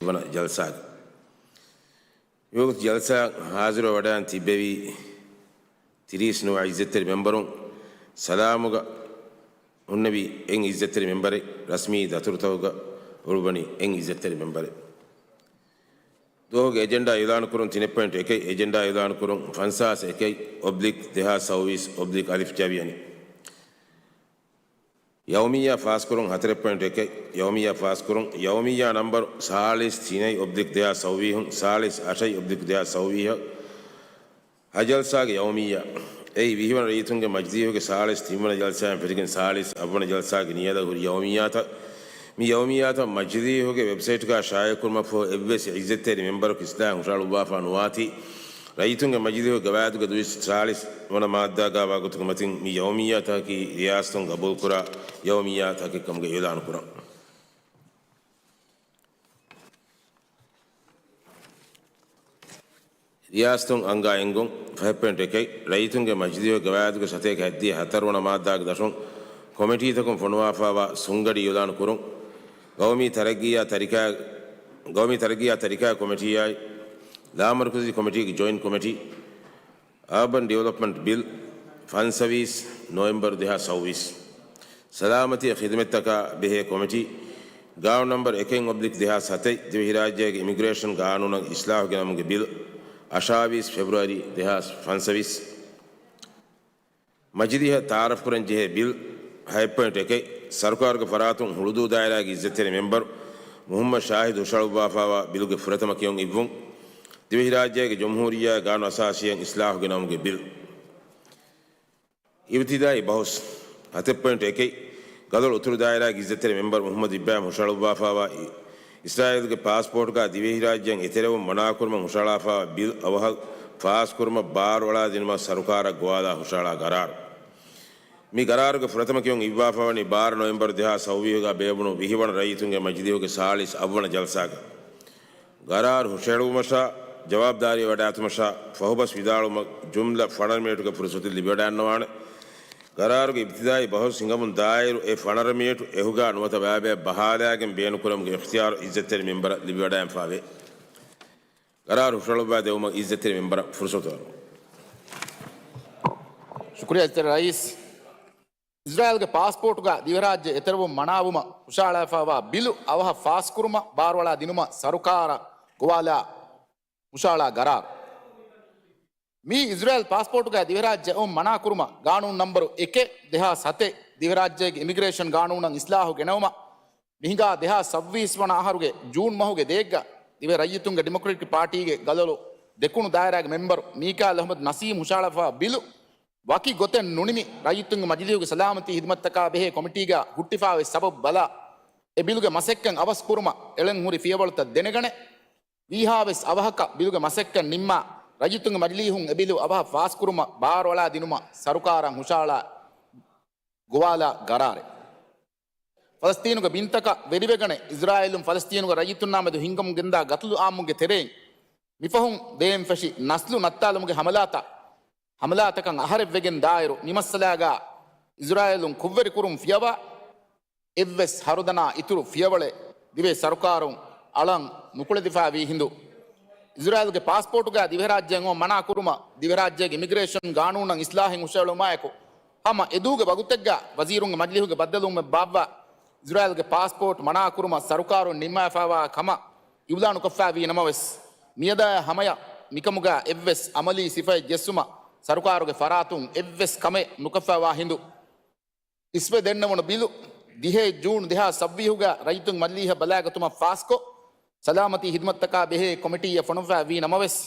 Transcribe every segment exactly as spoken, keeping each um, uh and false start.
ވަނަ ޖަލްސާގެ މިވަގުތު ޖަލްސާ ހާޒިރު ވަޑައިން ތިއްބެވި ތިރީސް ނުވަ އިއްޒަތްތެރި މެމްބަރުން، ސަލާމުގަ ހުންނެވި އެއް އިއްޒަތްތެރި މެމްބަރެއް، ރަސްމީ ދަތުރުތަކުގަ އުޅުއްވަނީ އެއް އިއްޒަތްތެރި މެމްބަރެއް. ދުވަހުގެ އެޖެންޑާ އިޢުލާނުކުރުން ތިނެއް ޕޮއިންޓް އެކެއް، އެޖެންޑާ އިޢުލާނުކުރުން ފަންސާސް އެކެއް އޮބްލިކް ދެހާސް ސައުވީސް އޮބްލިކް އަލިފް ޖަވިޔަނި. ޔައުމިއްޔާ ފާސްކުރުން ހަތަރެއް ޕޮއިންޓް އެކެއް، ޔައުމިއްޔާ ފާސްކުރުން، ޔައުމިއްޔާ ނަންބަރު ސާޅީސް ތިނެއް އޮބްލިކް ދެހާސް ސައުވީހުން، ސާޅީސް އަށެއް އޮބްލިކް ދެހާސް ސައުވީހަށް، ހަ ޖަލްސާގެ ޔައުމިއްޔާ. އެއީ ވިހިވަނަ ރައްޔިތުންގެ މަޖިލީހުގެ ސާޅީސް ތިންވަނަ ޖަލްސާއިން ފެށިގެން ސާޅީސް އަށްވަނަ ޖަލްސާގެ ނިޔަދަށް ހުރި ޔައުމިއްޔާތައް. މި ޔައުމިއްޔާތައް މަޖިލީހުގެ ވެބްސައިޓްގަ ޝާއިޢުކުރުމަށްފަހު އެއްވެސް އިއްޒަތްތެރި މެމްބަރަކު އިސްލާހަށް ހުށަހަޅުއްވާފާ ނުވާތީ، ރައްޔިތުންގެ މަޖިލީހުގެ ގަވާއިދުގެ ދުއިސައްތަ ސާޅީސް ވަނަ މާއްދާގަ ވާގޮތުގެ މަތިން މި ޔައުމިއްޔާތަކަކީ ރިޔާސަތުން ގަބޫލުކުރާ ޔައުމިއްޔާތަކެއްކަމުގެ އިޢުލާނު ކުރަން. ރިޔާސަތުން އަންގާ އެންގުން ފަހެއް ޕޮއިންޓް އެކެއް، ރައްޔިތުންގެ މަޖިލީހުގެ ގަވާއިދުގެ ސަތޭކަ ހަތްދިހަ ހަތަރުވަނަ މާއްދާގެ ދަށުން ކޮމިޓީތަކުން ފޮނުވާފާވާ ސުންގަޑި އިޢުލާނު ކުރުން. ގައުމީ ތަރައްގީއާ ތަރިކާ، ގައުމީ ތަރައްގީއާ ތަރިކާ ކޮމިޓީއާއި ލާމަރުކަޒީ ކޮމިޓީގެ ޖޮއިންޓް ކޮމިޓީ، އާބަން ޑިވެލޮޕްމަންޓް ބިލް ފަންސަވީސް ނޮވެމްބަރު ދެހާސް ސައުވީސް. ސަލާމަތީ ޚިދުމަތްތަކާ ބެހޭ ކޮމިޓީ، ގާނޫނު ނަންބަރު އެކެއް އޮބްލިކް ދެހާސް ސަތޭކަ، ދިވެހިރާއްޖޭގެ އިމިގްރޭޝަން ގާނޫނަށް އިސްލާހު ގެނައުމުގެ ބިލް، އަށާވީސް ފެބްރުއަރީ ދެހާސް ފަންސަވީސް. މަޖިލީހަށް ތައާރަފްކުރަން ޖެހޭ ބިލް، ހަތް ޕޮއިންޓް އެކެއް، ސަރުކާރުގެ ފަރާތުން ހުޅުދޫ ދާއިރާގެ އިއްޒަތްތެރި މެމްބަރު މުޙައްމަދު ޝާހިދު ހުށަހަޅުއްވާފާވާ ބިލުގެ ފުރަތަމަ ކިޔުން އިއްވުން. ދިވެހިރާއްޖޭގެ ޖުމްހޫރިއްޔާ ގާނޫނު އަސާސީއަށް އިސްލާހު ގެނައުމުގެ ބިލް. އިބްތިދާއީ ބަހުސް، ހަތެއް ޕޮއިންޓް އެކެއް، ގަދޮޅު އުތުރު ދާއިރާގެ އިއްޒަތްތެރި މެމްބަރު މުޙައްމަދު އިބްރާހިމް ހުށަހަޅުއްވާފާވާ އި-، އިސްރާއީލުގެ ޕާސްޕޯޓްގަ ދިވެހިރާއްޖެއިން އެތެރެވުން މަނާކުރުމަށް ހުށަހަޅާފާވާ ބިލް އަވަހަށް ފާސްކުރުމަށް ބާރުއަޅާދިނުމަށް ސަރުކާރަށް ގޮވާލާ ހުށަހަޅާ ގަރާރު. މި ގަރާރުގެ ފުރަތަމަ ކިޔުން އިއްވާފާވަނީ ބާރަ ނޮވެމްބަރު ދެހާސް ސައުވީހުގަ ބޭއްވުނު ވިހިވަނަ ރައްޔިތުންގެ މަޖިލީހުގެ ސާޅީސް އަށްވަނަ ޖަލްސާގަ. ގަރާރު ހުށަހެޅުވުމަށާ ޖަވާބުދާރީ ވަޑާއެތުމަށާ ފަހުބަސް ވިދާޅުވުމަށް ޖުމްލަ ފަނަރަ މިނެޓުގެ ފުރުސަތެއް ލިބިވަޑައިންނަވާނެ. ގަރާރުގެ އިބްތިދާއީ ބަހުސް ހިނގަމުން ދާއިރު އެ ފަނަރަ މިނެޓު އެހުގާ ނުވަތަ ބައިބައި ބަހާލާގެން ބޭނުންކުރެވުމުގެ އިޚްތިޔާރު އިއްޒަތްތެރި މެމްބަރަށް ލިބިވަޑައިންފާވޭ. ގަރާރު ހުށަހަޅުއްވާ ދެވުމަށް އިއްޒަތްތެރި މެމްބަރަށް ފުރުސަތު އަރު. ޝުކުރިއްޔާ އިއްޒަތްތެރި ރައީސް. އިސްރާއީލްގެ ޕާސްޕޯޓުގަ ދިވެހިރާއްޖެ އެތެރެވުން މަނާވުމަށް ހުށަހަޅާފާވާ ބިލު އަވަހަށް ފާސްކުރުމަށް ބާރުއަޅާ ދިނުމަށް ސަރުކާރަށް ގޮވާލާ ހުށަހަޅާ ގަރާރު. މީ އިސްރާއީލް ޕާސްޕޯޓުގަ ދިވެހިރާއްޖެ އެއުމުން މަނާކުރުމަށް ގާނޫނު ނަންބަރު އެކެއް ދެހާސް ހަތެއް ދިވެހިރާއްޖޭގެ އިމިގްރޭޝަން ގާނޫނަށް އިސްލާހު ގެނައުމަށް މިހިނގާ ދެހާސް ސައުވީސް ވަނަ އަހަރުގެ ޖޫން މަހުގެ ދޭއްގަ ދިވެހި ރައްޔިތުންގެ ޑިމޮކްރެޓިކް ޕާޓީގެ ގަދޮޅު ދެކުނު ދާއިރާގެ މެމްބަރު މީކާއިލް އަޙްމަދު ނަސީމް ހުށަހަޅާފާ ބިލު ވަކި ގޮތެއް ނުނިމި، ރައްޔިތުންގެ މަޖިލީހުގެ ސަލާމަތީ ހިދުމަތްތަކާ ބެހޭ ކޮމިޓީގަ ހުއްޓިފާވެސް ސަބަބު ބަލާ، އެ ބިލުގެ މަސައްކަތް އަވަސް ކުރުމަށް އެޅެން ހުރި ފިޔަވަޅުތައް ދެނެގަނެ، ވީހާވެސް އަވަހަކަށް ބިލުގެ މަސައްކަތް ނިންމާ، ރައްޔިތުންގެ މަޖިލީހުން އެ ބިލު އަވަހަށް ފާސްކުރުމަށް ބާރުއަޅާ ދިނުމަށް ސަރުކާރަށް ހުށަހަޅާ ގޮވާލާ ގަރާރެއް. ފަލަސްތީނުގެ ބިންތަކަށް ވެރިވެގަނެ، އިސްރާއީލުން ފަލަސްތީނުގެ ރައްޔިތުންނާ މެދު ހިންގަމުން ގެންދާ ގަތުލު އާއްމުގެ ތެރެއިން، މިފަހުން ދޭން ފެށި ނަސްލު ނައްތާލުމުގެ ހަމަލާތައް، ހަމަލާތަކަށް އަހަރެއްވެގެން ދާއިރު، މި މައްސަލާގަ އިސްރާއީލުން ކުށްވެރި ކުރުން ފިޔަވާ، އެއްވެސް ހަރުދަނާ އިތުރު ފިޔަވަޅެއް ދިވެހި ސަރުކާރުން އަޅަން ނުކުޅެދިފާވީ ހިނދު، އިސްރާއީލްގެ ޕާސްޕޯޓުގަ ދިވެހިރާއްޖެއަށް އެއުމަށް މަނާކުރުމަށް ދިވެހިރާއްޖޭގެ އިމިގްރޭޝަން ގާނޫނަށް އިސްލާހެއް ހުށަހެޅުމާއެކު، ހަމަ އެދުވަހުގެ ވަގުތެއްގަ ވަޒީރުންގެ މަޖިލީހުގެ ބައްދަލުވުމެއް ބާއްވާ، އިސްރާއީލްގެ ޕާސްޕޯޓް މަނާކުރުމަށް ސަރުކާރުން ނިންމާފާވާ ކަމަށް އިއުލާނުކޮށްފައިވީ ނަމަވެސް، މިއަދާއާ ހަމަޔަށް މިކަމުގަ އެއްވެސް އަމަލީ ސިފައެއް ޖެއްސުމަށް ސަރުކާރުގެ ފަރާތުން އެއްވެސް ކަމެއް ނުކޮށްފައިވާ ހިނދު، އިސްވެ ދެންނެވުނު ބިލު ދިހައެއް ޖޫން ދެހާސް ސައުވީހުގަ ރައްޔިތުންގެ މަޖިލީހަށް ބަލާގަތުމަށް ފާސްކޮށް، ސަލާމަތީ ހިދުމަތްތަކާ ބެހޭ ކޮމިޓީއަށް ފޮނުއްވާ ވީ ނަމަވެސް،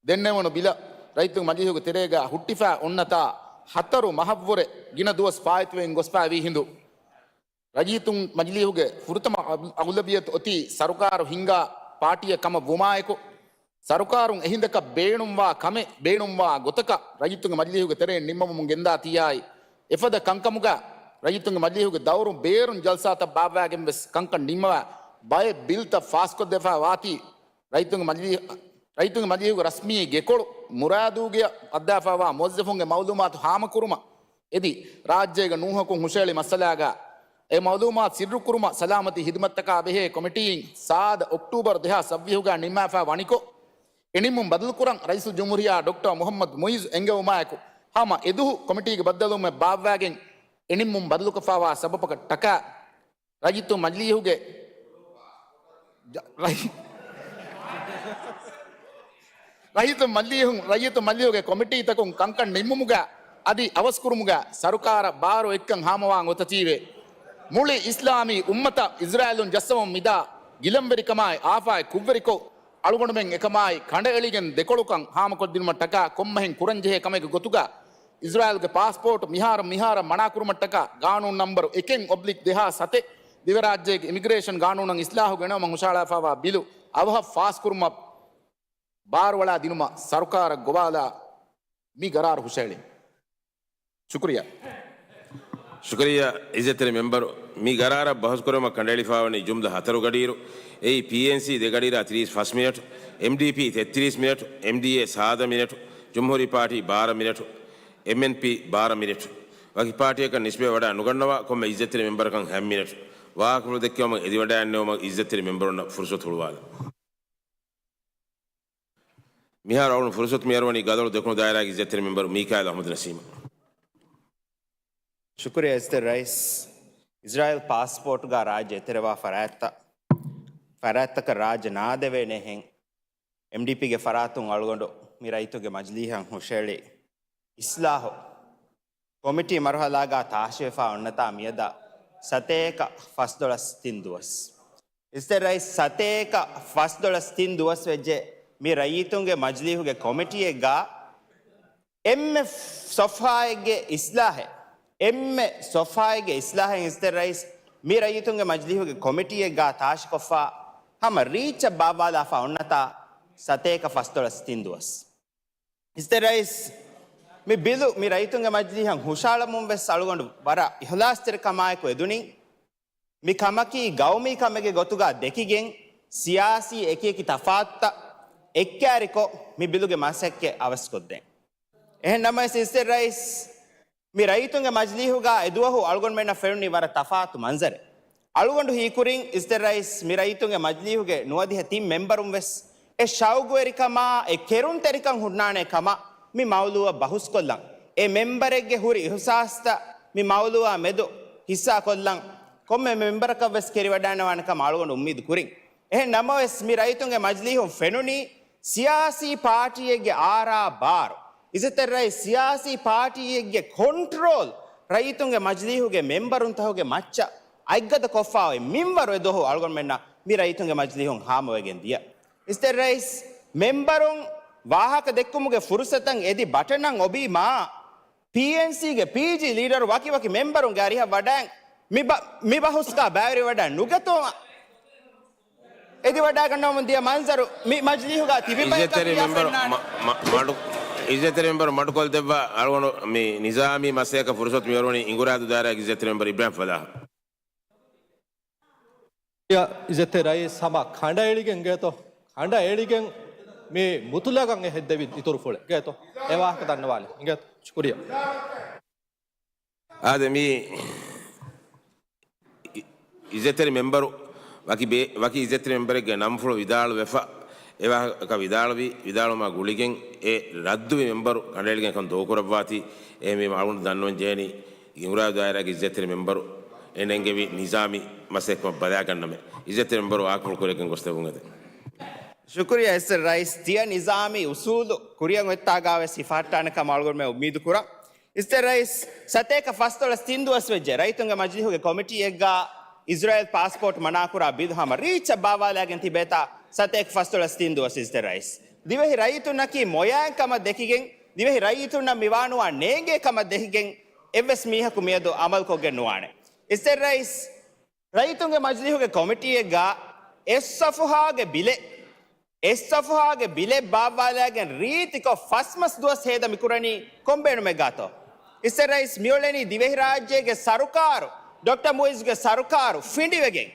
ދެންނެވުނު ބިލަށް ރައްޔިތުންގެ މަޖިލީހުގެ ތެރޭގަ ހުއްޓިފަ އޮންނަތާ ހަތަރު މަހަށްވުރެ ގިނަ ދުވަސް ފާއިތުވެގެން ގޮސްފައިވީ ހިނދު، ރައްޔިތުން މަޖިލީހުގެ ފުރަތަމަ އަގު-، އަޣުލަބިއްޔަތު އޮތީ ސަރުކާރު ހިންގާ ޕާޓީއެއް ކަމަށް ވުމާއެކު، ސަރުކާރުން އެހިނދަކަށް ބޭނުންވާ ކަމެއް ބޭނުންވާ ގޮތަކަށް ރައްޔިތުންގެ މަޖިލީހުގެ ތެރެއިން ނިންމަވަމުން ގެންދާ ތިޔާއި، އެފަދަ ކަންކަމުގަ ރައްޔިތުންގެ މަޖިލީހުގެ ދައުރުން ބޭރުން ޖަލްސާތައް ބާއްވާގެން ވެސް ކަންކަން ނިންމަވާ، ބައެއް ބިލްތައް ފާސްކޮށްދެފާ ވާތީ، ރައްޔިތުންގެ މަޖިލީ-، ރައްޔިތުންގެ މަޖިލީހުގެ ރަސްމީ ގެކޮޅު މުރާދުގެ އައްދާފާވާ މުވައްޒަފުންގެ މައުލޫމާތު ހާމަކުރުމަށް އެދި، ރާއްޖޭގެ ނޫހަކުން ހުށަހެޅި މައްސަލާގަ އެ މައުލޫމާތު ސިއްރުކުރުމަށް ސަލާމަތީ ހިދުމަތްތަކާ ބެހޭ ކޮމިޓީއިން ސާދަ އޮކްޓޫބަރު ދެހާސް ސައްވީހުގަ ނިންމާފަ ވަނިކޮށް، އެ ނިންމުން ބަދަލުކުރަން ރައީސުލްޖުމްހޫރިއްޔާ ޑޮކްޓަރ މުޙައްމަދު މުޢިއްޒު އެންގެވުމާއެކު، ހަމަ އެދުހު ކޮމިޓީގެ ބައްދަލުވުމެއް ބާއްވާގެން އެ ނިންމުން ބަދަލުކޮށްފައިވާ ސަބަބަކަށް ޓަކާ ރައްޔިތު މަޖިލީހުގެ ޖ-، ރައްޔި-، ރައްޔިތު މަޖިލީހުން، ރައްޔިތު މަޖިލީހުގެ ކޮމިޓީތަކުން ކަންކަން ނިންމުމުގަ އަދި އަވަސްކުރުމުގަ ސަރުކާރަށް ބާރު އެއްކަން ހާމަވާން އޮތަތީވެ. މުޅި އިސްލާމީ އުއްމަތަށް އިޒްރާއިލުން ޖައްސަވަމުން މިދާ ގިލަންވެރިކަމާއި އާފާތް ކުށްވެރިކޮށް، އަޅުގަނޑުމެން އެކަމާއި ކަނޑައެޅިގެން ދެކޮޅުކަން ހާމަކޮށްދިނުމަށް ޓަކާ ކޮންމެހެން ކުރަންޖެހޭ ކަމެއްގެ ގޮތުގަ، އިޒްރާއިލްގެ ޕާސްޕޯޓް މިހާރު މިހާރަށް މަނާކުރުމަށްޓަކާ ގާނޫނު ނަންބަރު އެކެއް އޮބްލިކް ދެހާސް ސަތެއް ދިވެރާއްޖޭގެ އިމިގްރޭޝަން ގާނޫނަށް އިސްލާހު ގެނައުމަށް ހުށަހަޅާފައިވާ ބިލު އަވަހަށް ފާސްކުރުމަށް ބާރުއަޅާ ދިނުމަށް ސަރުކާރަށް ގޮވާލާ މި ގަރާރު ހުށަހެޅިން. ޝުކުރިއްޔާ. ޝުކުރިއްޔާ އިއްޒަތްތެރި މެމްބަރު، މި ގަރާރަށް ބަހުސްކުރުމަށް ކަނޑައެޅިފައިވަނީ ޖުމްލަ ހަތަރު ގަޑިއިރު، އެއީ ޕީއެންސީ ދެ ގަޑިއިރާ ތިރީސް ފަސް މިނެޓް، އެމްޑީޕީ ތެއްތިރީސް މިނެޓް، އެމްޑީއޭ ސާދަ މިނެޓް، ޖުމްހޫރީ ޕާޓީ ބާރަ މިނެޓް، އެމްއެންޕީ ބާރަ މިނެޓް. ވަކި ޕާޓީއަކަށް ނިސްބަތްވެވަޑައި ނުގަންނަވާ ކޮންމެ އިއްޒަތްތެރި މެމްބަރަކަށް ހަތް މިނެޓް. ވާހަކަފުޅު ދެއްކެވުމަށް އެދިވަޑައިގެންނެވުމަށް އިއްޒަތްތެރި މެމްބަރުންނަށް ފުރުސަތު ހުޅުވާލަން. މިހާރު އަޅުގަނޑު ފުރުސަތު މިއަރުވަނީ ގަދަޅު ދެކުނު ދާއިރާގެ އިއްޒަތްތެރި މެމްބަރު މީކާއިލް އަޙްމަދު ނަސީމަށް. ޝުކުރިއްޔާ އިއްޒަތްތެރި ރައީސް. އިޒްރާއިލް ޕާސްޕޯޓްގަ ރާއްޖެ އެތެރެވާ ފަރާތްތައް، ފަރާތްތަކަށް ރާއްޖެ ނާދެވޭނޭހެން އެމްޑީޕީގެ ފަރާތުން އަޅުގަނޑު މި ރައްޔިތުންގެ މަޖިލީހަށް ހުށަހެޅި އިސްލާހު ކޮމިޓީ މަރުހަލާގަ ތާށިވެފަ އޮންނަތާ މިއަދާ ސަތޭކަ ފަސްދޮޅަސް ތިން ދުވަސް. އިއްޒަތްތެރި ރައީސް، ސަތޭކަ ފަސްދޮޅަސް ތިން ދުވަސް ވެއްޖެ މި ރައްޔިތުންގެ މަޖިލީހުގެ ކޮމިޓީއެއްގަ އެންމެ ސޮފްހާއެއްގެ އިސްލާހެއް، އެންމެ ސޮފްހާއެއްގެ އިސްލާހެއް އިއްޒަތްތެރި ރައީސް މި ރައްޔިތުންގެ މަޖިލީހުގެ ކޮމިޓީއެއްގަ ތާށިކޮށްފަ ހަމަ ރީއްޗަށް ބާއްވާލާފަ އޮންނަތާ ސަތޭކަ ފަސްދޮޅަސް ތިން ދުވަސް. އިއްޒަތްތެރި ރައީސް، މި ބިލު މި ރައްޔިތުންގެ މަޖިލީހަށް ހުށަހަޅަމުން ވެސް އަޅުގަނޑު ވަރަށް އިހުލާސްތެރިކަމާއެކު އެދުނީ. މި ކަމަކީ ގައުމީ ކަމެއްގެ ގޮތުގަ ދެކިގެން، ސިޔާސީ އެކިއެކި ތަފާތުތައް އެއްކާރިކޮށް، މި ބިލުގެ މަސައްކަތް އަވަސްކޮށްދޭން. އެހެން ނަމަވެސް، އިއްޒަތްތެރި ރައީސް، މި ރައްޔިތުންގެ މަޖިލީހުގަ އެދުވަހު އަޅުގަނޑުމެންނަށް ފެނުނީ ވަރަށް ތަފާތު މަންޒަރެއް. އަޅުގަނޑު ހީކުރިން، އިއްޒަތްތެރި ރައީސް، މި ރައްޔިތުންގެ މަޖިލީހުގެ ނުވަދިހަ ތިން މެމްބަރުން ވެސް އެ ޝައުގުވެރިކަމާ، އެ ކެރުންތެރިކަން ހުންނާނޭ ކަމަށް މި މައުލޫއަށް ބަހުސްކޮށްލަން، އެ މެމްބަރެއްގެ ހުރި އިހުސާސްތައް މި މައުލޫއާ މެދު ހިއްސާކޮށްލަން، ކޮންމެ މެމްބަރަކަށް ވެސް ކެރިވަޑައިންނަވާނެ ކަމަށް އަޅުގަނޑު އުއްމީދު ކުރިން. އެހެން ނަމަވެސް، މި ރައްޔިތުންގެ މަޖިލީހުން ފެނުނީ ސިޔާސީ ޕާޓީއެއްގެ އާރާ ބާރު، އިއްޒަތްތެރި ރައީސް، ސިޔާސީ ޕާޓީއެއްގެ ކޮންޓްރޯލް ރައްޔިތުންގެ މަޖިލީހުގެ މެމްބަރުންތަކުގެ މައްޗަށް އަތްގަދަ ކޮށްފަ އޮތް މިންވަރު އެދުވަހު އަޅުގަނޑުމެންނަށް މި ރައްޔިތުންގެ މަޖިލީހުން ހާމަވެގެން ދިޔަ. އިއްޒަތްތެރި ރައީސް، މެމްބަރުން ވާހަކަ ދެއްކުމުގެ ފުރުސަތަށް އެދި ބަޓަނަށް އޮބީމާ، ޕީއެންސީގެ ޕީޖީ ލީޑަރު ވަކިވަކި މެމްބަރުންގެ އަރިހަށް ވަޑައި، މި ބަ-، މި ބަހުސްގަ ބައިވެރިވަޑައި ނުގަތުމަށް އެދިވަޑައިގަންނަވަމުން ދިޔަ މަންޒަރު މި މަޖިލީހުގަ ތިބި ބަޔަކަށް އިއްޒަތްތެރި މިޔާ މެމްބަރު ފެންނާނެ. މަ-، މަ-، މަޑު-، އިއްޒަތްތެރި މެމްބަރު މަޑުކޮށްދެއްވާ އަޅުގަނޑު މި ނިޒާމީ މަސައްކަތް ފުރުސަތު މިއަރުވަނީ އިނގުރާދޫ ދާއިރާގެ އިއްޒަތްތެރި މެމްބަރު އިބްރާހިމް ފަލާހަށް. އިއްޒަތްތެރި ރައީސް ހަމަ ކަނޑައެޅިގެން ގޭތޯ؟ ކަނޑައެޅިގެން މި މުތުލަގަށް އެ ހެއްދެވި އިތުރުފުޅެއް ގޭތޯ؟ އެ ވާހަކަ ދަންނަވާލެ އިނގޭތޯ؟ ޝުކުރިއްޔާ. އާދެ، މި އި-، އިއްޒަތްތެރި މެމްބަރު ވަކި ބޭ-، ވަކި އިއްޒަތްތެރި މެމްބަރެއްގެ ނަންފުޅު ވިދާޅުވެފަ، އެ ވާހަކަ ވިދާޅުވި، ވިދާޅުވުމާ ގުޅިގެން އެ ރައްދުވި މެމްބަރު ކަނޑައެޅިގެން ކަން ދޫކުރައްވާތީ، އެ މި އަޅުގަނޑު ދަންނަވަން ޖެހެނީ އިނގުރާދޫ ދާއިރާގެ އިއްޒަތްތެރި މެމްބަރު އެ ނެންގެވި ނިޒާމީ މަސައްކަތް ބަލާގަންނަމޭ. އިއްޒަތްތެރި މެމްބަރު ވާހަކަފުޅު ކުރިއަށް ގެންގޮސްދެއްވުން އެދެން. ޝުކުރިއްޔާ އިއްޒަތްތެރި ރައީސް، ތިޔަ ނިޒާމީ އުސޫލު ކުރިއަށް އޮތްތާގާ ވެސް ހިފަހައްޓާނެ ކަމަށް އަޅުގަނޑުމެން އުއްމީދު ކުރަން. އިއްޒަތްތެރި ރައީސް، ސަތޭކަ ފަސްދޮޅަސް ތިން ދުވަސް ވެއްޖެ ރައްޔިތުންގެ މަޖިލީހުގެ ކޮމިޓީއެއްގާ އިޒްރާއިލް ޕާސްޕޯޓް މަނާކުރާ ބިލު ހަމަ ރީއްޗަށް ބާއްވާލައިގެން ތިބޭތާ ސަތޭކަ ފަސްދޮޅަސް ތިން ދުވަސް އިއްޒަތްތެރި ރައީސް. ދިވެހި ރައްޔިތުންނަކީ މޮޔައިން ކަމަށް ދެކިގެން، ދިވެހި ރައްޔިތުންނަށް މިވާނުވާ ނޭނގޭ ކަމަށް ދެކިގެން އެއްވެސް މީހަކު މިއަދު އަމަލުކޮށްގެން ނުވާނެ. އިއްޒަތްތެރި ރައީސް، ރައްޔިތުންގެ މަޖިލީހުގެ ކޮމިޓީއެއްގާ އެއް ސަފުހާގެ ބިލެއް، އެއް ސަފުހާގެ ބިލެއް ބާއްވާލައިގެން ރީތިކޮށް ފަސް މަސް ދުވަސް ހޭދަ މިކުރަނީ ކޮން ބޭނުމެއްގާތޯ؟ އިއްޒަތްތެރި ރައީސް، މިއުޅެނީ ދިވެހިރާއްޖޭގެ ސަރުކާރު، ޑޮކްޓަރ މުއިއްޒުގެ ސަރުކާރު ފިނޑިވެގެން،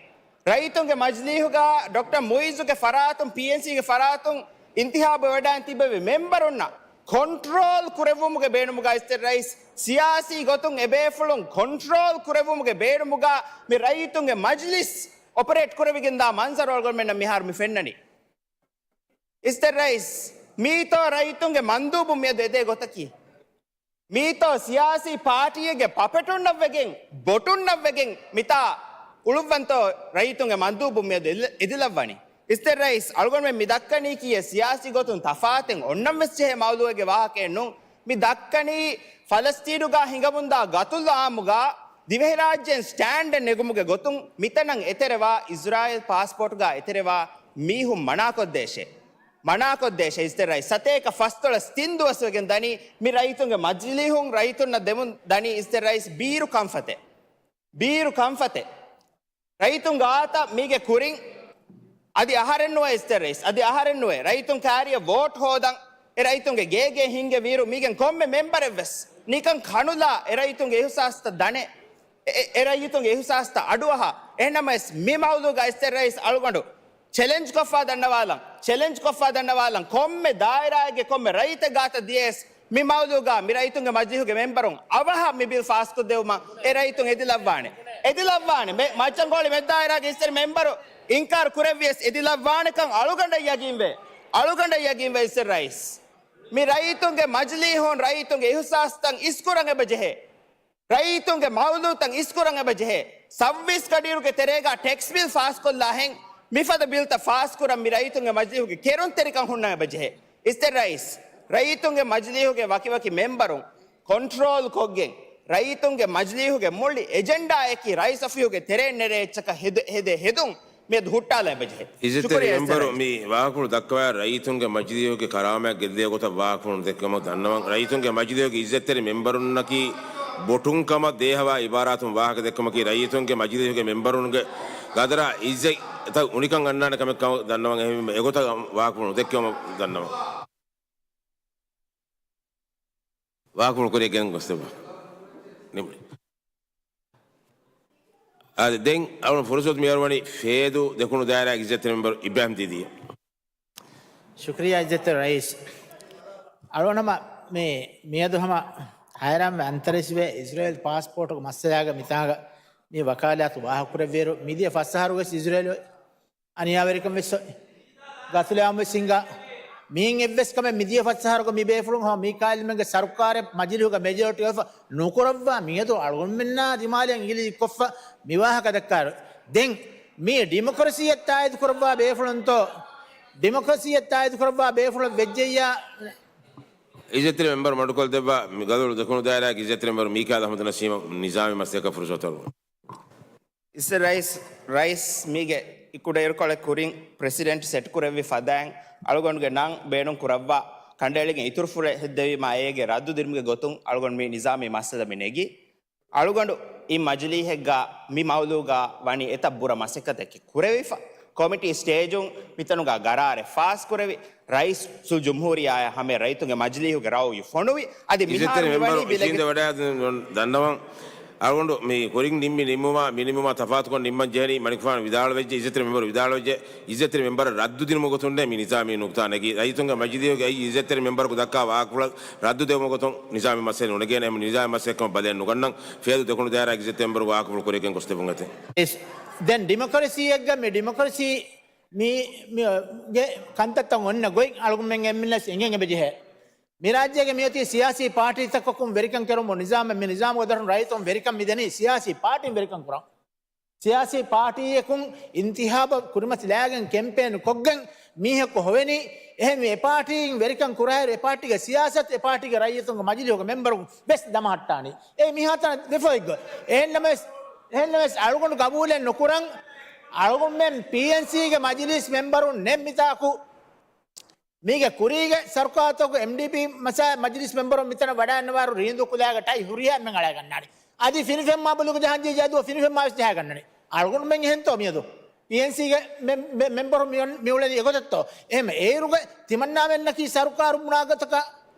ރައްޔިތުންގެ މަޖިލީހުގާ ޑޮކްޓަރ މުއިއްޒުގެ ފަރާތުން، ޕީއެންސީގެ ފަރާތުން އިންތިހާބު ވެވަޑައިން ތިއްބެވި މެމްބަރުންނަށް ކޮންޓްރޯލް ކުރެއްވުމުގެ ބޭނުމުގަ އިސްތެ ރައީސް، ސިޔާސީ ގޮތުން އެބޭފުޅުން ކޮންޓްރޯލް ކުރެއްވުމުގެ ބޭނުމުގަ މި ރައްޔިތުންގެ މަޖްލިސް އޮޕަރޭޓް ކުރެވިގެންދާ މަންޒަރު އަޅުގަނޑުމެންނަށް މިހާރު މި ފެންނަނީ. އިސްތެ ރައީސް، މީތޯ ރައްޔިތުންގެ މަންދޫބުން މިއަދު އެދޭ ގޮތަކީ؟ މީތޯ ސިޔާސީ ޕާޓީއެއްގެ ޕަޕެޓުންނަށްވެގެން، ބޮޓުންނަށްވެގެން މިތާ އުޅުއްވަންތޯ ރައްޔިތުންގެ މަންދޫބުން މިއަދު އެދި-، އެދިލައްވަނީ؟ އިސްތެ ރައީސް، އަޅުގަނޑުމެން މި ދައްކަނީކީ އެ ސިޔާސީ ގޮތުން ތަފާތެއް އޮންނަން ވެސް ޖެހޭ މައުޟޫއެއްގެ ވާހަކައެއް ނޫން. މި ދައްކަނީ ފަލަސްތީނުގަ ހިނގަމުންދާ ގަތުލު އާއްމުގަ ދިވެހިރާއްޖޭން ސްޓޭންޑެއް ނެގުމުގެ ގޮތުން މިތަނަށް އެތެރެވާ އިޒްރާއިލް ޕާސްޕޯޓުގަ އެތެރެވާ މީހުން މަނާކޮށްދޭށޭ. މަނާކޮށްދޭށޭ އިސްތެ ރައީސް. ސަތޭކަ ފަސްދޮޅަސް ތިން ދުވަސް ވެގެން ދަނީ މި ރައްޔިތުންގެ މަޖިލީހުން ރައްޔިތުންނަށް ދެމުން ދަނީ އިސްތެ ރައީސް ބީރު ކަންފަތެއް. ބީރު ކަންފަތެއް. ރައްޔިތުން ގާތަށް މީގެ ކުރިން އަދި އަހަރެއް ނުވޭ އިސްތެ ރައީސް. އަދި އަހަރެއް ނުވޭ. ރައްޔިތުން ކާރިއަށް ވޯޓް ހޯދަން އެ ރައްޔިތުންގެ ގޭގޭ ހިންގެ ވީރު މީގެން ކޮންމެ މެމްބަރެއް ވެސް ނިކަން ކަނުލާ އެ ރައްޔިތުންގެ އިހުސާސްތައް ދަނެ، އެ، އެ، އެ ރައްޔިތުންގެ އިހުސާސްތައް އަޑުއަހާ. އެހެންނަމަވެސް މި މައުޟޫގަ އިސްތެ ރައީސް އަޅުގަނޑު ޗެލެންޖް ކޮށްފަ ދަންނަވާލަން، ޗެލެންޖް ކޮށްފަ ދަންނަވާލަން، ކޮންމެ ދާއިރާއެއްގެ ކޮންމެ ރައްޔިތެއް ގާތަށް ދިޔަޔަސް މި މައުޟޫގަ މި ރައްޔިތުންގެ މަޖިލީހުގެ މެމްބަރުން އަވަހަށް މި ބިލް ފާސްކޮށްދެވުމަށް އެ ރައްޔިތުން އެދިލައްވާނެ. އެދިލައްވާނެ. މެ-، މައްޗަންގޮޅި މެދުދާއިރާގެ އިސްތެރި މެމްބަރު އިންކާރު ކުރެއްވިޔަސް އެދިލައްވާނެކަން އަޅުގަނޑަށް ޔަގީންވޭ. އަޅުގަނޑަށް ޔަގީންވޭ އިސްތެ ރައީސް. މި ރައްޔިތުންގެ މަޖިލީހުން ރައްޔިތުންގެ އިހުސާސްތައް އިސްކުރަން އެބަ ޖެހޭ. ރައްޔިތުންގެ މައުޟޫތައް އިސްކުރަން އެބަ ޖެހޭ. ސައުވީސް ގަޑިއިރުގެ ތެރޭގަ ޓެކްސް ބިލް ފާސްކޮށްލާހެން މިފަދަ ބިލްތައް ފާސްކުރަން މި ރައްޔިތުންގެ މަޖިލީހުގެ ކެރުންތެރިކަން ހުންނަން އެބަ ޖެހޭ. އިސްތެ ރައީސް، ރައްޔިތުންގެ މަޖިލީހުގެ ވަކިވަކި މެމްބަރުން ކޮންޓްރޯލް ކޮށްގެން، ރައްޔިތުންގެ މަޖިލީހުގެ މުޅި އެޖެންޑާއަކީ ރައީސް އޮފީހުގެ ތެރޭން ނެރޭ އެއްޗަކަށް ހެދު-، ހެދޭ ހެދުން މިއަދު ހުއްޓާލަން އެބަޖެހޭ. އިއްޒަތްތެރި ޝުކުރިއްޔާ މެމްބަރު އިސްތެރެއް. މި ވާހަކަފުޅު ދައްކަވާ ރައްޔިތުންގެ މަޖިލީހުގެ ކަރާމަތް ގެއްލޭ ގޮތަށް ވާހަކަފުޅު ދެއްކުމަށް ދަންނަވަން. ރައްޔިތުންގެ މަޖިލީހުގެ އިއްޒަތްތެރި މެމްބަރުންނަކީ ބޮޓުން ކަމަށް ދޭހަވާ އިބާރާތުން ވާހަކަ ދެއްކުމަކީ ރައްޔިތުންގެ މަޖިލީހުގެ މެމްބަރުންގެ ގަދަރާ އިއްޒަތްތައް އުނިކަން އަންނާނެ ކަމެއް ކަމަށް ދަންނަވަން. އެހެންވީމަ އެގޮތަށް ވާހަކަފުޅު ނުދެއްކެވުމަށް ދަންނަވަން. ވާހަކަފުޅު ކުރިއަށް ގެންގޮސްދެއްވާ. ނިމުނީ. އާދެ، ދެން އަޅުގަނޑު ފުރުސަތު މިހާރު ވަނީ ފޭދޫ ދެކުނު ދާއިރާގެ އިއްޒަތްތެރި މެމްބަރު އިބްރާހިމް ދީދީ. ޝުކުރިއްޔާ އިއްޒަތްތެރި ރައީސް. އަޅުގަނޑު ހަމަ މި، މިއަދު ހަމަ ހައިރާންވެ އަންތަރީސްވެ އިޒްރޭލް ޕާސްޕޯޓުގެ މައްސަލާގަ މިތާގަ މި ވަކާލާތު ވާހަކަ ކުރެއްވިއިރު މިދިޔަ ފަސް އަހަރުވެސް އިޒްރޭލު އަނިޔާވެރިކަން ވެސް ގަތުލާމް ވެސް ހިނގާ. މިއިން އެއްވެސް ކަމެއް މިދިޔަ ފަސް އަހަރުގަ މި ބޭފުޅުން ހަމަ މީކާއިލްމެންގެ ސަރުކާރެއް މަޖިލީހުގަ މެޖޯރިޓީ އޮފް ނުކުރައްވާ މިއަދު އަޅުގަނޑުމެންނާ ދިމާލަށް އިނގިލި ކޮށްފަ މި ވާހަކަ ދައްކާއިރު. ދެން މީ ޑިމޮކްރަސީއަށް ތާއީދު ކުރައްވާ ބޭފުޅުންތޯ؟ ޑިމޮކްރަސީއަށް ތާއީދު ކުރައްވާ ބޭފުޅަށް ވެއްޖެއްޔާ؟ އިއްޒަތްތެރި މެމްބަރު މަޑުކޮށްދެއްވާ މި ގަދަވަޅު ދެކުނު ދާއިރާގެ އިއްޒަތްތެރި މެމްބަރު މީކާއިލް އަޙްމަދު ނަސީމަށް ނިޒާމީ މަސައްކަތް ފުރުސަތު. އިސް ރައީސް، ރައީސް މީގެ ކުޑައިރުކޮޅެއް ކުރިން ޕްރެސިޑެންޓް ސެޓް ކުރެއްވި ފަދައިން އަޅުގަނޑުގެ ނަން ބޭނުން ކުރައްވާ ކަނޑައެޅިގެން އިތުރު ފުރެ ހެއްދެވީމާ އޭގެ ރައްދު ދިނުމުގެ ގޮތުން އަޅުގަނޑު މި ނިޒާމީ މައްސަލަ މި ނެގީ. އަޅުގަނޑު އިން މަޖިލީހެއްގަ މި މައުޟޫގަ ވަނީ އެތައް ބުރަ މަސައްކަތެއް ކުރެވިފަ. ކޮމިޓީ ސްޓޭޖުން މިތަނުގަ ގަރާރެއް ފާސް ކުރެވި، ރައީސުލްޖުމްހޫރިއްޔާއަށް ހަމަ ރައްޔިތުންގެ މަޖިލީހުގެ ރައުޔު ފޮނުވި. އަދި މިހާރު އިއްޒަތްތެރި މިވަނީ މެމްބަރު ބިލެގެ އިށީނދެ ވަޑައިގަތުމުން ދަންނަވަން. އަޅުގަނޑު މި ކުރިން ނިންމި ނިންމުމާ، މި ނިންމުމާ ތަފާތުކޮށް ނިންމަން ޖެހެނީ. މަނިކުފާނު ވިދާޅުވެއްޖެ، އިއްޒަތްތެރި މެމްބަރު ވިދާޅުވެއްޖެ، އިއްޒަތްތެރި މެމްބަރަށް ރައްދު ދިނުމުގެ ގޮތުން މި ނިޒާމީ ނުކުތާ ނެގީ. ރައްޔިތުންގެ މަޖިލީހުގެ އެއީ އިއްޒަތްތެރި މެމްބަރަކު ދައްކާ ވާހަކަފުޅަށް ރައްދު ދެވުމުގެ ގޮތުން ނިޒާމީ މައްސަލަ ނުނެގޭނެ. އެހެން ނިޒާމީ މައްސަލައެއް ކަމަށް ބަލައެއް ނުގަންނަން. ފޭދޫ ދެކުނު ދާއިރާގެ އިއްޒަތްތެރި މެމްބަރަކު ވާހަކަފުޅު ކުރިއަށް ގެންގޮސްދެއްވުން އެތެއް. އިސް، ދެން ޑިމޮކްރަސީއެއްގަ މި ޑިމޮކްރަސީ މީ، މީގެ ކަންތައްތައް އޮންނަ ގޮތް އަޅުގަނޑުމެން އެންމެންނަށް އެނގެން އެބަޖެހޭ. މި ރާއްޖޭގެ މިއޮތީ ސިޔާސީ ޕާޓީތަކަކުން ވެރިކަން ކެރުމު ނިޒާމެއް. މި ނިޒާމުގެ ދަށުން ރައްޔިތުން ވެރިކަން މިދެނީ ސިޔާސީ ޕާޓީން ވެރިކަން ކުރަން. ސިޔާސީ ޕާޓީއަކުން އިންތިހާބަށް ކުރިމަތި ލާގެން ކެމްޕޭން ކޮށްގެން މީހަކު ހޮވެނީ. އެހެންވެ އެ ޕާޓީން ވެރިކަން ކުރާއިރު އެ ޕާޓީގެ ސިޔާސަތު އެ ޕާޓީގެ ރައްޔިތުންގެ މަޖިލީހުގެ މެމްބަރުން ވެސް ދަމަހައްޓާނީ. އެއީ މިހާތަނަށް ވެފަ އޮތްގޮތް. އެހެންނަމަވެސް، އެހެންނަމަވެސް އަޅުގަނޑު ގަބޫލެއް ނުކުރަން. އަޅުގަނޑުމެން ޕީއެންސީގެ މަޖިލީސް މެމްބަރުން ނެތް މިތާކު. މީގެ ކުރީގެ ސަރުކާރުތަކުގެ އެމްޑީޕީ މަސާ މަޖިލީސް މެމްބަރުން މިތަނަށް ވަޑައިގަންނަވާއިރު ރީނދޫ ކުލައިގެ ޓައި ހުރިހާ އެންމެން އަޅައިގަންނާނީ. އަދި ފިނިފެންމާ ބުލުގެ ޖަހަންޖެހި ޖަދު ފިނިފެންމާ ވެސް ޖަހައިގަންނަނީ. އަޅުގަނޑުމެން އެހެންތޯ މިއަދު ޕީއެންސީގެ މެ-، މެ-، މެމްބަރުން މި-، މިއުޅެނީ އެގޮތަށްތޯ؟ އެހެން އޭރުގެ ތިމަންނާމެންނަކީ ސަރުކާރު ބުނާ ގޮތަކަށް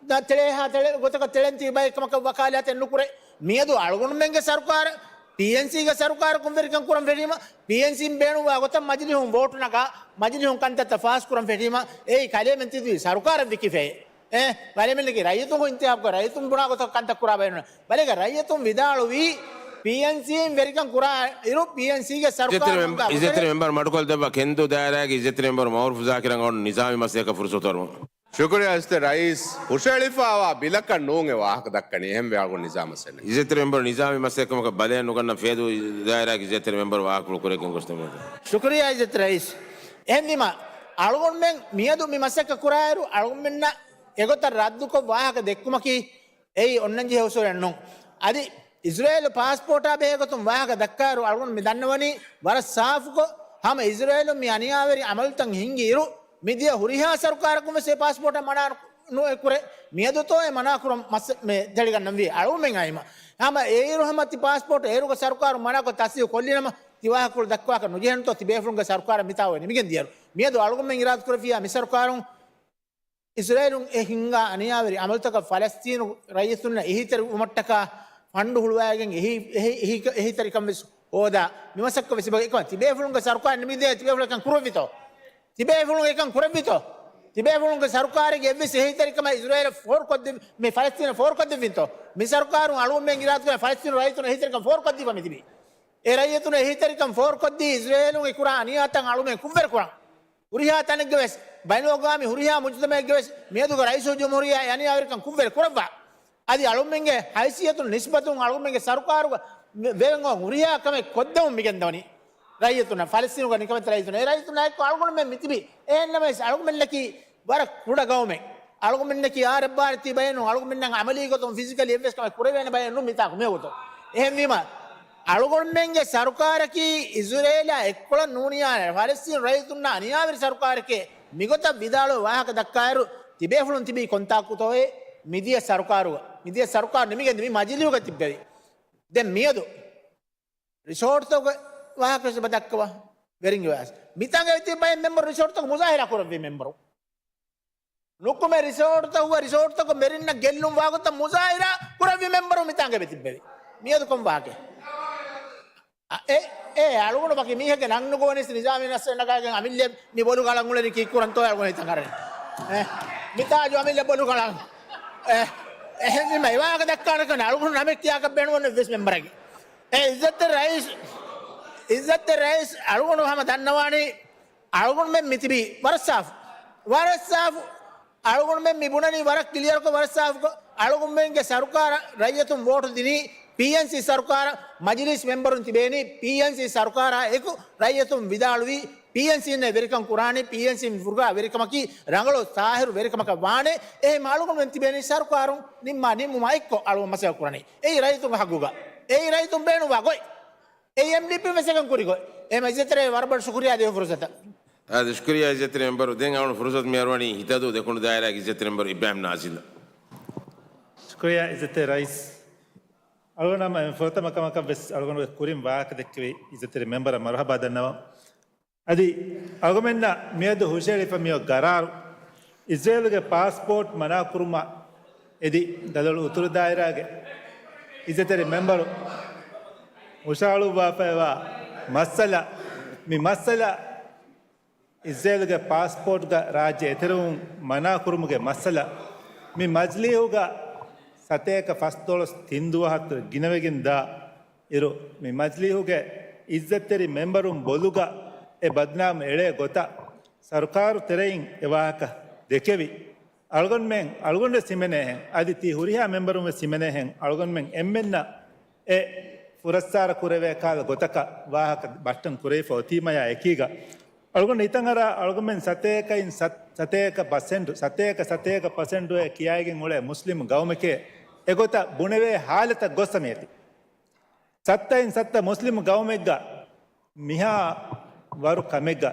ތެޅޭހާ ތެޅެ ގޮތަކަށް ތެޅެން ތިބި ބައެއް ކަމަކަށް ވަކާލާތެއް ނުކުރޭ. މިއަދު އަޅުގަނޑުމެންގެ ސަރުކާރަށް ޕީއެންސީގެ ސަރުކާރަކުން ވެރިކަން ކުރަން ފެށީމަ، ޕީއެންސީން ބޭނުންވާ ގޮތަށް މަޖިލީހުން ވޯޓު ނަގާ، މަޖިލީހުން ކަންތައްތައް ފާސްކުރަން ފެށީމަ، އެއީ ކަލޭމެން ތިދުވި ސަރުކާރަށް ވިކިފައޭ. އެ، ވަރެމެންނަކީ ރައްޔިތުން އިންތިހާބުކޮށް ރައްޔިތުން ބުނާ ގޮތަށް ކަންތައް ކުރާ ބައެއް ނޫން. ބަލޭގަ ރައްޔިތުން ވިދާޅުވީ ޕީއެންސީއިން ވެރިކަން ކުރާ އިރު ޕީއެންސީގެ ސަރުކާރު އިއްޒަތްތެރި މެމް-، އިއްޒަތްތެރި މެމްބަރު މަޑުކޮށްދެއްވާ ކެންދޫ ދާއިރާގެ އިއްޒަތްތެރި މެމްބަރު މައުރޫފް ޒާކިރަށް އަޅުގަނޑު ނިޒާމީ މަސައްކަތަށް ފުރުސަތު އަރުވަން. ޝުކުރިއްޔާ އިއްޒަތްތެރި ރައީސް. ހުށައެޅިފައިވާ ބިލަކަށް ނޫން އެ ވާހަކަ ދައްކަނީ. އެހެންވެ އަޅުގަނޑު ނިޒާމަށް ސެންނަ. އިއްޒަތްތެރި މެމްބަރު ނިޒާމީ މަސައްކަތް ކަމަކަށް ބަލައެއް ނުގަންނަ ފޭދޫ ދާއިރާގެ އިއްޒަތްތެރި މެމްބަރު ވާހަކަފުޅު ކުރެއްގެން ގޮސްދެމޭ. ޝުކުރިއްޔާ އިއްޒަތްތެރި ރައީސް. އެހެންވީމަ، އަޅުގަނޑުމެން މިއަދު މި މަސައްކަތް ކުރާއިރު، އަޅުގަނޑުމެންނަށް އެގޮތަށް ރައްދުކޮށް ވާހަކަ ދެއްކުމަކީ، އެއީ އޮންނަންޖެހޭ އުސޫލެއް ނޫން. އަދި އިޒްރޭލު ޕާސްޕޯޓާ ބެހޭގޮތުން ވާހަކަ ދައްކާއިރު، އަޅުގަނޑު މި ދަންނަވަނީ ވަރަށް ސާފުކޮށް، ހަމަ އިޒްރޭލު މި އަނިޔާވެރި އަމަލުތައް ހިންގި އިރު، މިދިޔަ ހުރިހާ ސަރުކާރަކުން ވެސް އެ ޕާސްޕޯޓަށް މަނާ ނު-، ނުއެކުރޭ. މިއަދުތޯ އެ މަނާކުރަން މަސް-، މެ ތެޅިގަންނަންވީ އަޅުމެން އައިމަ. ހަމަ އޭރު ހަމަ ތި ޕާސްޕޯޓް އޭރުގެ ސަރުކާރުން މަނާކޮށް ތަސްދީގު ކޮށްލިނަމަ، ތި ވާހަކަފުޅު ދައްކާކަށް ނުޖެހެންތޯ ތިބޭފުޅުންގެ ސަރުކާރަށް މިތާ އޮވެ ނިމިގެން ދިޔައިރު. މިއަދު އަޅުގަނޑުމެން އިރާދަކުރެއްވިއްޔާ މި ސަރުކާރުން އިޒްރޭލުން އެ ހިންގާ އަނިޔާވެރި އަމަލުތަކަށް ފަލަސްތީނު ރައްޔިތުންނަށް އެހީތެރިވުމަށްޓަކާ ފަންޑު ހުޅުވައިގެން އެހީ-، އެހީ-، އެހީ-، އެހީތެރިކަން ވެސް ހޯދާ. މިމަސައްކަތް ވެސް އެބަ-، އެކަމަށް ތިބޭފުޅުންގެ ސަރުކާރުން ނިމިދޭ ތިބޭފުޅުން އެކަން ކުރެއްވިތޯ؟ ތިބޭފުޅުން އެކަން ކުރެއްވިތޯ؟ ތިބޭފުޅުންގެ ސަރުކާރެއްގެ އެއްވެސް އެހީތެރިކަމެއް އިޒްރޭލަށް ފޯރުކޮށްދެއްވި-، މި ފަލަސްތީނަށް ފޯރުކޮށްދެއްވިންތޯ؟ މި ސަރުކާރުން އަޅުގަނޑުމެން އިރާދަކުރާ ފަލަސްތީނު ރައްޔިތުން އެހީތެރިކަން ފޯރުކޮށްދީފަ މިތިބީ. އެ ރައްޔިތުން އެހީތެރިކަން ފޯރުކޮށްދީ އިޒްރޭލުން އެ ކުރާ އަނިޔާތައް އަޅުމެން ކުށްވެރި ކުރަން. ހުރިހާ ތަނެއްގެ ވެސް ބައިނަލްއަގްވާމީ ހުރިހާ މުޖުތަމައެއްގެ ވެސް މިއަދުގެ ރައީސުލްޖުމްހޫރިއްޔާ އެ އަނިޔާވެރިކަން ކުށްވެރި ކުރައްވާ. އަދި އަޅުމެންގެ ހައިސިއްޔަތުން ނިސްބަތުން އަޅުމެންގެ ސަރުކާރުގަ ވެ-، ވެވެން އޮތް ހުރިހާ ކަމެއް ކޮށްދެމުން މިގެންދަވަނީ. ރައްޔިތުންނަށް، ފަލަސްތީނުގަ ނިކަމެތި ރައްޔިތުން، ރައްޔިތުންނާއެކު އަޅުގަނޑުމެން މިތިބީ. އެހެންނަމަވެސް އަޅުގަނޑުމެންނަކީ ވަރަށް ކުޑަ ގައުމެއް. އަޅުގަނޑުމެންނަކީ އާރެއްބާރެތީ ބައެއް ނޫން. އަޅުގަނޑުމެންނަށް އަމަލީ ގޮތުން ފިޒިކަލީ އެއްވެސް ކަމެއް ކުރެވޭނެ ބައެއް ނޫން މިތާކު މިވަގުތު. އެހެންވީމަ، އަޅުގަނޑުމެންގެ ސަރުކާރަކީ އިޒުރޭލާ އެއްކޮޅަށް ނޫނިޔާ، ފަލަސްތީނު ރައްޔިތުންނާ އަނިޔާވެރި ސަރުކާރެކޭ. މިގޮތަށް ވިދާޅުވެ ވާހަކަ ދައްކާއިރު، ތިބޭފުޅުން ތިބީ ކޮންތާކުތޯއޭ؟ މިދިޔަ ސަރުކާރުގަ، މިދިޔަ ސަރުކާރު ނިމިގެން މި މަޖިލީހުގަ ތިއްބެވި. ދެން މިއަދު ރިސޯޓްތަކުގެ ވާހަކަ ވެސް އެބަ ދައްކަވާ. ވެރިންގެ ވާސް. މިތާނގަ ތިބި ބައެއް މެމްބަރު ރިސޯޓްތަކު މުޒާހިރާ ކުރެއްވި މެމްބަރު. ނުކުމެ ރިސޯޓްތަކުގަ، ރިސޯޓްތަކު މެރިންނަށް ގެއްލުން ވާގޮތަށް މުޒާހިރާ ކުރެއްވި މެމްބަރު މިތާނގަ ތިއްބެވި. މިއަދު ކޮން ވާހަކަ؟ އަ، އެ، އެ، އަޅުގަނޑު ވަކި މީހެއްގެ ނަން ނުގޮވަނީސް ނިޒާމީ ނަސްރެއް ނަގާގެން އަމިއްލަ މި ބޮލު ގަޅަން އުޅެނީ ކީއްކުރަންތޯ އަޅުގަނޑު ހިތަށް އަރަނީ. އެ، މި ތާޖު އަމިއްލަ ބޮލު ގަޅަން. އެ، އެހެންވީމަ އެ ވާހަކަ ދައްކާނެ ކަން އަޅުގަނޑު ނަމެއް ކިޔާކަށް ބޭނުންވަން އެއްވެސް މެމްބަރެއްގެ. އެ، އިއްޒަތްތެރި ރައީސް، އިއްޒަތްތެރި ރައީސް އަޅުގަނޑު ހަމަ ދަންނަވާނީ އަޅުގަނޑުމެން މިތިބީ ވަރަށް ސާފު. ވަރަށް ސާފު. އަޅުގަނޑުމެން މި ބުނަނީ ވަރަށް ކްލިއަރކޮށް ވަރަށް ސާފުކޮށް، އަޅުގަނޑުމެންގެ ސަރުކާރަށް ރައްޔިތުން ވޯޓު ދިނީ ޕީއެންސީ ސަރުކާރަށް، މަޖިލީސް މެމްބަރުން ތިބޭނީ ޕީއެންސީ ސަރުކާރާ އެކު. ރައްޔިތުން ވިދާޅުވީ ޕީއެންސީންނޭ ވެރިކަން ކުރާނީ، ޕީއެންސީން ފުރުގާ ވެރިކަމަކީ ރަނގަޅު ތާހިރު ވެރިކަމަކަށް ވާނެ. އެހެން އަޅުގަނޑުމެން ތިބޭނީ ސަރުކާރުން ނިންމާ ނިންމުމާ އެއްކޮށް އަޅުގަނޑު މަސައްކަތް ކުރަނީ. އެއީ ރައްޔިތުންގެ ހައްގުގަ. އެއީ ރައްޔިތުން ބޭނުންވާ ގޮތް. އެ އެމްޑީޕީ ވެސް އެކަން ކުރި ގޮތް. އެހެން އިއްޒަތްތެރި ވަރަށް ބޮޑަށް ޝުކުރިއްޔާ ދެވި ފުރުސަތަށް. އާދެ، ޝުކުރިއްޔާ އިއްޒަތްތެރި މެމްބަރު. ދެން އަޅުގަނޑު ފުރުސަތު މި އަރުވަނީ ހިތަދޫ ދެކުނު ދާއިރާގެ އިއްޒަތްތެރި މެމްބަރު އިބްރާހިމް ނާޒިލް. ޝުކުރިއްޔާ އިއްޒަތްތެރި ރައީސް. އަޅުގަނޑު ހަމަ ފުރަތަމަ ކަމަކަށް ވެސް އަޅުގަނޑުގެ ކުރިން ވާހަކަ ދެއްކެވި އިއްޒަތްތެރި މެމްބަރަށް މަރުހަބާ ދަންނަވަން. އަދި އަޅުގަމެންނަށް މިއަދު ހުށައެޅިފަ މިއޮތް ގަރާރު، އިޒްރޭލުގެ ޕާސްޕޯޓް މަނާކުރުމަށް އެދި ދަލޮޅު އުތުރު ދާއިރާގެ އިއްޒަތްތެރި މެމްބަރު ހުށަހަޅުއްވާފައިވާ މައްސަލަ، މި މައްސަލަ އިޒްރޭލުގެ ޕާސްޕޯޓްގަ ރާއްޖެ އެތެރެވުން މަނާކުރުމުގެ މައްސަލަ، މި މަޖިލީހުގަ ސަތޭކަ ފަސްދޮޅަސް ތިން ދުވަހަށް ގިނަވެގެން ދާ އިރު، މި މަޖިލީހުގެ އިއްޒަތްތެރި މެމްބަރުން ބޮލުގަ އެ ބަދްނާމް އެޅޭ ގޮތަށް ސަރުކާރު ތެރެއިން އެ ވާހަކަ ދެކެވި. އަޅުގަނޑުމެން، އަޅުގަނޑުވެސް ހިމެނޭހެން، އަދި ތި ހުރިހާ މެމްބަރުންވެސް ހިމެނޭހެން، އަޅުގަނޑުމެން އެންމެންނަށް އެ ފުރައްސާރަ ކުރެވޭ ކަހަލަ ގޮތަކަށް ވާހަކަ ބައްޓަން ކުރެވިފަ އޮތީމަޔާ އެކީގަ، އަޅުގަނޑު ހިތަށް އަރާ އަޅުގަނޑުމެން ސަތޭކައިން ސަތް، ސަތޭކަ ޕަސެންޓު، ސަތޭކަ ސަތޭކަ ޕަސެންޓުއޭ ކިޔައިގެން އުޅޭ މުސްލިމް ގައުމެކޭ އެގޮތަށް ބުނެވޭ ހާލަތަށް ގޮއްސަ މިއޮތީ. ސައްތައިން ސައްތަ މުސްލިމް ގައުމެއްގަ މިހާ ވަރު ކަމެއްގަ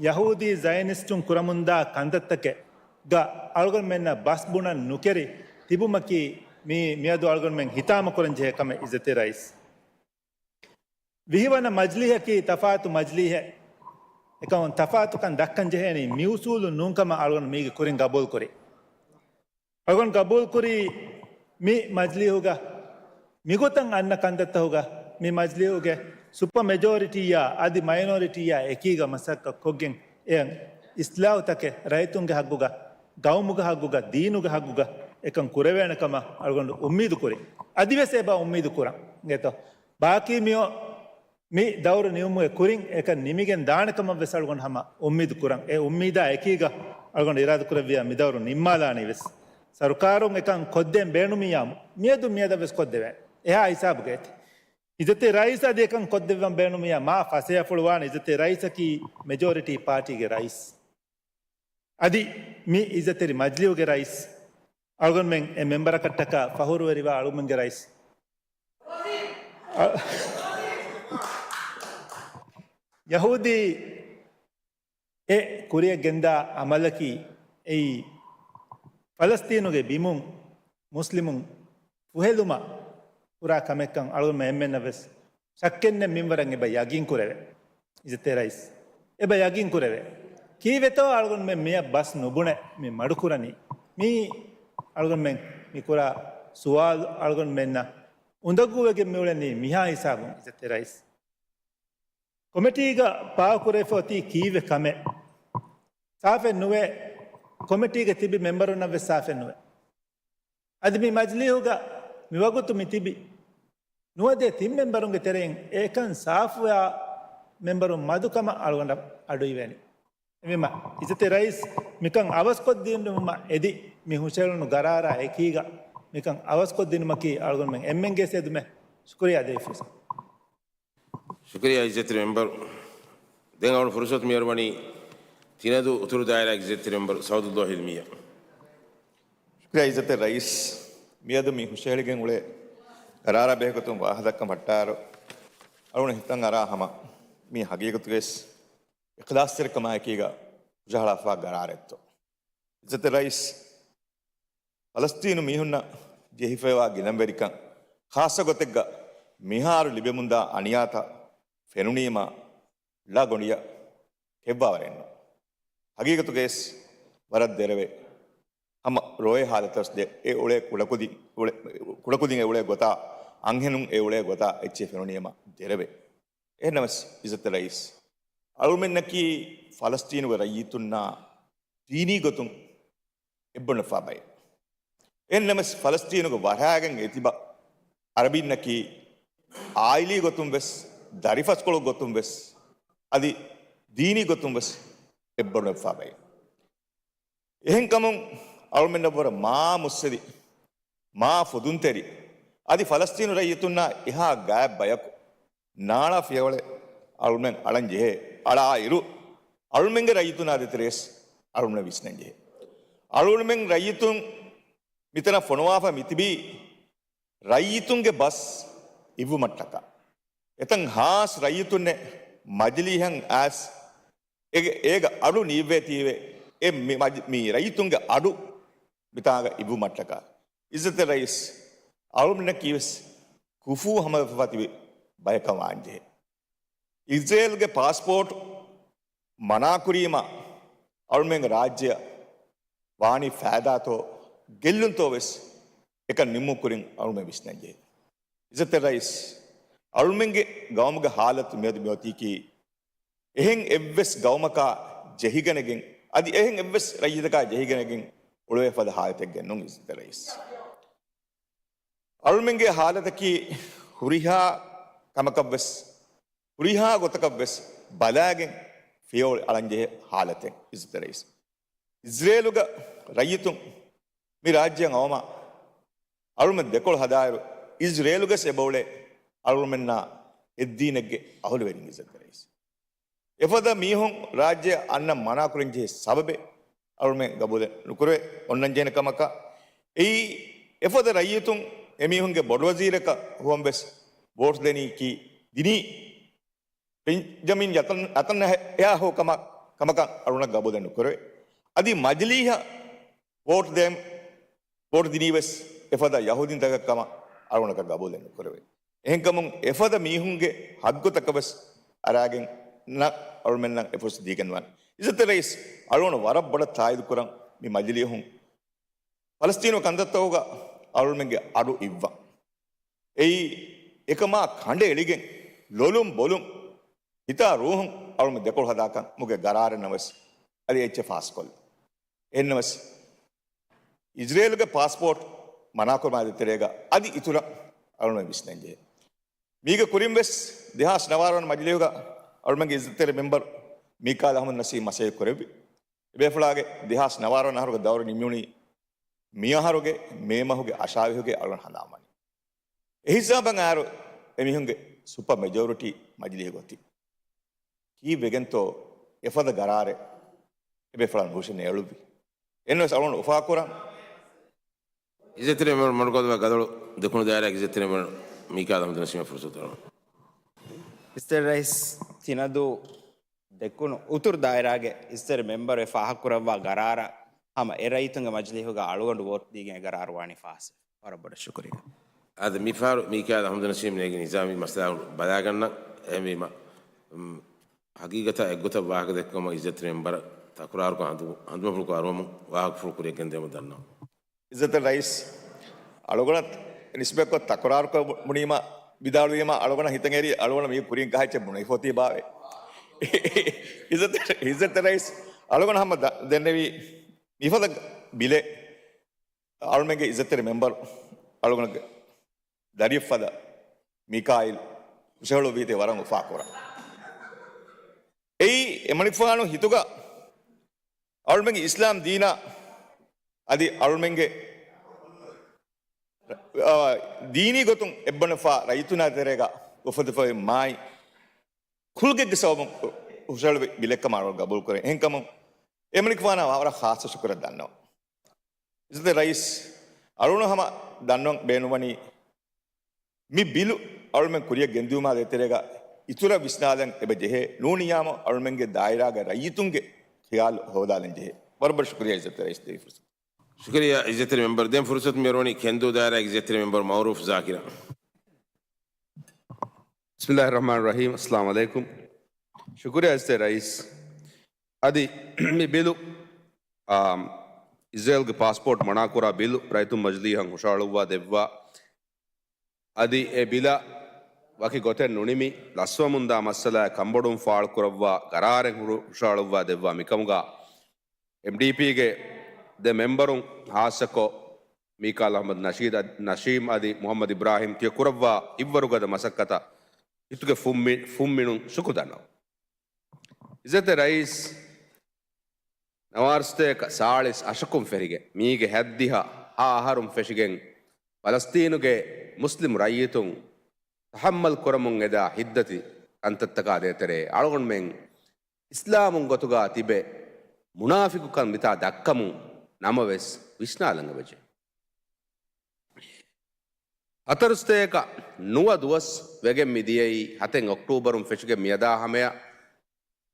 ޔަހޫދީ ޒަޔަނިސްޓުން ކުރަމުންދާ ކަންތައްތަކެއްގަ އަޅުގަނޑުމެންނަށް ބަސް ބުނަން ނުކެރި ތިބުމަކީ މީ މިއަދު އަޅުގަނޑުމެން ހިތާމަކުރަން ޖެހޭ ކަމެއް އިއްޒަތްތެރި ރައީސް. ވިހިވަނަ މަޖިލީހަކީ ތަފާތު މަޖިލީހެއް. އެކަމަކު ތަފާތުކަން ދައްކަން ޖެހޭނީ މިއުސޫލު ނޫންކަމަށް އަޅުގަނޑު މީގެ ކުރިން ގަބޫލުކުރީ. އަޅުގަނޑު ގަބޫލުކުރީ މި މަޖިލީހުގަ މިގޮތަށް އަންނަ ކަންތައްތަކުގަ މި މަޖިލީހުގެ ސުޕަ މެޖޯރިޓީއާ އަދި މައިނޯރިޓީއާ އެކީގަ މަސައްކަތް ކޮށްގެން އެ އިސްލާހުތަކެއް ރައްޔިތުންގެ ހައްގުގަ ގައުމުގެ ހައްގުގަ، ދީނުގެ ހައްގުގަ އެކަން ކުރެވޭނެ ކަމަށް އަޅުގަނޑު އުއްމީދު ކުރިން. އަދިވެސް އެބަ އުއްމީދު ކުރަން އިނގޭތޯ. ބާކީ މިއޮ މި ދައުރު ނިމުމުގެ ކުރިން އެކަން ނިމިގެން ދާނެ ކަމަށް ވެސް އަޅުގަނޑު ހަމަ އުއްމީދު ކުރަން. އެ އުއްމީދާ އެކީގަ އަޅުގަނޑު އިރާދަ ކުރެއްވިޔާ މި ދައުރު ނިންމާލާނީ ވެސް. ސަރުކާރުން އެކަން ކޮށްދޭން ބޭނުމިއްޔާމު މިއަދު މިއަދަށް ވެސް ކޮށްދެވޭނެ. އެހާ ހިސާބުގައި ތި އިއްޒަތްތެރި ރައީސް އަދި އެކަން ކޮށްދެއްވަން ބޭނުމިއްޔާ މާ ފަސޭހަފުޅު ވާނެ. އިއްޒަތްތެރި ރައީސަކީ މެޖޯރިޓީ ޕާޓީގެ ރައީސް. އަދި މި އިއްޒަތްތެރި މަޖިލީހުގެ ރައީސް. އަޅުގަނޑުމެން އެ މެމްބަރަކަށްޓަކާ ފަހުރުވެރިވާ އަޅުގަނޑުމެންގެ ރައީސް. އަ، ޔަހޫދީ އެ ކުރިއަށް ގެންދާ އަމަލަކީ އެއީ ފަލަސްތީނުގެ ބިމުން މުސްލިމުން ފުހެލުމަށް ކުރާ ކަމެއްކަން އަޅުގަނޑުމެން އެންމެންނަށް ވެސް ޝައްކެއްނެތް މިންވަރަށް އެބަ ޔަގީން ކުރެވޭ. އިއްޒަތްތެރި ރައީސް، އެބަ ޔަގީން ކުރެވޭ. ކީއްވެތޯ އަޅުގަނޑުމެން މިއަށް ބަސް ނުބުނެ މި މަޑުކުރަނީ؟ މީ އަޅުގަނޑުމެން މި ކުރާ ސުވާލު އަޅުގަނޑުމެންނަށް އުނދަގޫވެގެން މިއުޅެނީ މިހާ ހިސާބުން. އިއްޒަތްތެރި ރައީސް، ކޮމިޓީގަ ޕާކުރެފަ އޮތީ ކީއްވެ ކަމެއް ސާފެއް ނުވޭ. ކޮމިޓީގަ ތިބި މެމްބަރުންނަށް ވެސް ސާފެއް ނުވޭ. އަދި މި މަޖިލީހުގަ މިވަގުތު މި ތިބި ނުވަދިހަ ތިން މެމްބަރުންގެ ތެރެއިން އެކަން ސާފުވާ މެމްބަރުން މަދުކަމަށް އަޅުގަނޑަށް އަޑުއިވޭނެ. އެހެންވީމަ، އިއްޒަތްތެރި ރައީސް، މިކަން އަވަސްކޮށްދިނުމަށް އެދި މި ހުށަހެޅުނު ގަރާރާ އެކީގަ މިކަން އަވަސްކޮށްދިނުމަކީ އަޅުގަނޑުމެން އެންމެންގެ އެދުމެއް. ޝުކުރިއްޔާ ދެވިފުސް. ޝުކުރިއްޔާ އިއްޒަތްތެރި މެމްބަރު. ދެން އަޅު ފުރުސަތު މިއަރުވަނީ ތިނަދޫ އުތުރު ދާއިރާގެ އިއްޒަތްތެރި މެމްބަރު ސައުދުއްލާހި އިލްމިއްޔާ. ޝުކުރިއްޔާ އިއްޒަތްތެރި ރައީސް، މިއަދު މި ހުށަހެޅިގެން އުޅޭ ގަރާރާ ބެހޭގޮތުން ވާހަކަދައްކަން ވައްޓާއިރު، އަޅުގަނޑު ހިތަށް އަރާ ހަމަ މީ ހަގީގަތުގައި ވެސް އިޚްލާޞްތެރިކަމާއެކީގަ ހުށަހަޅާފަ ގަރާރެއްތޯ؟ އިއްޒަތްތެރި ރައީސް، ފަލަސްތީނު މީހުންނަށް ޖެހިފައިވާ ގިލަންވެރިކަން، ޚާއްޞަ ގޮތެއްގަ މިހާރު ލިބެމުންދާ އަނިޔާތައް ފެނުނީމާ ޅަ ގޮނޑިއަށް ކެއްވާވަރެއްނު. ހަގީގަތުގައި ވެސް ވަރަށް ދެރަވެ. ހަމަ ރޯއެ ހާލަތަށް ދެ-، އެ އުޅޭ ކުޑަކުދިން، އުޅެ-، ކުޑަކުދިން އެ އުޅޭ ގޮތާ، އަންހެނުން އެ އުޅޭ ގޮތާ އެއްޗެއް ފެނުނީމާ ދެރަވެ. އެހެންނަމަސް އިއްޒަތްތެރި ރައީސް، އަޅުމެންނަކީ ފަލަސްތީނުގެ ރައްޔިތުންނާ ދީނީ ގޮތުން އެއްބޮޑުވެފާ ބައެއް. އެހެންނަމަސް ފަލަސްތީނުގެ ވަރާގެން އެތިބަ އަރަބިންނަކީ އާއިލީ ގޮތުން ވެސް، ދަރިފަސްކޮޅު ގޮތުން ވެސް، އަދި ދީނީ ގޮތުން ވެސް އެއްބޮޑުވެފާ ބައެއް. އެހެންކަމުން އަޅުމެންނަށްވުރެ މާ މުއްސަދި، މާ ފުދުންތެރި، އަދި ފަލަސްތީނު ރައްޔިތުންނާ އެހާ ގާތް ބަޔަކު ނާޅާ ފިޔަވަޅެއް އަޅުމެން އަޅަން ޖެހޭ. އަޅާއިރު، އަޅުމެންގެ ރައްޔިތުންނާ ދޭތެރޭސް އަޅުމެން ވިސްނަން ޖެހޭ. އަޅުމެން ރައްޔިތުން މިތަނަށް ފޮނުވާފަ މިތިބީ ރައްޔިތުންގެ ބަސް އިއްވުމަށްޓަކާ. އެތަން ހާސް ރައްޔިތުންނެއް މަޖިލީހަށް އައިސް އޭގެ، އޭގެ އަޑު ނީއްވޭތީވެ، އެ މި-، މަޖި-، މި ރައްޔިތުންގެ އަޑު މިތާގަ އިއްވުމަށްޓަކާ. އިއްޒަތްތެރި ރައީސް، އަޅުމެންނަކީވެސް ކުފޫ ހަމަވެފަ ތިބި ބަޔަކަށް ވާންޖެހޭ. އިޒްރޭލްގެ ޕާސްޕޯޓް މަނާކުރީމަ އަޅުމެންގެ ރާއްޖެއަށް ވާނީ ފައިދާތޯ ގެއްލުންތޯ ވެސް އެކަން ނިމުމުގެ ކުރިން އަޅުމެން ވިސްނަންޖެހޭ. އިއްޒަތްތެރި ރައީސް، އަޅުމެންގެ ގައުމުގެ ހާލަތު މިއަދު މިއޮތީކީ އެހެން އެއްވެސް ގައުމަކާ ޖެހިގަނެގެން، އަދި އެހެން އެއްވެސް ރައްޔިތަކާ ޖެހިގަނެގެން އުޅުވޭ ފަދަ ހާލަތެއްގެ ނޫން އިއްޒަތްތެރި ރައީސް. އަޅުމެންގެ ހާލަތަކީ ހުރިހާ ކަމަކަށްވެސް، ހުރިހާ ގޮތަކަށްވެސް ބަލާގެން ފިޔަވަޅު އަޅަންޖެހޭ ހާލަތެއް އިއްޒަތްތެރި ރައީސް. އިޒްރޭލުގަ ރައްޔިތުން މި ރާއްޖެއަށް އައުމަށް އަޅުމެން ދެކޮޅު ހަދާއިރު، އިޒްރޭލުގަސް އެބައުޅޭ އަޅުމެންނާ އެއްދީނެއްގެ އަހުލުވެރިން އިއްޒަތްތެރި ރައީސް. އެފަދަ މީހުން ރާއްޖެއަށް އަންނަން މަނާކުރަންޖެހޭ ސަބަބެއް އަޅުމެން ގަބޫލެއް ނުކުރެވޭ. އޮންނަންޖެހޭނެ ކަމަކަށް އެއީ، އެފަދަ ރައްޔިތުން އެމީހުންގެ ބޮޑުވަޒީރަކަށް ހުވަންވެސް ވޯޓް ދެނީކީ، ދިނީ ބެންޖަމިން ނެތަން-، ނެތަންޔާހޫ ކަމަ-، ކަމަކަށް އަޅުނަށް ގަބޫލެއް ނުކުރެވޭ. އަދި މަޖިލީހަށް ވޯޓް ދޭން، ވޯޓް ދިނީވެސް އެފަދަ ޔަހޫދީންތަކެއް ކަމަށް އަޅުނަކަށް ގަބޫލެއް ނުކުރެވޭ. އެހެންކަމުން އެފަދަ މީހުންގެ ހައްގުތަކަށް ވެސް އަރާގެން ނަ-، އަޅުމެންނަށް އެ ފުރުސަތު ދީގެންވާނެ. އިއްޒަތްތެރި ރައީސް، އަޅުން ވަރަށް ބޮޑަށް ތާއީދު ކުރަން މި މަޖިލީހުން ފަލަސްތީނު ކަންތައްތަކުގަ އަޅުމެންގެ އަޑު އިއްވަން. އެއީ އެކަމާ ކަނޑައެޅިގެން ލޮލުން ބޮލުން ހިތާ ރޫހުން އަޅުމެން ދެކޮޅު ހަދާކަން މުގެ ގަރާރެއް ނަމަވެސް އަދި އެއްޗެއް ފާސްކޮށްލަ. އެހެންނަމަވެސް އިޒްރޭލުގެ ޕާސްޕޯޓް މަނާކުރުމާ ދޭތެރޭގަ އަދި އިތުރަށް އަޅުގަނޑު ވިސްނަންޖެހޭ. މީގެ ކުރިން ވެސް ދެހާސް ނަވާރަ ވަނަ މަޖިލީހުގަ އަޅުގަނޑުގެ އިއްޒަތްތެރި މެމްބަރު މީކާލް އަހްމަދު ނަސީމް މަސައްކަތް ކުރެއްވި. އެބޭފުޅާގެ ދެހާސް ނަވާރަ ވަނަ އަހަރުގެ ދައުރު ނިމުނީ މި އަހަރުގެ މޭ މަހުގެ އަށާވީހުގައި އަޅުގަނޑު ހަނދާންވަނީ. އެ ހިސާބަށް އަހަރު އެމީހުންގެ ސުޕަ މެޖޯރިޓީ މަޖިލީހުގަ އޮތީ. ކީއްވެގެންތޯ އެފަދަ ގަރާރެއް އެބޭފުޅާ ނުހުށަން އެޅުއްވީ؟ އެންވެސް އަޅުގަނޑު އުފާކުރަން. އިއްޒަތްތެރި މެމްބަރު މަޑުކޮށްލައްވާ ގަދައަޅު ދެކުނު ދާއިރާގެ އިއްޒަތްތެރި މެމްބަރު މީކާލް އަހްމަދު ނަސީމަށް ފުރުސަތު ދެން. އިއްޒަތްތެރި ރައީސް ތިނަދޫ ދެކުނު އުތުރު ދާއިރާގެ އިއްޒަތްތެރި މެމްބަރު އެ ފާހަގަކުރައްވާ ގަރާރަށް ހަމަ އެ ރައްޔިތުންގެ މަޖިލީހުގަ އަޅުގަނޑު ވޯޓް ދީގެން އެ ގަރާރު ވާނީ ފާސް. ވަރަށް ބޮޑަށް ޝުކުރިއްޔާ. އާދެ، މިފަހަރު މީކާލް އަހްމަދު ނަސީމް ނޭނގި ނިޒާމީ މައްސަލައަށް ބަލާގަންނަން. އެހެންވީމަ، އު، ހަގީގަތަށް އެއްގޮތަށް ވާހަކަ ދެއްކުމަށް އިއްޒަތްތެރި މެމްބަރަށް ތަކުރާރުކޮށް ހަނދު-، ހަނދުމަފުޅު ކުރުމުން ވާހަކަފުޅު ކުރިއަށް ގެންދެވުމަށް ދަންނަވަން. އިއްޒަތްތެރި ރައީސް، އަޅުގަނޑަށް ނިސްބަތްކޮށް ތަކުރާރުކޮށް ބުނީމަ، ވިދާޅުވީމަ، އަޅުގަނޑަށް ހިތަށް އެރީ އަޅުގަނޑު މީ ކުރިން ކަހައްޗެއް ބުނެފަ އޮތީ ބާވޭ. އިއްޒަތްތެރި، އިއްޒަތްތެރި ރައީސް، އަޅުގަނޑު ހަމަ ދަ-، ދެންނެވީ މިފަދަ ބިލެއް އަޅުމެންގެ އިއްޒަތްތެރި މެމްބަރު އަޅުގަނޑުގެ ދަރިއަށްފަދަ މީކާއިލް ހުށަހެޅުއްވީތީ ވަރަށް އުފާކުރަން. އެއީ އެމަނިކުފާނު ހިތުގަ އަޅުމެންގެ އިސްލާމް ދީނާ އަދި އަޅުމެންގެ، އާ، ދީނީ ގޮތުން އެއްބަނޑުފާ ރައްޔިތުންނާ ތެރޭގަ އުފެދިފައި މާތް ކުލުގެއްގެ ސަބަބުން ހުށަހެޅުވި ބިލެއްކަމަށް އަޅުގަނޑު ގަބޫލުކުރޭ. އެހެންކަމުން އެމަނިކުފާނާ ވަރަށް ޚާއްޞަ ޝުކުރެއް ދަންނަވަން. އިއްޒަތްތެރި ރައީސް، އަޅުގަނޑު ހަމަ ދަންނަވަން ބޭނުންވަނީ، މި ބިލު އަޅުމެން ކުރިއަށް ގެންދިއުމާ ދޭތެރޭގަ އިތުރަށް ވިސްނާލަން އެބަ ޖެހޭ. ނޫނިއްޔާމު އަޅުމެންގެ ދާއިރާގެ ރައްޔިތުންގެ ޚިޔާލު ހޯދާލަން ޖެހޭ. ވަރަށް ބޮޑަށް ޝުކުރިއްޔާ އިއްޒަތްތެރި ރައީސް ދެއްވި ފުރުސަތަށް. ޝުކުރިއްޔާ އިއްޒަތްތެރި މެމްބަރު. ދެން ފުރުސަތު މިއޮވެނީ ކެންދޫ ދާއިރާގެ އިއްޒަތްތެރި މެމްބަރު މައުރޫފް ޒާކިރަށް. بسم الله الرحمن الرحيم. السلام عليكم. ޝުކުރިއްޔާ އިއްޒަތްތެރި ރައީސް. އަދި މި ބިލު، އާ، އިޒްރޭލްގެ ޕާސްޕޯޓް މަނާކުރާ ބިލު ރައްޔިތުން މަޖިލީހަށް ހުށަހަޅުއްވާ ދެއްވާ. އަދި އެ ބިލަށް ވަކި ގޮތެއް ނުނިމި، ލަސްވަމުންދާ މައްސަލައާ ކަންބޮޑުވުން ފާޅުކުރައްވާ ގަރާރެއް ހުރު-، ހުށަހަޅުއްވާ ދެއްވާ މިކަމުގަ، އެމްޑީޕީގެ ދެ މެމްބަރުން، ހާއްސަކޮށް މީކާލް އަހްމަދު ނަޝީދު އަދި، ނަޝީމް އަދި މުހައްމަދު އިބްރާހިމް ތިޔަ ކުރައްވާ ހިތްވަރުގަދަ މަސައްކަތަށް ހިތުގެ ފުންމި-، ފުންމިނުން ޝުކުރު ދަންނަވަން. އިއްޒަތްތެރި ރައީސް، ނަވާރަ ސަތޭކަ ސާޅީސް އަށަކުން ފެށިގެން، މީގެ ހަތްދިހަ ހަ އަހަރުން ފެށިގެން، ފަލަސްތީނުގެ މުސްލިމް ރައްޔިތުން ތަޙައްމަލް ކުރަމުން އެދާ ހިތްދަތި ކަންތައްތަކާ ދޭތެރޭ، އަޅުގަނޑުމެން އިސްލާމުން ގޮތުގާ ތިބެ މުނާފިޤުކަން މިތާ ދައްކަމުން ނަމަވެސް ވިސްނާލަން އެބަޖެހޭ. ހަތަރު ސަތޭކަ ނުވަ ދުވަސް ވެގެން މި ދިޔައީ ހަތެއް އޮކްޓޫބަރުން ފެށިގެން މިއަދާ ހަމަޔަށް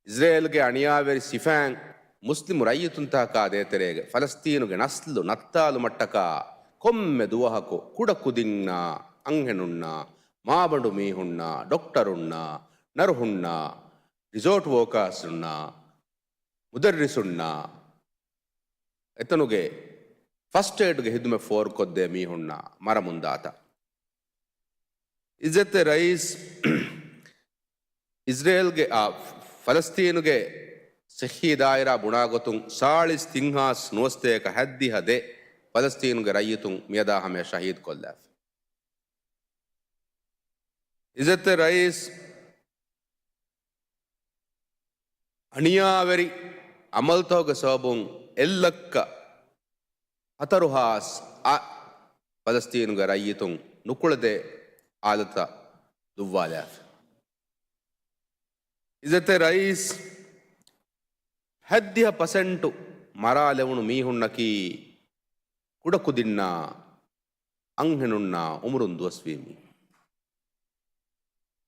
އިޒްރޭލްގެ އަނިޔާވެރި ސިފައިން މުސްލިމު ރައްޔިތުންތަކާ ދޭތެރޭގަ ފަލަސްތީނުގެ ނަސްލު ނައްތާލުމަށްޓަކާ ކޮންމެ ދުވަހަކު ކުޑަކުދިންނާ، އަންހެނުންނާ، މާބަނޑު މީހުންނާ، ޑޮކްޓަރުންނާ، ނަރުހުންނާ، ރިސޯޓް ވޯކާސްންނާ، މުދައްރިސުންނާ، އެތަނުގެ ފަސްޓް އެއިޑްގެ ހިދުމަތް ފޯރުކޮށްދޭ މީހުންނާ މަރަމުންދާތާ. އިއްޒަތްތެރި ރައީސް، އިޒްރޭލްގެ، އާ، ފަލަސްތީނުގެ ޞިއްޙީ ދާއިރާ ބުނާގޮތުން ސާޅީސް ތިން ހާސް ނުވަސަތޭކަ ހަތްދިހަ ދެ ފަލަސްތީނުގެ ރައްޔިތުން މިއަދާ ހަމަޔަށް ޝަހީދު ކޮށްލާފަ. އިއްޒަތްތެރި ރައީސް، އަނިޔާވެރި އަމަލުތަކުގެ ސަބަބުން އެއްލައްކަ ހަތަރު ހާސް އަށް ފަލަސްތީނުގެ ރައްޔިތުން ނުކުޅެދޭ ހާލަތަށް ދުއްވާލާފަ. އިއްޒަތްތެރި ރައީސް، ހަތްދިހަ ޕަސެންޓު މަރާލެވުނު މީހުންނަކީ ކުޑަކުދިންނާ އަންހެނުންނާ އުމުރުން ދުވަސްވީ މީހުން.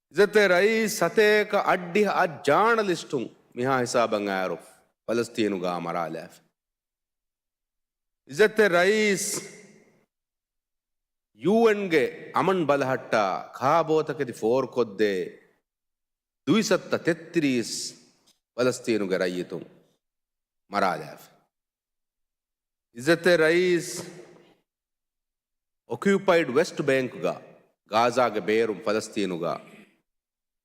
އިއްޒަތްތެރި ރައީސް، ސަތޭކަ އަށްޑިހަ އަށް ޖާނަލިސްޓުން މިހާ ހިސާބަށް އައިރު ފަލަސްތީނުގާ މަރާލާފަ. އިއްޒަތްތެރި ރައީސް، ޔޫއެންގެ އަމަން ބަލަހައްޓާ ކާބޯތަކެތި ފޯރުކޮށްދޭ ދުއިސައްތަ ތެއްތިރީސް ފަލަސްތީނުގެ ރައްޔިތުން މަރާލާފަ. އިއްޒަތްތެރި ރައީސް، އޮކިއުޕައިޑް ވެސްޓް ބޭންކްގަ ގާޒާގެ ބޭރުން ފަލަސްތީނުގަ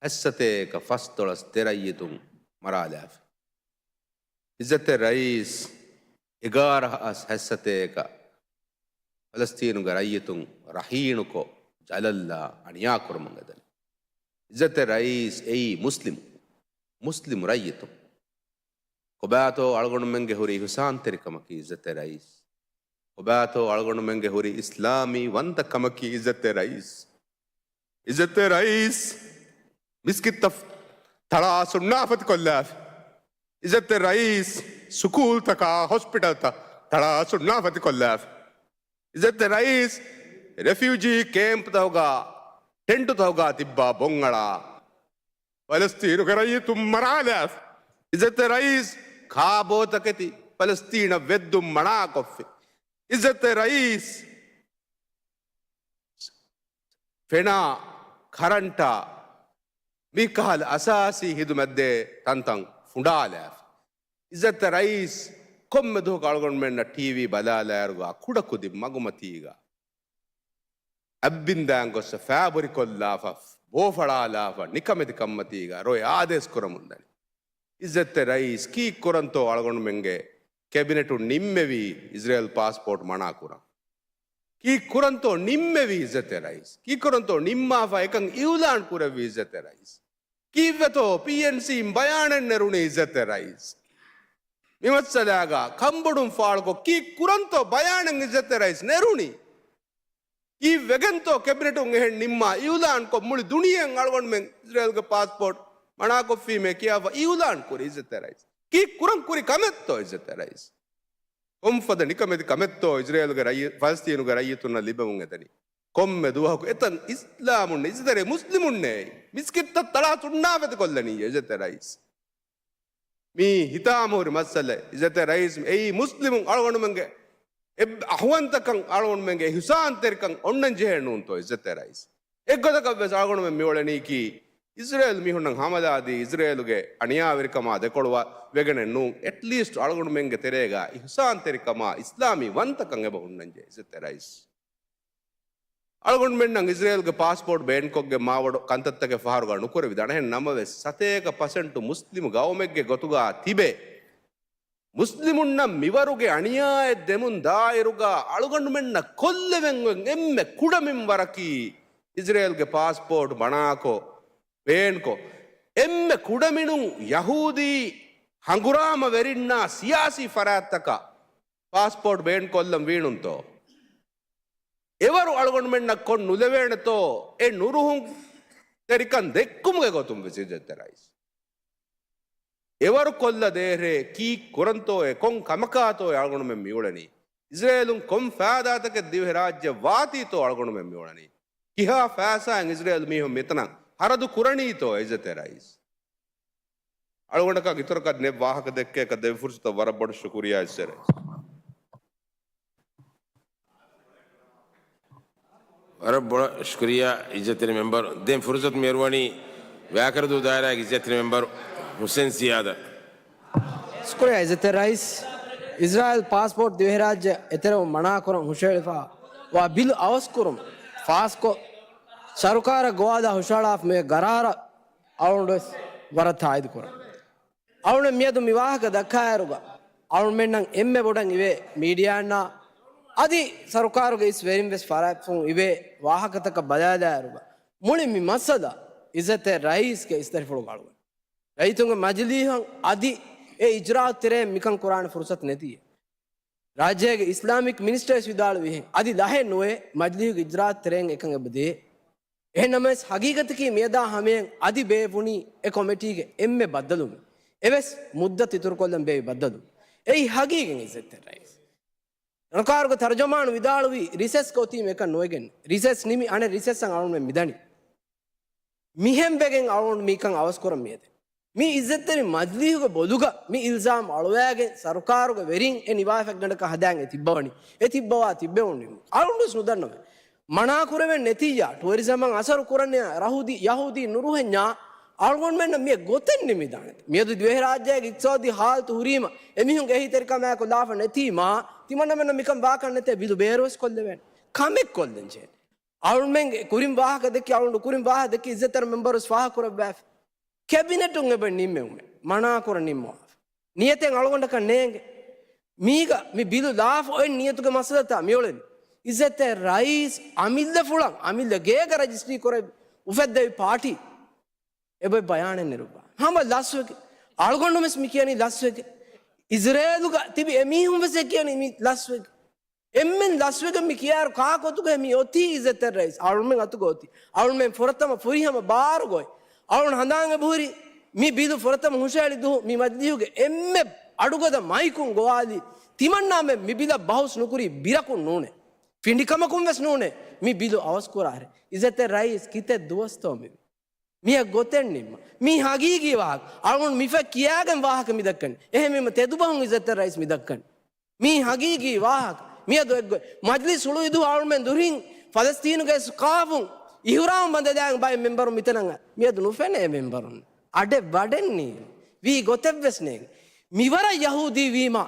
ހަތްސަތޭކަ ފަސްދޮޅަސް ދެ ރައްޔިތުން މަރާލާފަ. އިއްޒަތްތެރި ރައީސް، އެގާރަ ހާސް ހަތްސަތޭކަ ފަލަސްތީނުގެ ރައްޔިތުން ރަހީނުކޮށް، ޖަލަށްލާ، އަނިޔާކުރުމުން އެދަނީ. އިއްޒަތްތެރި ރައީސް އެއީ މުސްލިމު، މުސްލިމު ރައްޔިތުން. ކޮބާތޯ އަޅުގަނޑުމެންގެ ހުރި އިހުސާންތެރިކަމަކީ އިއްޒަތްތެރި ރައީސް؟ ކޮބާތޯ އަޅުގަނޑުމެންގެ ހުރި އިސްލާމީ ވަންތަކަމަކީ އިއްޒަތްތެރި ރައީސް؟ އިއްޒަތްތެރި ރައީސް މިސްކިތްތައް ތަޅާ ސުންނާފަތިކޮށްލާފި. އިއްޒަތްތެރި ރައީސް ސުކޫލްތަކާ ހޮސްޕިޓަލްތައް ތަޅާ ސުންނާފަތިކޮށްލާފި. އިއްޒަތްތެރި ރައީސް ރެފިއުޖީ ކޭމްޕްތަކުގަ ޓެންޓުތަކުގަ ތިއްބާ ބޮންއަޅާ ފަލަސްތީނުގެ ރައްޔިތުން މަރާލާފި. އިއްޒަތްތެރި ރައީސް ކާބޯތަކެތި ފަލަސްތީނަށް ވެއްދުން މަނާކޮށްފި. އިއްޒަތްތެރި ރައީސް ފެނާ، ކަރަންޓާ، މިކަހަލަ އަސާސީ ހިދުމަތްދޭ ތަންތަން ފުނޑާލާފި. އިއްޒަތްތެރި ރައީސް ކޮންމެ ދުވަހަކު އަޅުގަނޑުމެންނަށް ޓީވީ ބަލާލާއިރުގަ ކުޑަކުދިން މަގުމަތީގަ އަތްބިންދާން ގޮއްސަ ފައިބުރިކޮށްލާފަ، ބޯފަޅާލާފަ، ނިކަމެތި ކަންމަތީގަ ރޮއެ އާދޭސް ކުރަމުންދަނީ. އިއްޒަތްތެރި ރައީސް ކީއްކުރަންތޯ އަޅުގަނޑުމެންގެ ކެބިނެޓުން ނިންމެވީ އިޒްރޭލް ޕާސްޕޯޓް މަނާކުރަން؟ ކީއްކުރަންތޯ ނިންމެވީ އިއްޒަތްތެރި ރައީސް؟ ކީއްކުރަންތޯ ނިންމާފަ އެކަން އިއުލާން ކުރެއްވީ އިއްޒަތްތެރި ރައީސް؟ ކީއްވެތޯ ޕީއެންސީން ބަޔާނެއް ނެރުނީ އިއްޒަތްތެރި ރައީސް؟ މި މައްސަލާގަ ކަންބޮޑުން ފާޅުކޮށް ކީއްކުރަންތޯ ބަޔާނެއް އިއްޒަތްތެރި ރައީސް ނެރުނީ؟ ކީއްވެގެންތޯ ކެބިނެޓުން އެހެން ނިންމާ އިއުލާންކޮށް މުޅި ދުނިޔެއަށް އަޅުގަނޑުމެން އިޒްރޭލްގެ ޕާސްޕޯޓް މަނާކޮށްފީމޭ ކިޔާފަ އިއުލާން ކުރި އިއްޒަތްތެރި ރައީސް؟ ކީއްކުރަން ކުރި ކަމެއްތޯ އިއްޒަތްތެރި ރައީސް؟ ކޮންފަދަ ނިކަމެތި ކަމެއްތޯ އިޒްރޭލްގެ ރައްޔި-، ފަލަސްތީނުގެ ރައްޔިތުންނަށް ލިބެމުން އެދަނީ؟ ކޮންމެ ދުވަހަކު އެތަން އިސްލާމުންނޭ، އިއްޒަތްތެރި މުސްލިމުންނޭ، މިސްކިތްތައް ތަޅާ ސުންނާފަތިކޮށްލަނީ އިއްޒަތްތެރި ރައީސް. މީ ހިތާމަހުރި މައްސަލައެއް. އިއްޒަތްތެރި ރައީސް އެއީ މުސްލިމުން އަޅުގަނޑުމެންގެ އެ އަހުވަންތަކަން އަޅުގަނޑުމެންގެ އިހުސާންތެރިކަން އޮންނަން ޖެހޭ ނޫންތޯ އިއްޒަތްތެރި ރައީސް؟ އެއްގޮތަކަށް ވެސް އަޅުގަނޑުމެން މިއުޅެނީކީ އިޒްރޭލް މީހުންނަށް ހަމަލާދީ އިޒްރޭލުގެ އަނިޔާވެރިކަމާ ދެކޮޅު ވެގެނެއް ނޫން. އެޓްލީސްޓް އަޅުގަނޑުމެންގެ ތެރޭގަ އިހުސާންތެރިކަމާ އިސްލާމީ ވަންތަކަން އެބަ ހުންނަންޖެހޭ އިއްޒަތްތެރި ރައީސް. އަޅުގަނޑުމެންނަށް އިޒްރޭލްގެ ޕާސްޕޯޓް ބޭންކޮށްގެން މާބޮޑު ކަންތައްތަކެއް ފަހަރުގަ ނުކުރެވިދާނެ. އެހެން ނަމަވެސް، ސަތޭކަ ޕަސެންޓު މުސްލިމު ގައުމެއްގެ ގޮތުގަ ތިބެ، މުސްލިމުންނަށް މިވަރުގެ އަނިޔާއެއް ދެމުން ދާއިރުގަ އަޅުގަނޑުމެންނަށް ކޮށްލެވެން އޮތް އެންމެ ކުޑަމިން ވަރަކީ އިޒްރޭލްގެ ޕާސްޕޯޓް ބަނާކޮށް، ބޭންކޮށް، އެންމެ ކުޑަމިނުން ޔަހޫދީ ހަނގުރާމަވެރިންނާ ސިޔާސީ ފަރާތްތަކަށް ޕާސްޕޯޓް ބޭން ކޮށްލަން ވީނުންތޯ؟ އެވަރު އަޅުގަނޑުމެންނަށް ކޮށް ނުލެވޭނެތޯ؟ އެ ނުރުހުންތެރިކަން ދެއްކުމުގެ ގޮތުން ވެސް އިއްޒަތްތެރި ރައީސް. އެވަރު ކޮށްލަ ދޭހޭ ކީއްކުރަންތޯއޭ؟ ކޮން ކަމަކާތޯއޭ އަޅުގަނޑުމެން މިއުޅެނީ؟ އިޒްރޭލުން ކޮން ފައިދާތަކެއް ދިވެހިރާއްޖެ ވާތީތޯ އަޅުގަނޑުމެން މިއުޅެނީ؟ ކިހާ ފައިސާއިން އިޒްރޭލް މީހުން މިތަނަށް ހަރަދު ކުރަނީތޯ އިއްޒަތްތެރި ރައީސް؟ އަޅުގަނޑަކަށް އިތުރަކަށް ނެތް ވާހަކަ ދެއްކޭކަށް ދެއްވި ފުރުސަތަށް ވަރަށް ބޮޑަށް ޝުކުރިއްޔާ އިއްޒަތްތެރި ރައީސް. ވަރަށް ބޮޑަށް ޝުކުރިއްޔާ އިއްޒަތްތެރި މެމްބަރު. ދެން ފުރުސަތު މިއަރުވަނީ ވައިކަރަދޫ ދާއިރާގެ އިއްޒަތްތެރި މެމްބަރު ހުސެން ސިޔާދަށް. ޝުކުރިއްޔާ އިއްޒަތްތެރި ރައީސް. އިޒްރާއިލް ޕާސްޕޯޓް ދިވެހިރާއްޖެ އެތެރެވުން މަނާކުރަން ހުށައެޅިފައިވާ ބިލު އަވަސްކުރުން ފާސްކޮށް، ސަރުކާރަށް ގޮވާލާ ހުށަހަޅާފަ މި ގަރާރަށް އަޅުގަނޑުވެސް ވަރަށް ތާއީދު ކުރަން. އަޅުގަނޑު މިއަދު މި ވާހަކަ ދައްކާއިރުގަ، އަޅުގަނޑުމެންނަށް އެންމެ ބޮޑަށް އިވޭ މީޑިއާއަށް އަދި ސަރުކާރުގެ އިސް ވެރިން ވެސް ފަރާތްފުން އިވޭ ވާހަކަތަކަށް ބަލާލާއިރުގަ، މުޅި މި މައްސަލަ އިއްޒަތްތެރި ރައީސްގެ އިސްތަށިފުޅުގަ އަޅުގަނޑު ރައްޔިތުންގެ މަޖިލީހަށް އަދި އެ އިޖްރާއަތް ތެރޭން މިކަން ކުރާނެ ފުރުސަތު ނެތިއްޔޭ. ރާއްޖޭގެ އިސްލާމިކް މިނިސްޓަރވެސް ވިދާޅުވި ހެން، އަދި ލަހެއް ނުވޭ މަޖިލީހުގެ އިޖްރާއަތް ތެރޭން އެކަން އެބަ ދޭ. އެހެން ނަމަވެސް، ހަގީގަތަކީ މިއަދާ ހަމަޔަށް އަދި ބޭއްވުނީ އެ ކޮމިޓީގެ އެންމެ ބައްދަލުވުމެއް. އެވެސް މުއްދަތު އިތުރުކޮށްލަން ބޭއްވި ބައްދަލުވުމެއް. އެއީ ހަގީގަތް އިއްޒަތްތެރި ރައީސް. ސަރުކާރުގެ ތަރުޖަމާނު ވިދާޅުވީ ރިސެސްގެ އޮތީމަ އެކަން ނުވެގެން. ރިސެސް ނިމި އަނެއް ރިސެސްއަށް އަޅުގަނޑުމެން މިދަނީ. މިހެން ވެގެން އަޅުގަނޑު މިކަން އަވަސްކުރަން މިއަދެ. މި އިއްޒަތްތެރި މަޖިލީހުގެ ބޮލުގަ މި އިލްޒާމް އަޅުވައިގެން ސަރުކާރުގެ ވެރިން އެ ނިވާފަތްގަނޑަކަށް ހަދާން އެ ތިއްބަވަނީ. އެ ތިއްބަވާ ތިއްބެވުނީ. އަޅުގަނޑުވެސް ނުދަންނަވަން. މަނާކުރެވެން ނެތިއްޔާ، ޓުއަރިޒަމަށް އަސަރު ކުރަންޏާ، ރަހުދީ، ޔަހޫދީ ނުރުހެންޏާ، އަޅުގަނޑުމެންނަށް މިއަށް ގޮތެއް ނިމިދާނެތަ؟ މިއަދު ދިވެހިރާއްޖޭގެ އިޤްތިޞާދީ ހާލަތު ހުރީމަ، އެމީހުންގެ އެހީތެރިކަމާއެކު ލާފަ ނެތީމާ، ތިމަންނަމެންނަށް މިކަން ވާކަށް ނެތޭ. ބިލު ބޭރުވެސް ކޮށްލެވޭނެ. ކަމެއް ކޮށްލަން ޖެހޭނެ. އަޅުމެންގެ ކުރިން ވާހަކަ ދެއްކި، އަޅުގަނޑު ކުރިން ވާހަކަ ދެއްކި އިއްޒަތްތެރި މެމްބަރުވެސް ފާހަގަކުރައްވާފި. ކެބިނެޓުން އެބަ ނިންމެވުމެއް. މަނާކުރަން ނިންމަވާފި. ނިޔަތެއް އަޅުގަނޑަކަށް ނޭނގެ. މީގަ މި ބިލު ލާފަ އޮތް ނިޔަތުގެ މައްސަލަތައް މިއުޅެނީ. އިއްޒަތްތެރި ރައީސް އަމިއްލަފުޅަށް އަމިއްލަ ގޭގަ ރަޖިސްޓްރީ ކުރެ އުފެއްދެވި ޕާޓީ އެބައޮތް ބަޔާނެއް ނެރުއްވާ. ހަމަ ލަސްވެގެ. އަޅުގަނޑުމެސް މި ކިޔަނީ ލަސްވެގެ. އިޒްރޭލުގަ ތިބި އެމީހުން ވެސް އެ ކިޔަނީ މި ލަސްވެގެ. އެންމެން ލަސްވެގެން މި ކިޔާއިރު ކާކު އަތުގަ މި އޮތީ އިއްޒަތްތެރި ރައީސް؟ އަޅުމެން އަތުގަ އޮތީ. އަޅުމެން ފުރަތަމަ ފުރިހަމަ ބާރުގަ އޮތް. އަޅުން ހަނދާން އެބަހުރި މި ބިލު ފުރަތަމަ ހުށައެޅި ދުވަހު މި މަޖިލީހުގެ އެންމެ އަޑުގަދަ މައިކުން ގޮވާލި ތިމަންނާމެން މި ބިލަށް ބަހުސް ނުކުރީ ބިރަކުން ނޫނޭ. ފިނޑިކަމަކުން ވެސް ނޫނޭ މި ބިލު އަވަސްކުރާހެރެ. އިއްޒަތްތެރި ރައީސް ކިތައް ދުވަސްތޯ މި މިއަށް ގޮތެއް ނިންމަ. މީ ހަގީގީ ވާހަކަ. އަޅުން މިފަ ކިޔާގެން ވާހަކަ މިދައްކަނީ. އެހެންވީމަ ތެދުބަހުން އިއްޒަތްތެރި ރައީސް މިދައްކަނީ. މީ ހަގީގީ ވާހަކަ. މިއަދު އެއްގޮތް މަޖްލިސް ހުޅުވި ދުވަހު އަޅުމެން ދުރިން ފަލަސްތީނުގެ ސްކާފުން އިހުރާމް ބަނދެދާގެން ބައެއް މެމްބަރުން މިތަނަށް އަ-، މިއަދު ނުފެނޭ މެމްބަރުން. އަޑެއް ވަޑެއް ނީ. ވީ ގޮތެއް ވެސް ނޭނގެ. މިވަރަށް ޔަހޫދީ ވީމަ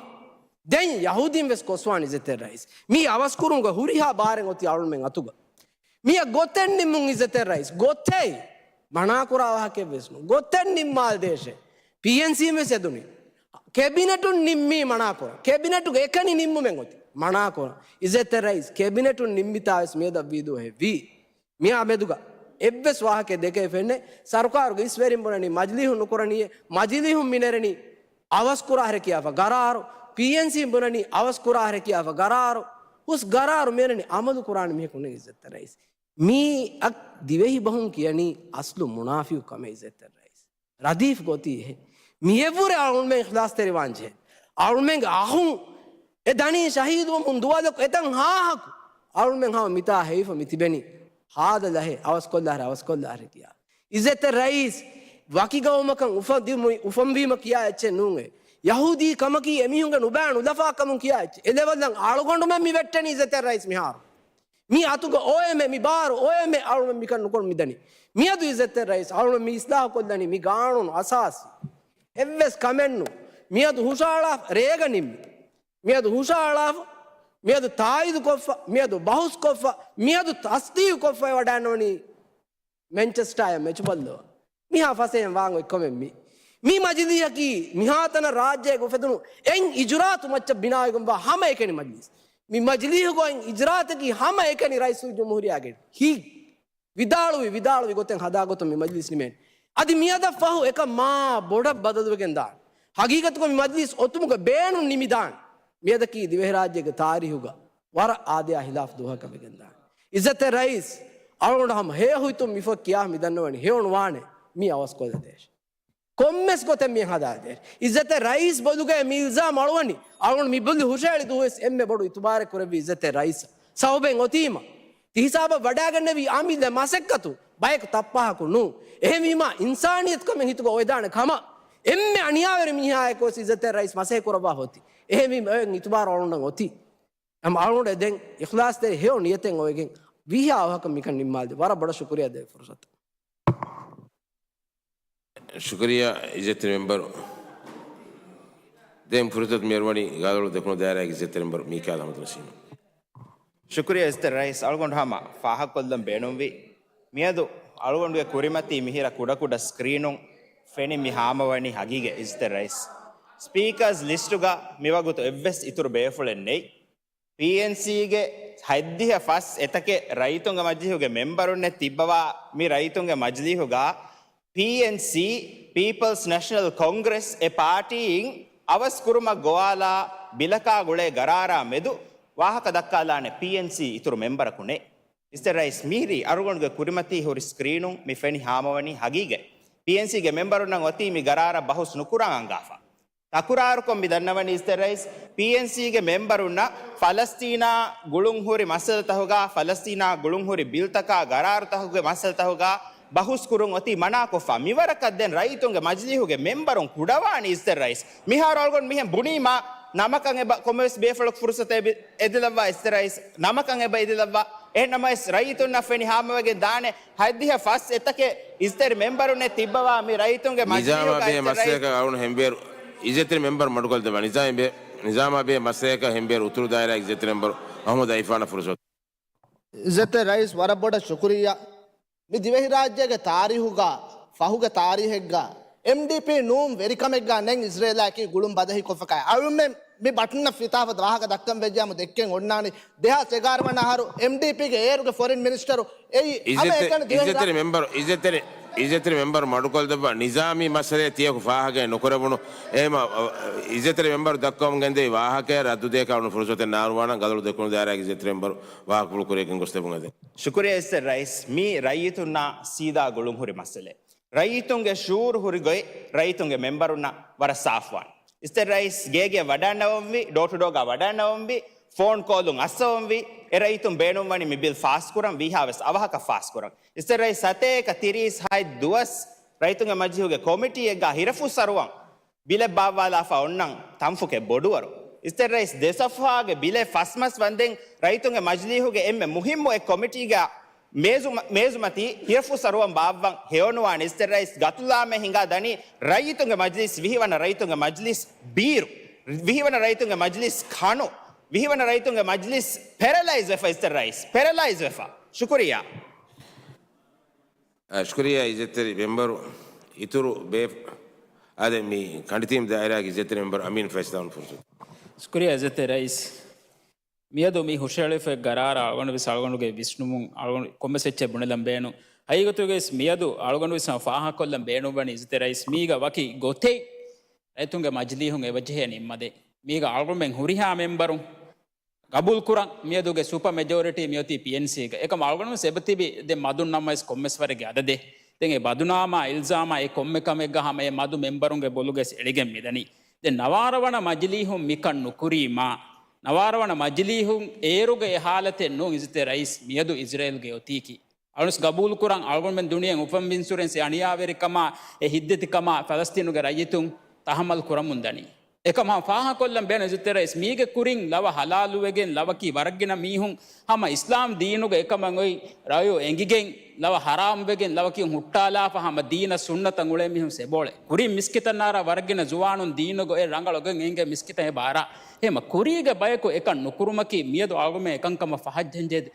ދެން ޔަހޫދީން ވެސް ކޮސްވާނެ އިއްޒަތްތެރި ރައީސް. މީ އަވަސްކުރުމުގެ ހުރިހާ ބާރެއް އޮތީ އަޅުމެން އަތުގަ. މިއަށް ގޮތެއް ނިންމުން އިއްޒަތްތެރި ރައީސް. ގޮތެއް މަނާކުރާ ވާހަކައެއް ވެސް ނޫން. ގޮތެއް ނިންމާލަދޭށޭ. ޕީއެންސީން ވެސް އެދުނީ. ކެބިނެޓުން ނިންމީ މަނާކުރަން. ކެބިނެޓުގެ އެކަނި ނިންމުމެއް އޮތީ. މަނާކުރަން. އިއްޒަތްތެރި ރައީސް ކެބިނެޓުން ނިންމިތާ ވެސް މިއަދަށް ވީ ދުވަހެއް ވީ. މިއާ މެދުގަ އެއްވެސް ވާހަކައެއް ދެކެ ފެންނެ. ސަރުކާރުގެ އިސްވެރިން ބުނަނީ މަޖިލީހުން ނުކުރަނީ. މަޖިލީހުން މިނެރެނީ އަވަސްކުރާހެރެ ކިޔާފަ ގަރާރު. ޕީއެންސީން ބުނަނީ އަވަސްކުރާހެރެ ކިޔާފަ ގަރާރު. ހުސް ގަރާރު މިނެރެނީ އަމަލު ކުރާނެ މީހަކު ނެތް އިއްޒަތްތެރި ރައީސް. މީ އަށް ދިވެހި ބަހުން ކިޔަނީ އަސްލު މުނާފިޤު ކަމެއް އިއްޒަތްތެރި ރައީސް. ރަދީފް ގޮތީ އެހެން. މިއެއްވުރެ އަޅުމެން އިޚްލާޞްތެރިވާން ޖެހޭ. އަޅުމެންގެ އަޚުން އެ ދަނީ ޝަހީދުވަމުން ދުވަލަކު އެތަން ހާހަކު އަޅުމެން ހަމަ މިތާ ހެވިފަ މި ތިބެނީ. ހާދަ ލަހެއް އަވަސްކޮށްލާހެރެ އަވަސްކޮށްލާހެރެ ކިޔާ. އިއްޒަތްތެރި ރައީސް ވަކި ގައުމަކަށް އުފަން ދިއުމު-، އުފަންވީމަ ކިޔާ އެއްޗެއް ނޫން އެ. ޔަހޫދީ ކަމަކީ އެމީހުންގެ ނުބައި ނުލަފާ ކަމުން ކިޔާ އެއްޗެއް. އެ ލެވެލްއަށް އަޅުގަނޑުމެން މި ވެއްޓެނީ އިއްޒަތްތެރި ރައީސް މިހާރު. މި އަތުގަ އޮއެމެ މި ބާރު އޮއެމެ އަޅުމެން މިކަން ނުކޮށް މިދަނީ. މިއަދު އިއްޒަތްތެރި ރައީސް އަޅުމެން މި އިސްލާހު ކޮށްލަނީ މި ގާނޫނު އަސާސީ. އެއްވެސް ކަމެއްނު. މިއަދު ހުށަހަޅާ ރޭގަ ނިންމި. މިއަދު ހުށަހަޅާފަ، މިއަދު ތާއީދު ކޮށްފަ، މިއަދު ބަހުސް ކޮށްފަ، މިއަދު ތަސްދީގު ކޮށްފައި ވަޑައިންނަވަނީ މެންޗެސްޓާއަށް މެޗު ބައްލަވާ. މިހާ ފަސޭހައިން ވާން އޮތް ކަމެއް މީ. މި މަޖިލީހަކީ މިހާތަނަށް ރާއްޖޭގަ އުފެދުނު އެއް އިޖުރާއަތު މައްޗަށް ބިނާވެގެންވާ ހަމައެކަނި މަޖިލީސް. މި މަޖިލީހުގަ އޮތް އިޖުރާއަތަކީ ހަމައެކަނި ރައީސުލްޖުމްހޫރިއްޔާގެ ހިތް ވިދާޅުވި، ވިދާޅުވި ގޮތެއް ހަދާ ގޮތަށް މި މަޖިލީސް ނިމޭނެ. އަދި މިއަދަށް ފަހު އެކަން މާ ބޮޑަށް ބަދަލުވެގެން ދާނެ. ހަގީގަތުގަ މި މަޖިލީސް އޮތުމުގެ ބޭނުން ނިމިދާނެ. މިއަދަކީ ދިވެހިރާއްޖޭގެ ތާރީހުގަ ވަރަށް އާދަޔާ ހިލާފު ދުވަހަކަށް ވެގެން ދާނެ. އިއްޒަތްތެރި ރައީސް އަޅުގަނޑު ހަމަ ހެޔޮ ހިތުން މިފޮތް ކިޔާ މި ދަންނަވަނީ ހެޔޮނުވާނެ މީ އަވަސްކޮށްލަދޭށޭ. ކޮންމެސް ގޮތެއް މި ހަދާދޭ. އިއްޒަތްތެރި ރައީސް ބޮލުގައި މި އިލްޒާމް އަޅުވަނީ. އަޅުގަނޑު މި ބޮލި ހުށައެޅި ދުވަހުވެސް އެންމެ ބޮޑު އިތުބާރެއް ކުރެއްވީ އިއްޒަތްތެރި ރައީސް. ސަބަބެއް އޮތީމަ. ތި ހިސާބަށް ވަޑާގަންނެވި އާމިލް މަސައްކަތު ބަޔަކު ތައްޕާހަކު ނޫ. އެހެންވީމާ އިންސާނިއްޔަތު ކަމެއް ހިތުގަ އޮވެދާނެ ކަމަށް އެންމެ އަނިޔާވެރި މީހާއެކު ވެސް އިއްޒަތްތެރި ރައީސް މަސައްކަތް ކުރައްވާފަ އޮތީ. އެހެންވީމަ އޮތް އިތުބާރު އަޅުގަނޑަށް އޮތީ. އަޅުގަނޑު ދެން އިޚްލާޞްތެރި ހެޔޮ ނިޔަތެއް އޮވެގެން ވީހާ އަވަހަކަށް މިކަން ނިންމާލި. ވަރަށް ބޮޑަށް ޝުކުރިއްޔާ ދޭ ފުރުސަތަށް. ޝުކުރިއްޔާ އިއްޒަތްތެރި މެމްބަރު. ދެން ފުރުސަތު މިއަރުވަނީ ގާލޮޅު ދެކުނު ދާއިރާގެ އިއްޒަތްތެރި މެމްބަރު މީކާލް އަޙްމަދު ނަސީމަށް. ޝުކުރިއްޔާ އިއްޒަތްތެރި ރައީސް. އަޅުގަނޑު ހަމަ ފާހަގަކޮށްލަން ބޭނުންވީ. މިއަދު އަޅުގަނޑުގެ ކުރިމަތީ މިހިރަ ކުޑަކުޑަ ސްކްރީނުން ފެނި މި ހާމަވަނީ ހަގީގަތް އިއްޒަތްތެރި ރައީސް. ސްޕީކާސް ލިސްޓުގަ މިވަގުތު އެއްވެސް އިތުރު ބޭފުޅެއް ނެތް. ޕީއެންސީގެ ހަތްދިހަ ފަސް އެތަކެއް ރައްޔިތުންގެ މަޖިލީހުގެ މެމްބަރުންނެއް ތިއްބަވާ މި ރައްޔިތުންގެ މަޖިލީހުގަ ޕީއެންސީ، ޕީޕަލްސް ނެޝަނަލް ކޮންގްރެސް އެ ޕާޓީއިން އަވަސް ކުރުމަށް ގޮވާލާ ބިލަކާ ގުޅޭ ގަރާރާ މެދު ވާހަކަ ދައްކާލާނެ ޕީއެންސީ އިތުރު މެމްބަރަކު ނެތް. އިއްޒަތްތެރި ރައީސް މިހިރީ އަޅުގަނޑުގެ ކުރިމަތީ ހުރި ސްކްރީނުން މި ފެނި ހާމަވަނީ ހަގީގަތް. ޕީއެންސީގެ މެމްބަރުންނަށް އޮތީ މި ގަރާރަށް ބަހުސް ނުކުރާން އަންގާފަ. ތަކުރާރުކޮށް މި ދަންނަވަނީ އިއްޒަތްތެރި ރައީސް، ޕީއެންސީގެ މެމްބަރުންނަށް ފަލަސްތީނާ ގުޅުންހުރި މައްސަލަތަކުގަ، ފަލަސްތީނާ ގުޅުންހުރި ބިލްތަކާ ގަރާރުތަކުގެ މައްސަލަތަކުގަ ބަހުސް ކުރުން އޮތީ މަނާކޮށްފަ. މިވަރަކަށް ދެން ރައްޔިތުންގެ މަޖިލީހުގެ މެމްބަރުން ކުޑަވާނީ އިއްޒަތްތެރި ރައީސް. މިހާރު އަޅުގަނޑު މިހެން ބުނީމާ، ނަމަކަށް އެބަ ކޮންމެވެސް ބޭފުޅަކު ފުރުސަތެއް އެބަ އެދިލައްވާ އިއްޒަތްތެރި ރައީސް، ނަމަކަށް އެބަ އެދިލައްވާ. އެހެންނަމަވެސް ރައްޔިތުންނަށް ފެނި ހާމަވެގެން ދާނެ ހަތްދިހަ ފަސް އެތަކެއް އިއްޒަތްތެރި މެމްބަރުންނެއް ތިއްބަވާ މި ރައްޔިތުންގެ މަޖިލީހުގަ ނިޒާމާ ބޭ އިއްޒަތްތެރި މަސައްކަތަކަށް އަޅުން ހެންބޭރު، އިއްޒަތްތެރި މެމްބަރު މަޑުކޮށްދެއްވާ. ނިޒާމާ ބޭ، ނިޒާމާ ބޭ މަސައްކަތަކަށް ހެންބޭރު އުތުރު ދާއިރާގެ އިއްޒަތްތެރި މެމްބަރު އަޙްމަދު އައިފާނަށް ފުރުސަތު. އިއްޒަތްތެރި ރައީސް ވަރަށް ބޮޑަށް ޝުކުރިއްޔާ. މި ދިވެހިރާއްޖޭގެ ތާރީހުގަ، ފަހުގެ ތާރީހެއްގަ، އެމްޑީޕީ ނޫން ވެރިކަމެއްގަ ނެތް އިޒްރޭލާއެކީ ގުޅުން ބަދަހިކޮށްފަކާ. އަޅުމެން މި ބަޓަންއަށް ފިތާފަ ވާހަކަ ދައްކަން ވެއްޖާމު ދެއްކެން އޮންނާނީ. ދެހާސް އެގާރަ ވަނަ އަހަރު އެމްޑީޕީގެ އޭރުގެ ފޮރިން މިނިސްޓަރު އެއީ ހަމަ އެކަނި ދިވެހިރާ- އިއްޒަތްތެރި މެމްބަރު، އިއްޒަތްތެރި، އިއްޒަތްތެރި މެމްބަރު މަޑުކޮށްދެއްވާ ނިޒާމީ މައްސަލައެއް ތިޔަކު ފާހަގައެއް ނުކުރެވުނު. އެހެމަ، އަ، އިއްޒަތްތެރި މެމްބަރު ދައްކަވަމުން ގެންދެވި ވާހަކައަށް ރައްދު ދޭކަށް އަޅުން ފުރުސަތެއް ނާރުވާނަން. ގަދައަޅު ދެކުނު ދާއިރާގެ އިއްޒަތްތެރި މެމްބަރު ވާހަކަފުޅު ކުރިޔަކަށް ގޮސްދެއްވުން އެދެން. ޝުކުރިޔާ އިއްޒަތްތެރި ރައީސް. މީ ރައްޔިތުންނާ ސީދާ ގުޅުން ހުރި މައްސަލައެއް. ރައްޔިތުންގެ ޝުޢޫރު ހުރި ގޮތް ރައްޔިތުންގެ މެމްބަރުންނަށް ވަރަށް ސާފުވާނެ. އިއްޒަތްތެރި ރައީސް ގޭގެ ވަޑައިންނަވަންވީ، ޑޯ ޓު ޑޯގަ ވަޑައިންނަވަންވީ، ފޯން ކޯލުން އައްސަވަންވީ، އެ ރައްޔިތުން ބޭނުންވަނީ މި ބިލް ފާސްކުރަން ވީހާވެސް އަވަހަކަށް ފާސްކުރަން. އިއްޒަތްތެރި ރައީސް ސަތޭކަ ތިރީސް ހަތް ދުވަސް ރައްޔިތުންގެ މަޖިލީހުގެ ކޮމިޓީއެއްގަ ހިރަފުށް ސަރުވަން ބިލެއް ބާއްވާލާފަ އޮންނަން ތަންފުކެއް ބޮޑުވަރު. އިއްޒަތްތެރި ރައީސް ދެ ސަފުހާގެ ބިލެއް ފަސް މަސް ވަންދެން ރައްޔިތުންގެ މަޖިލީހުގެ އެންމެ މުހިއްމު އެއް ކޮމިޓީގަ މޭޒު-، މޭޒުމަތީ ހިރަފުށް ސަރުވަން ބާއްވަން ހެޔޮނުވާނެ. އިއްޒަތްތެރި ރައީސް ގަތުލާމެ ހިނގާ ދަނީ ރައްޔިތުންގެ މަޖިލީސް ވިހިވަނަ ރައްޔިތުންގެ މަޖިލީސް ބީރު، ވިހިވަނަ ރައްޔިތުންގެ މަޖިލީސް ކަނު، ވިހިވަނަ ރައްޔިތުންގެ މަޖިލީސް ޕެރަލައިޒް ވެފަ. އިއްޒަތްތެރި ރައީސް ޕެރަލައިޒް ވެފަ. ޝުކުރިއްޔާ. އަ، ޝުކުރިއްޔާ އިއްޒަތްތެރި މެމްބަރު. އިތުރު ބޭ-، އާދެ، މި ކަނޑިތީމް ދާއިރާގެ އިއްޒަތްތެރި މެމްބަރު އަމީން ފައިސްލާމު ފުރުސަތު. ޝުކުރިއްޔާ އިއްޒަތްތެރި ރައީސް. މިއަދު މި ހުށައެޅިފައި ގަރާރަށް އަޅުގަނޑު ވެސް އަޅުގަނޑުގެ ވިސްނުމުން އަޅުގަނޑު ކޮންމެސް އެއްޗެއް ބުނެލަން ބޭނުން. ހަގީގަތުގައި ވެސް މިއަދު އަޅުގަނޑު ވެސް ހަމަ ފާހަގަކޮށްލަން ބޭނުންވަނީ އިއްޒަތްތެރި ރައީސް މީގަ ވަކި ގޮތެއް ރައްޔިތުންގެ މަޖިލީހުން އެބަޖެހޭ ނިންމަދޭ. މީގަ އަޅުގަނޑުމެން ހުރިހާ މެމްބަރުން ގަބޫލުކުރަން މިއަދުގެ ސުޕަ މެޖޯރިޓީ މިއޮތީ ޕީއެންސީގަ. އެކަމް އަޅުގަނޑު ވެސް އެބަތިބި ދެން މަދުން ނަމަވެސް ކޮންމެސް ވަރެއްގެ އަދަދެއް. ދެން އެ ބަދުނާމާ އިލްޒާމާ އެ ކޮންމެ ކަމެއްގަ ހަމަ އެ މަދު މެމްބަރުންގެ ބޮލުގައި އެޅިގެން މިދަނީ. ދެން ނަވާރަ ވަނަ މަޖިލީހުން މިކަން ނުކުރީމާ، ނަވާރަ ވަނަ މަޖިލީހުން އޭރުގެ އެ ހާލަތެއް ނޫން އިއްޒަތްތެރި ރައީސް މިއަދު އިޒްރޭލްގެ އޮތީކީ. އަޅުންސް ގަބޫލުކުރަން އަޅުގަނޑުމެން ދުނިޔެ އުފަން ބިންސުރެންސް އެ އަނިޔާވެރިކަމާ، އެ ހިތްދަތިކަމާ ފަލަސްތީނުގެ ރައްޔިތުން ތަހައްމަލް ކުރަމުން ދަނީ. އެކަމް ހަމަ ފާހަގަކޮށްލަން ބޭނުން އިއްޒަތްތެރި ރައީސް މީގެ ކުރިން ލަވަ ހަލާލުވެގެން ލަވަކީ ވަރަށްގިނަ މީހުން ހަމަ އިސްލާމް ދީނުގަ އެކަމަށް އޮތް ރައުޔު އެނގިގެން ލަވަ ހަރާމްވެގެން ލަވަކީ ހުއްޓާލާފަ ހަމަ ދީނަށް ސުންނަތަށް އުޅޭ މީހުން ސެބޯޅެ. ކުރިން މިސްކިތަށް ނާރާ ވަރަށްގިނަ ޒުވާނުން ދީނުގަ އޮތް ރަނގަޅު ގޮތް އެނގޭ މިސްކިތަށް އެބަ އަރާ. އެހެމަ ކުރީގެ ބަޔަކު އެކަން ނުކުރުމަކީ މިއަދު އަޅުގަނޑުމެން އެކަންކަމަށް ފަހަށްޖެހެންޖެހޭ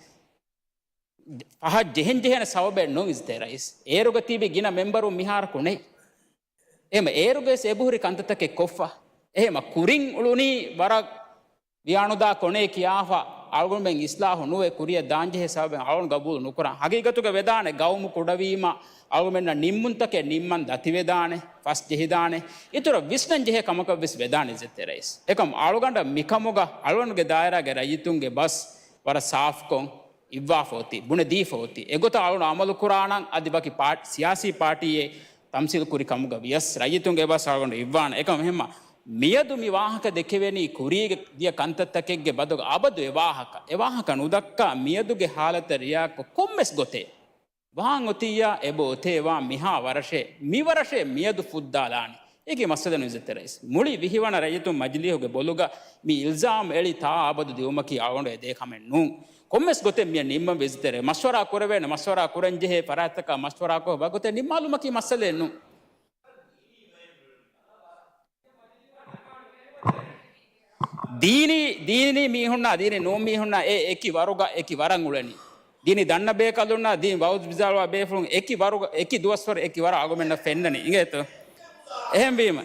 ފަހަށް ޖެހެން ޖެހޭނެ ސަބަބެއް ނޫން އިއްޒަތްތެރި ރައީސް. އޭރުގަ ތިބި ގިނަ މެމްބަރުން މިހާރަކު ނެތް. އެހެމަ އޭރުގަވެސް އެބަހުރި ކަންތައްތަކެއް ކޮށްފަ. އެހެމަ ކުރިން އުޅުނީ ވަރަށް ވިޔާނުދާ ކޮނެ ކިޔާފަ އަޅުގަނޑުމެން އިސްލާހު ނުވެ ކުރިއަށް ދާންޖެހޭ ސަބަބެއް އަޅުގަނޑު ގަބޫލު ނުކުރާ. ހަގީގަތުގަ ވެދާނެ ގައުމު ކުޑަވީމަ އަޅުގަނޑުމެންނަށް ނިންމުންތަކެއް ނިންމަން ދަތިވެދާނެ، ފަސް ޖެހިދާނެ، އިތުރަށް ވިސްނަން ޖެހޭ ކަމަކަށް ވެސް ވެދާނެ އިއްޒަތްތެރި ރައީސް. އެކަމް އަޅުގަނޑަށް މިކަމުގަ އަޅުގަނޑުގެ ދާއިރާގެ ރައްޔިތުންގެ ބަސް ވަރަށް ސާފްކޮށް އިއްވާފަ އޮތީ، ބުނެދީފަ އޮތީ. އެގޮތަށް އަޅުގަނޑު އަމަލުކުރާނަން އަދި ވަކި ޕާޓް-، ސިޔާސީ ޕާޓީއެއް ތަމްސީލް ކުރި ކަމުގަ ވިޔަސް ރައްޔިތުންގެ ބަސް އަޅުގަނޑު އިއްވާނެ. އެކަމް އެހެންމަ މިއަދު މި ވާހަކަ ދެކެވެނީ ކުރީގެ ދިޔަ ކަންތައްތަކެއްގެ ބަދަލުގަ އަބަދު އެ ވާހަކަ، އެ ވާހަކަ ނުދައްކާ މިއަދުގެ ހާލަތަށް ރިއާކޮށް ކޮންމެސް ގޮތެއް ވާން އޮތިއްޔާ އެބަ އޮތޭ ވާ މިހާ ވަރަށޭ، މި ވަރަށޭ މިއަދު ފުއްދާލާނީ. އޭގެ މައްސަލަ ނު އިއްޒަތްތެރި ރައީސް. މުޅި ވިހިވަނަ ރައްޔިތުން މަޖިލީހުގެ ބޮލުގަ މި އިލްޒާމް އެޅި ތާ އަބަދު ދިއުމަކީ އަޅުގަނޑު އެދޭ ކަމެއް ނޫން. ކޮންމެސް ގޮތެއް މިއަށް ނިންމަން ވެ އިއްޒަތްތެރި ރައީސް. މަޝްވަރާ ކުރެވޭނެ، މަޝްވަރާ ކުރަން ޖެހޭ ފަރާތްތަކާ މަޝްވަރާކޮށް ވަގުތެއް ނިންމާލުމަކީ މައްސަލައެއް ނޫން. ދީނީ، ދީނީ މީހުންނާ، ދީނީ ނޫން މީހުންނާ އެ އެކި ވަރުގަ އެކި ވަރަށް އުޅެނީ. ދީނީ ދަންނަ ބޭކަލުންނާ، ދީން ވައުޒު ވިޒާޅުވާ ބޭފުޅުން އެކި ވަރުގަ، އެކި ދުވަސްވަރު އެކި ވަރަށް އަޅުގަނޑުމެންނަށް ފެންނަނީ. އިނގޭތޯ؟ އެހެންވީމަ،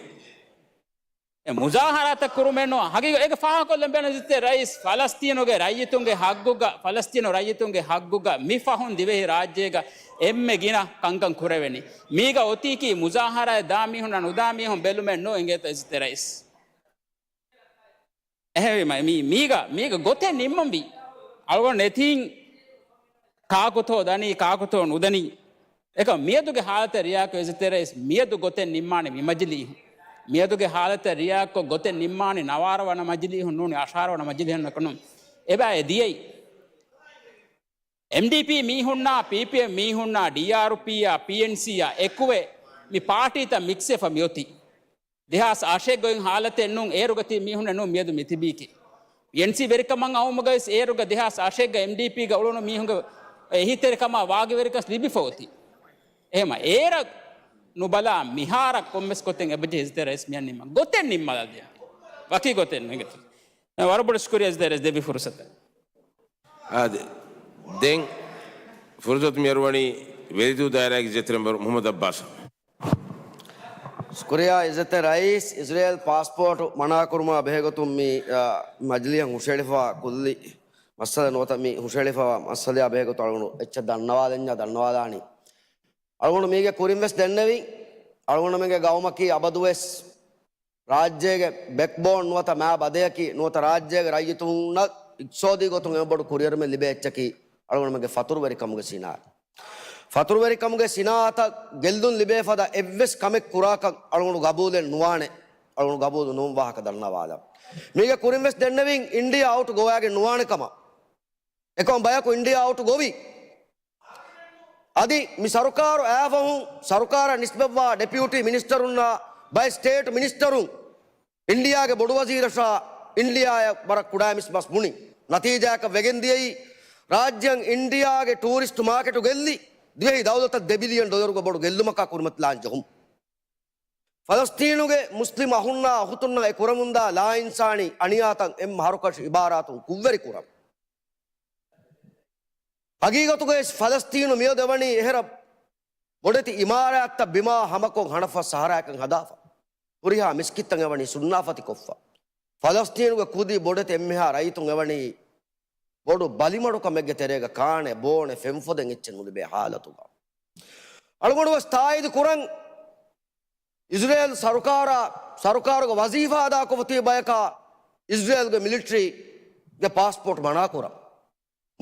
އެ މުޒާހަރާތައް ކުރުމެއް ނޫން. ހަގީގަތް އޭގެ ފާހަގަކޮށްލަން ބޭނުން އިއްޒަތްތެރި ރައީސް ފަލަސްތީނުގެ ރައްޔިތުންގެ ހައްގުގަ، ފަލަސްތީނު ރައްޔިތުންގެ ހައްގުގަ މި ފަހުން ދިވެހި ރާއްޖޭގަ އެންމެ ގިނަ ކަންކަން ކުރެވެނީ. މީގަ އޮތީކީ މުޒާހަރާއެއް ދާ މީހުންނާ ނުދާ މީހުން ބެލުމެއް ނޫން އިނގޭތޯ އިއްޒަތްތެރި ރައީސް. އެހެންވީމަ މީ، މީގަ، މީގަ ގޮތެއް ނިންމަންވީ. އަޅުގަނޑު ނެތީން ކާކުތޯ ދަނީ، ކާކުތޯ ނުދަނީ. އެކަމް މިއަދުގެ ހާލަތަށް ރިއާކޮށް އިއްޒަތްތެރި ރައީސް މިއަދު ގޮތެއް ނިންމާނެ މި މަޖިލީހުން. މިއަދުގެ ހާލަތަށް ރިއާކޮށް ގޮތެއް ނިންމާނެ ނަވާރަ ވަނަ މަޖިލީހުން ނޫނީ އަށާރަ ވަނަ މަޖިލީހުންނަކަށް ނޫން. އެބައި ދިޔައީ. އެމްޑީޕީ މީހުންނާ، ޕީޕީއެމް މީހުންނާ، ޑީއާރުޕީއާ، ޕީއެންސީއާ އެކުވެ މި ޕާޓީތައް މިކްސްވެފަ މިއޮތީ. ދެހާސް އަށެއްގަ އޮތް ހާލަތެއް ނޫން، އޭރުގަ ތިބި މީހުންނެއް ނޫން މިއަދު މިތިބީކީ. އެންސީ ވެރިކަމަށް އައުމުގައިސް އޭރުގަ ދެހާސް އަށެއްގަ އެމްޑީޕީގަ އުޅުނު މީހުންގެ އެހީތެރިކަމާ ވާގިވެރިކަން ލިބިފަ އޮތީ. އެހެމަ އޭރަށް ނުބަލާ މިހާރަށް ކޮންމެސް ގޮތެއް އެބަޖެހޭ އިއްޒަތްތެރި ރައީސް މިއަށް ނިންމަން. ގޮތެއް ނިންމާލަދޭން. ވަކި ގޮތެއް ނުއިނގޭތޯ. ވަރަށް ބޮޑަށް ޝުކުރިއްޔާ އިއްޒަތްތެރި ރައީސް ދެއްވި ފުރުސަތަށް. އާދެ، ދެން ފުރުސަތު މިއަރުވަނީ ވެލިދޫ ދާއިރާގެ އިއްޒަތްތެރި މެމްބަރު މުހައްމަދު އައްބާސަށް. ޝުކުރިއްޔާ އިއްޒަތްތެރި ރައީސް. އިޒްރޭލް ޕާސްޕޯޓު މަނާކުރުމާ ބެހޭގޮތުން މި، އާ، މަޖިލީހަށް ހުށައެޅިފަވާ ކުއްލި މައްސަލަ ނުވަތަ މި ހުށައެޅިފަވާ މައްސަލައާ ބެހޭގޮތުން އަޅުގަނޑު އެއްޗެއް ދަންނަވާލަންޏާ ދަންނަވާލާނީ. އަޅުގަނޑު މީގެ ކުރިން ވެސް ދެންނެވިން، އަޅުގަނޑުމެންގެ ގައުމަކީ އަބަދުވެސް ރާއްޖޭގެ ބެކްބޯން ނުވަތަ މާބަދަޔަކީ ނުވަތަ ރާއްޖޭގެ ރައްޔިތުންނަށް އިޤްތިޞާދީ ގޮތުން އެބަ ބޮޑު ކުރިއެރުމެއް ލިބޭ އެއްޗަކީ އަޅުގަނޑުމެންގެ ފަތުރުވެރިކަމުގެ ސިނާއަތް. ފަތުރުވެރިކަމުގެ ސިނާއަތަށް ގެއްލުން ލިބޭ ފަދަ އެއްވެސް ކަމެއް ކުރާކަށް އަޅުގަނޑު ގަބޫލެއް ނުވާނެ. އަޅުގަނޑު ގަބޫލު ނުވުން ވާހަކަ ދަންނަވާލަން. މީގެ ކުރިން ވެސް ދެންނެވިން އިންޑިއާ އައުޓް ގޮވާގެން ނުވާނެ ކަމަށް. އެކަމަށް ބަޔަކު އިންޑިއާ އައުޓް ގޮވި. އަދި މި ސަރުކާރު އައިފަހުން ސަރުކާރަށް ނިސްބަތްވާ ޑެޕިއުޓީ މިނިސްޓަރުންނާ ބައެއް ސްޓޭޓް މިނިސްޓަރުން އިންޑިއާގެ ބޮޑު ވަޒީރަށާ އިންޑިއާއަށް ވަރަށް ކުޑައިމިސް ބަސް ބުނި. ނަތީޖާއަކަށް ވެގެން ދިޔައީ ރާއްޖެއަށް އިންޑިއާގެ ޓޫރިސްޓް މާކެޓު ގެއްލި ދިވެހި ދައުލަތަށް ދެ ބިލިއަން ޑޮލަރުގެ ބޮޑު ގެއްލުމަކާ ކުރިމަތިލާން ޖެހުން. ފަލަސްތީނުގެ މުސްލިމް އަހުންނާ އުޚުތުންނަށް އެ ކުރަމުންދާ ލާއިންސާނީ އަނިޔާތައް އެންމެ ހަރުކަށި އިބާރާތުން ކުށްވެރި ކުރަން. ހަގީގަތުގައި ފަލަސްތީނު މިއަދު އެވަނީ އެހެރަ ބޮޑެތި އިމާރާތްތައް ބިމާ ހަމަކޮށް ހަނަފަސް ސަހަރާއަކަށް ހަދާފަ. ހުރިހާ މިސްކިތްތައް އެވަނީ ސުންނާފަތިކޮށްފަ. ފަލަސްތީނުގެ ކުދި ބޮޑެތި އެންމެހާ ރައްޔިތުން އެވަނީ ބޮޑު ބަލިމަޑުކަމެއްގެ ތެރޭގަ ކާނެ ބޯނެ ފެންފޮދެއް އެއްޗެއް ނުލިބޭ ހާލަތުގަ. އަޅުގަނޑު ވެސް ތާއީދު ކުރަން، އިޒްރޭލް ސަރުކާރާ، ސަރުކާރުގެ ވަޒީފާ އަދާކޮށްފަ ތިބި ބަޔަކާ އިޒްރޭލްގެ މިލިޓަރީގެ ޕާސްޕޯޓް މަނާކުރަން.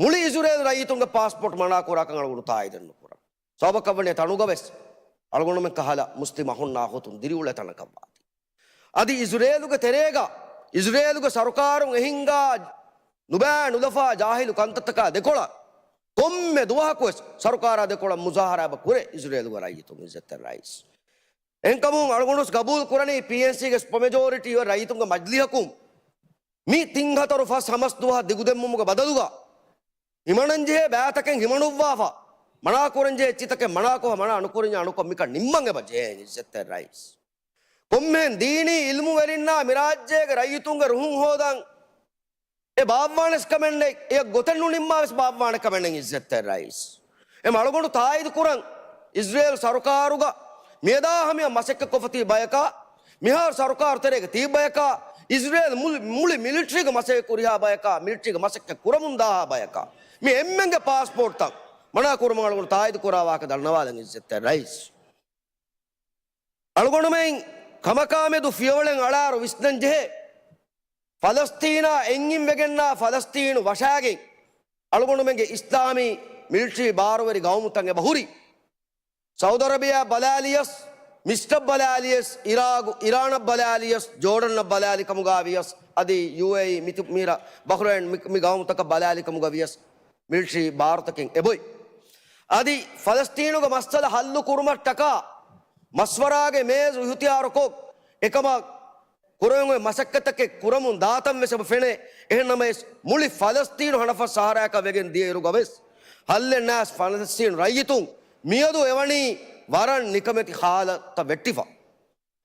މުޅި އިޒުރޭލް ރައްޔިތުންގެ ޕާސްޕޯޓް މަނާކުރާކަން އަޅުގަނޑު ތާއީދެއް ނުކުރަން. ސަބަބަކަށްވަނީ ތަނުގަވެސް އަޅުގަނޑުމެން ކަހަލަ މުސްލިމް އަހުންނާ އުޚުތުން ދިރިއުޅޭ ތަނަކަށްވާތީ. އަދި އިޒުރޭލުގެ ތެރޭގަ އިޒުރޭލުގެ ސަރުކާރުން އެ ހިންގާ ނުބައި ނުލަފާ ޖާހިލު ކަންތައްތަކާ ދެކޮޅަށް ކޮންމެ ދުވަހަކުވެސް ސަރުކާރާ ދެކޮޅަށް މުޒާހަރާ އެބަ ކުރޭ އިޒުރޭލުގެ ރައްޔިތުން އިއްޒަތްތެރި ރައީސް. އެހެންކަމުން އަޅުގަނޑުވެސް ގަބޫލު ކުރަނީ ޕީއެންސީގެ ސުޕަ މެޖޯރިޓީ އޮތް ރައްޔިތުންގެ މަޖިލީހަކުން މި ތިން ހަތަރު ފަސް ހަމަސް ދުވަހަށް ދިގުދެއްވުމުގެ ބަދަލުގަ ހިމަނަންޖެހޭ ބައިތަކެއް ހިމަނުއްވާފަ، މަނާކުރަންޖެހޭ އެއްޗިތަކެއް މަނާކޮށް މަނާ ނުކުރަންޏާ ނުކޮށް މިކަން ނިންމަން އެބަ ޖެހޭ އިއްޒަތްތެރި ރައީސް. ކޮންމެހެން ދީނީ އިލްމުވެރިންނާ މިރާއްޖޭގެ ރައްޔިތުންގެ ރުހުން ހޯދަން އެ ބާއްވާނެސް ކަމެއް ނެތް، އެ ގޮތެއް ނުނިންމާވެސް ބާއްވާނެ ކަމެއް ނެތް އިއްޒަތްތެރި ރައީސް. އެމަ އަޅުގަނޑު ތާއީދު ކުރަން އިޒްރޭލް ސަރުކާރުގަ މިއަދާ ހަމަޔަށް މަސައްކަތްކޮށްފަ ތިބި ބަޔަކާ، މިހާރު ސަރުކާރު ތެރޭގަ ތިބި ބަޔަކާ، އިޒްރޭލް މުޅި، މުޅި މިލިޓްރީގެ މަސައްކަތް ކުރިހާ ބަޔަކާ، މިލިޓްރީގެ މަސައްކަތް ކުރަމުން ދާހާ ބަޔަކާ، މި އެންމެންގެ ޕާސްޕޯޓްތައް މަނާ ކުރުމަށް އަޅުގަނޑު ތާއީދު ކުރާ ވާހަކަ ދަންނަވާލަން އިއްޒަތްތެރި ރައީސް. އަޅުގަނޑުމެން ކަމަކާމެދު ފިޔަވަޅެއް އަޅާއިރު ވިސްނަން ޖެހޭ. ފަލަސްތީނާ އެންގިންވެގެންނާ ފަލަސްތީނު ވަށާގެން އަޅުގަނޑުމެންގެ އިސްލާމީ މިލިޓަރީ ބާރުވެރި ގައުމުތައް އެބަ ހުރި. ސައުދި އަރަބިއާ ބަލާލިޔަސް، މިސްރަށް ބަލާލިޔަސް، އިރާގު، އިރާނަށް ބަލާލިޔަސް، ޖޯޑަންނަށް ބަލާލި ކަމުގަ ވިޔަސް، އަދި ޔޫއޭއީ މިތި، މިރަ، ބަހްރައިން މި، މި ގައުމުތަކަށް ބަލާލި ކަމުގަ ވިޔަސް، މިލިޓަރީ ބާރުތަކެއް އެބޮތް. އަދި ފަލަސްތީނުގެ މައްސަލަ ހައްލު ކުރުމަށްޓަކާ މަޝްވަރާގެ މޭޒު އިހުތިޔާރުކޮށް، އެކަމަށް ކުރެވެން އޮތް މަސައްކަތްތަކެއް ކުރަމުން ދާތަން ވެސް އެބަ ފެނޭ. އެހެން ނަމަވެސް، މުޅި ފަލަސްތީނު ހަނަފަސް ސަހަރާއަކަށް ވެގެން ދިޔައިރުގަވެސް، ހައްލެއް ނާސް ފަލަސްތީނު ރައްޔިތުން މިއަދު އެވަނީ ވަރަށް ނިކަމެތި ހާލަތަށް ވެއްޓިފަ.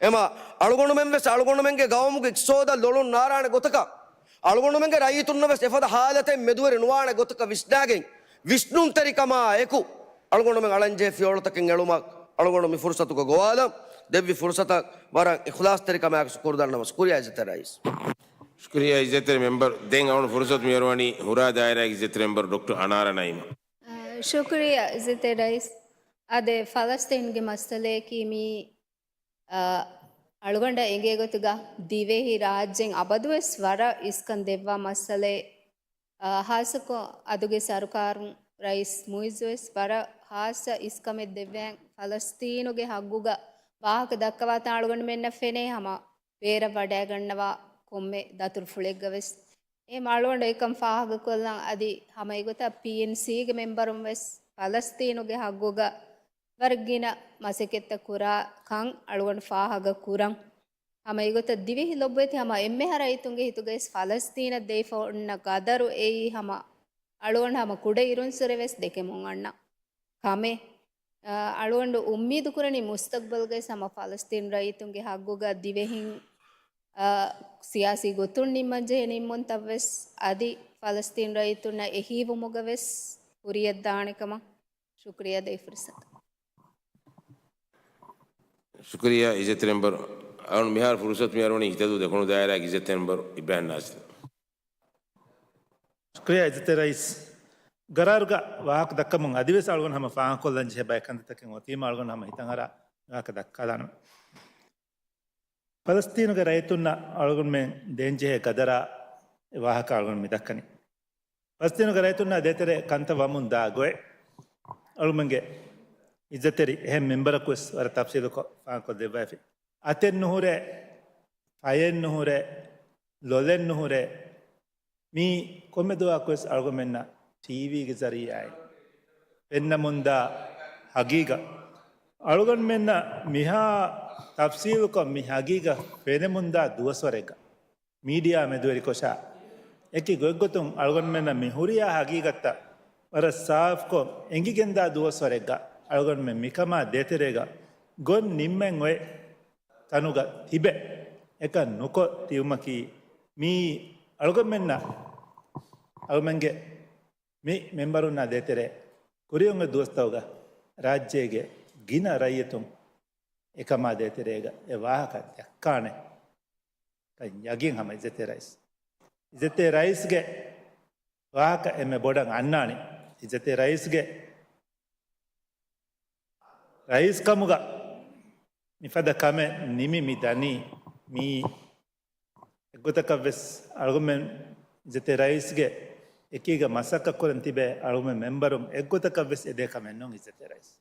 އެމަ އަޅުގަނޑުމެން ވެސް އަޅުގަނޑުމެންގެ ގައުމުގެ އިޤްތިޞާދަށް ލޮޅުން ނާރާނެ ގޮތަކަށް، އަޅުގަނޑުމެންގެ ރައްޔިތުންނަށް ވެސް އެފަދަ ހާލަތެއް މެދުވެރި ނުވާނެ ގޮތަކަށް ވިސްނާގެން، ވިސްނުންތެރިކަމާ އެކު އަޅުގަނޑުމެން އަޅަންޖެހޭ ފިޔަވަޅުތަކެއް އެޅުމަށް އަޅުގަނޑު މި ފުރުސަތުގަ ގޮވާލަން. ދެއްވި ފުރުސަތަށް ވަރަށް އިޚްލާޞްތެރިކަމާއެކު ޝުކުރު ދަންނަވަން. ޝުކުރިއްޔާ އިއްޒަތްތެރި ރައީސް. ޝުކުރިއްޔާ އިއްޒަތްތެރި މެމްބަރު. ދެން އަޅުގަނޑު ފުރުސަތު މިއޮރުވަނީ ހުރާ ދާއިރާގެ އިއްޒަތްތެރި މެމްބަރު ޑޮކްޓަރ އަނާރާ ނައީމަށް. އަ، ޝުކުރިއްޔާ އިއްޒަތްތެރި ރައީސް. އާދެ، ފަލަސްތީންގެ މައްސަލަޔަކީ މީ، އަ، އަޅުގަނޑަށް އެނގޭ ގޮތުގަ ދިވެހި ރާއްޖޭން އަބަދުވެސް ވަރަށް އިސްކަން ދެއްވާ މައްސަލައެއް. އަ، ހާއްސަކޮށް އަދުގެ ސަރުކާރުން ރައީސް މުއިއްޒުވެސް ވަރަށް ހާއްސަ އިސްކަމެއް ދެއްވައި ފަލަސްތީނުގެ ހައްގުގަ ވާހަކަ ދައްކަވާތާ އަޅުގަނޑުމެންނަށް ފެނޭ ހަމަ ބޭރަށް ވަޑައިގަންނަވާ ކޮންމެ ދަތުރުފުޅެއްގަވެސް. އެހެން އަޅުގަނޑު އެކަން ފާހަގަކޮށްލަން އަދި ހަމަ އެގޮތަށް ޕީއެންސީގެ މެމްބަރުން ވެސް ފަލަސްތީނުގެ ހައްގުގަ ވަރަށް ގިނަ މަސައްކަތްތައް ކުރާ ކަން އަޅުގަނޑު ފާހަގަ ކުރަން. ހަމަ އެގޮތަށް ދިވެހި ލޮބުވެތި ހަމަ އެންމެހާ ރައްޔިތުންގެ ހިތުގައި ވެސް ފަލަސްތީނަށް ދެވިފަ އޮންނަ ގަދަރު އެއީ ހަމަ އަޅުގަނޑު ހަމަ ކުޑަ އިރުންސުރެ ވެސް ދެކެމުން އަންނަ ކަމެއް. އަ، އަޅުގަނޑު އުއްމީދު ކުރަނީ މުސްތަގްބަލްގައި ހަމަ ފަލަސްތީނު ރައްޔިތުންގެ ހައްގުގަ ދިވެހިން، އަ، ސިޔާސީ ގޮތުން ނިންމަންޖެހޭ ނިންމުންތައް ވެސް އަދި ފަލަސްތީނު ރައްޔިތުންނަށް އެހީވުމުގަ ވެސް ކުރިޔަށްދާނެ ކަމަށް. ޝުކުރިއްޔާ ދޭ ފުރުސަތަށް. ޝުކުރިއްޔާ އިއްޒަތްތެރި މެމްބަރު. އަޅުން މިހާރު ފުރުސަތު މި އަރުވަނީ ހިތަދޫ ދެކުނު ދާއިރާގެ އިއްޒަތްތެރި މެމްބަރު އިބްރާހިމް ނާސިރު. ޝުކުރިއްޔާ އިއްޒަތްތެރި ރައީސް. ގަރާރުގަ ވާހަކަ ދައްކަމުން އަދިވެސް އަޅުގަނޑު ހަމަ ފާހަގަކޮށްލަން ޖެހޭ ބައެއް ކަންތައްތަކެއް އޮތީމަ އަޅުގަނޑު ހަމަ ހިތަށް އަރާ ވާހަކަ ދައްކާލާނަން. ފަލަސްތީނުގެ ރައްޔިތުންނަށް އަޅުގަނޑުމެން ދޭންޖެހޭ ގަދަރާ ވާހަކަ އަޅުގަނޑު މި ދައްކަނީ. ފަލަސްތީނުގެ ރައްޔިތުންނާ ދޭތެރޭ ކަންތައް ވަމުން ދާ ގޮތް އަޅުމެންގެ އިއްޒަތްތެރި އެހެން މެމްބަރަކުވެސް ވަރަށް ތަފްސީލުކޮށް ފާހަގަކޮށް ދެއްވައިފި. އަތެއް ނުހުރޭ، ފަޔެއް ނުހުރޭ، ލޮލެއް ނުހުރޭ، މީ ކޮންމެ ދުވަހަކުވެސް އަޅުގަނޑުމެންނަށް ޓީވީގެ ޒަރީއާއިން ފެންނަމުންދާ ހަގީގަ. އަޅުގަނޑުމެންނަށް މިހާ ތަފްސީލުކޮށް މި ހަގީގަ ފެނެމުންދާ ދުވަސްވަރެއްގަ މީޑިއާ މެދުވެރިކޮށާ، އެކި ގޮތްގޮތުން އަޅުގަނޑުމެންނަށް މި ހުރިހާ ހަގީގަތްތައް ވަރަށް ސާފްކޮށް އެނގިގެންދާ ދުވަސްވަރެއްގަ އަޅުގަނޑުމެން މިކަމާ ދޭތެރޭގަ ގޮތް ނިންމެން އޮތް ތަނުގަ ތިބެ އެކަން ނުކޮށް ތިބުމަކީ މީ އަޅުގަނޑުމެންނަށް އަޅުމެންގެ މި މެމްބަރުންނާ ދޭތެރޭ ކުރިއަށް އޮތް ދުވަސްތަކުގަ ރާއްޖޭގެ ގިނަ ރައްޔިތުން އެކަމާ ދޭތެރޭގަ އެ ވާހަކަ ދައްކާނެ ކަން ޔަގީން ހަމަ އިއްޒަތްތެރި ރައީސް. އިއްޒަތްތެރި ރައީސްގެ ވާހަކަ އެންމެ ބޮޑަށް އަންނާނީ. އިއްޒަތްތެރި ރައީސްގެ ރައީސްކަމުގަ މިފަދަ ކަމެއް ނިމި މި ދަނީ މީ އެއްގޮތަކަށްވެސް އަޅުގަނޑުމެން އިއްޒަތްތެރި ރައީސްގެ އެކީގަ މަސައްކަތްކުރަން ތިބޭ އަޅުގަނޑުމެން މެމްބަރުން އެއްގޮތަކަށްވެސް އެދޭ ކަމެއް ނޫން އިއްޒަތްތެރި ރައީސް.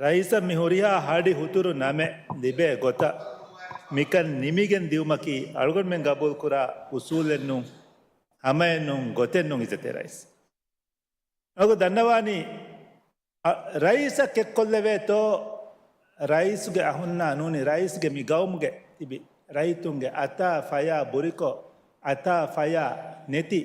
ރައީސަށް މި ހުރިހާ ހަޑި ހުތުރު ނަމެއް ލިބޭ ގޮތަށް މިކަން ނިމިގެން ދިއުމަކީ އަޅުގަނޑުމެން ގަބޫލުކުރާ އުސޫލެއްނޫން، ހަމައެއްނޫން، ގޮތެއްނޫން އިއްޒަތްތެރި ރައީސް. އަޅުގަނޑު ދަންނަވާނީ، އަ، ރައީސަށް ކެއްކޮށްލެވޭތޯ، ރައީސްގެ އަހުންނާ ނޫނީ، ރައީސްގެ މި ގައުމުގެ ތިބި ރައްޔިތުންގެ އަތާ ފަޔާ ބުރިކޮށް، އަތާ ފަޔާ ނެތި،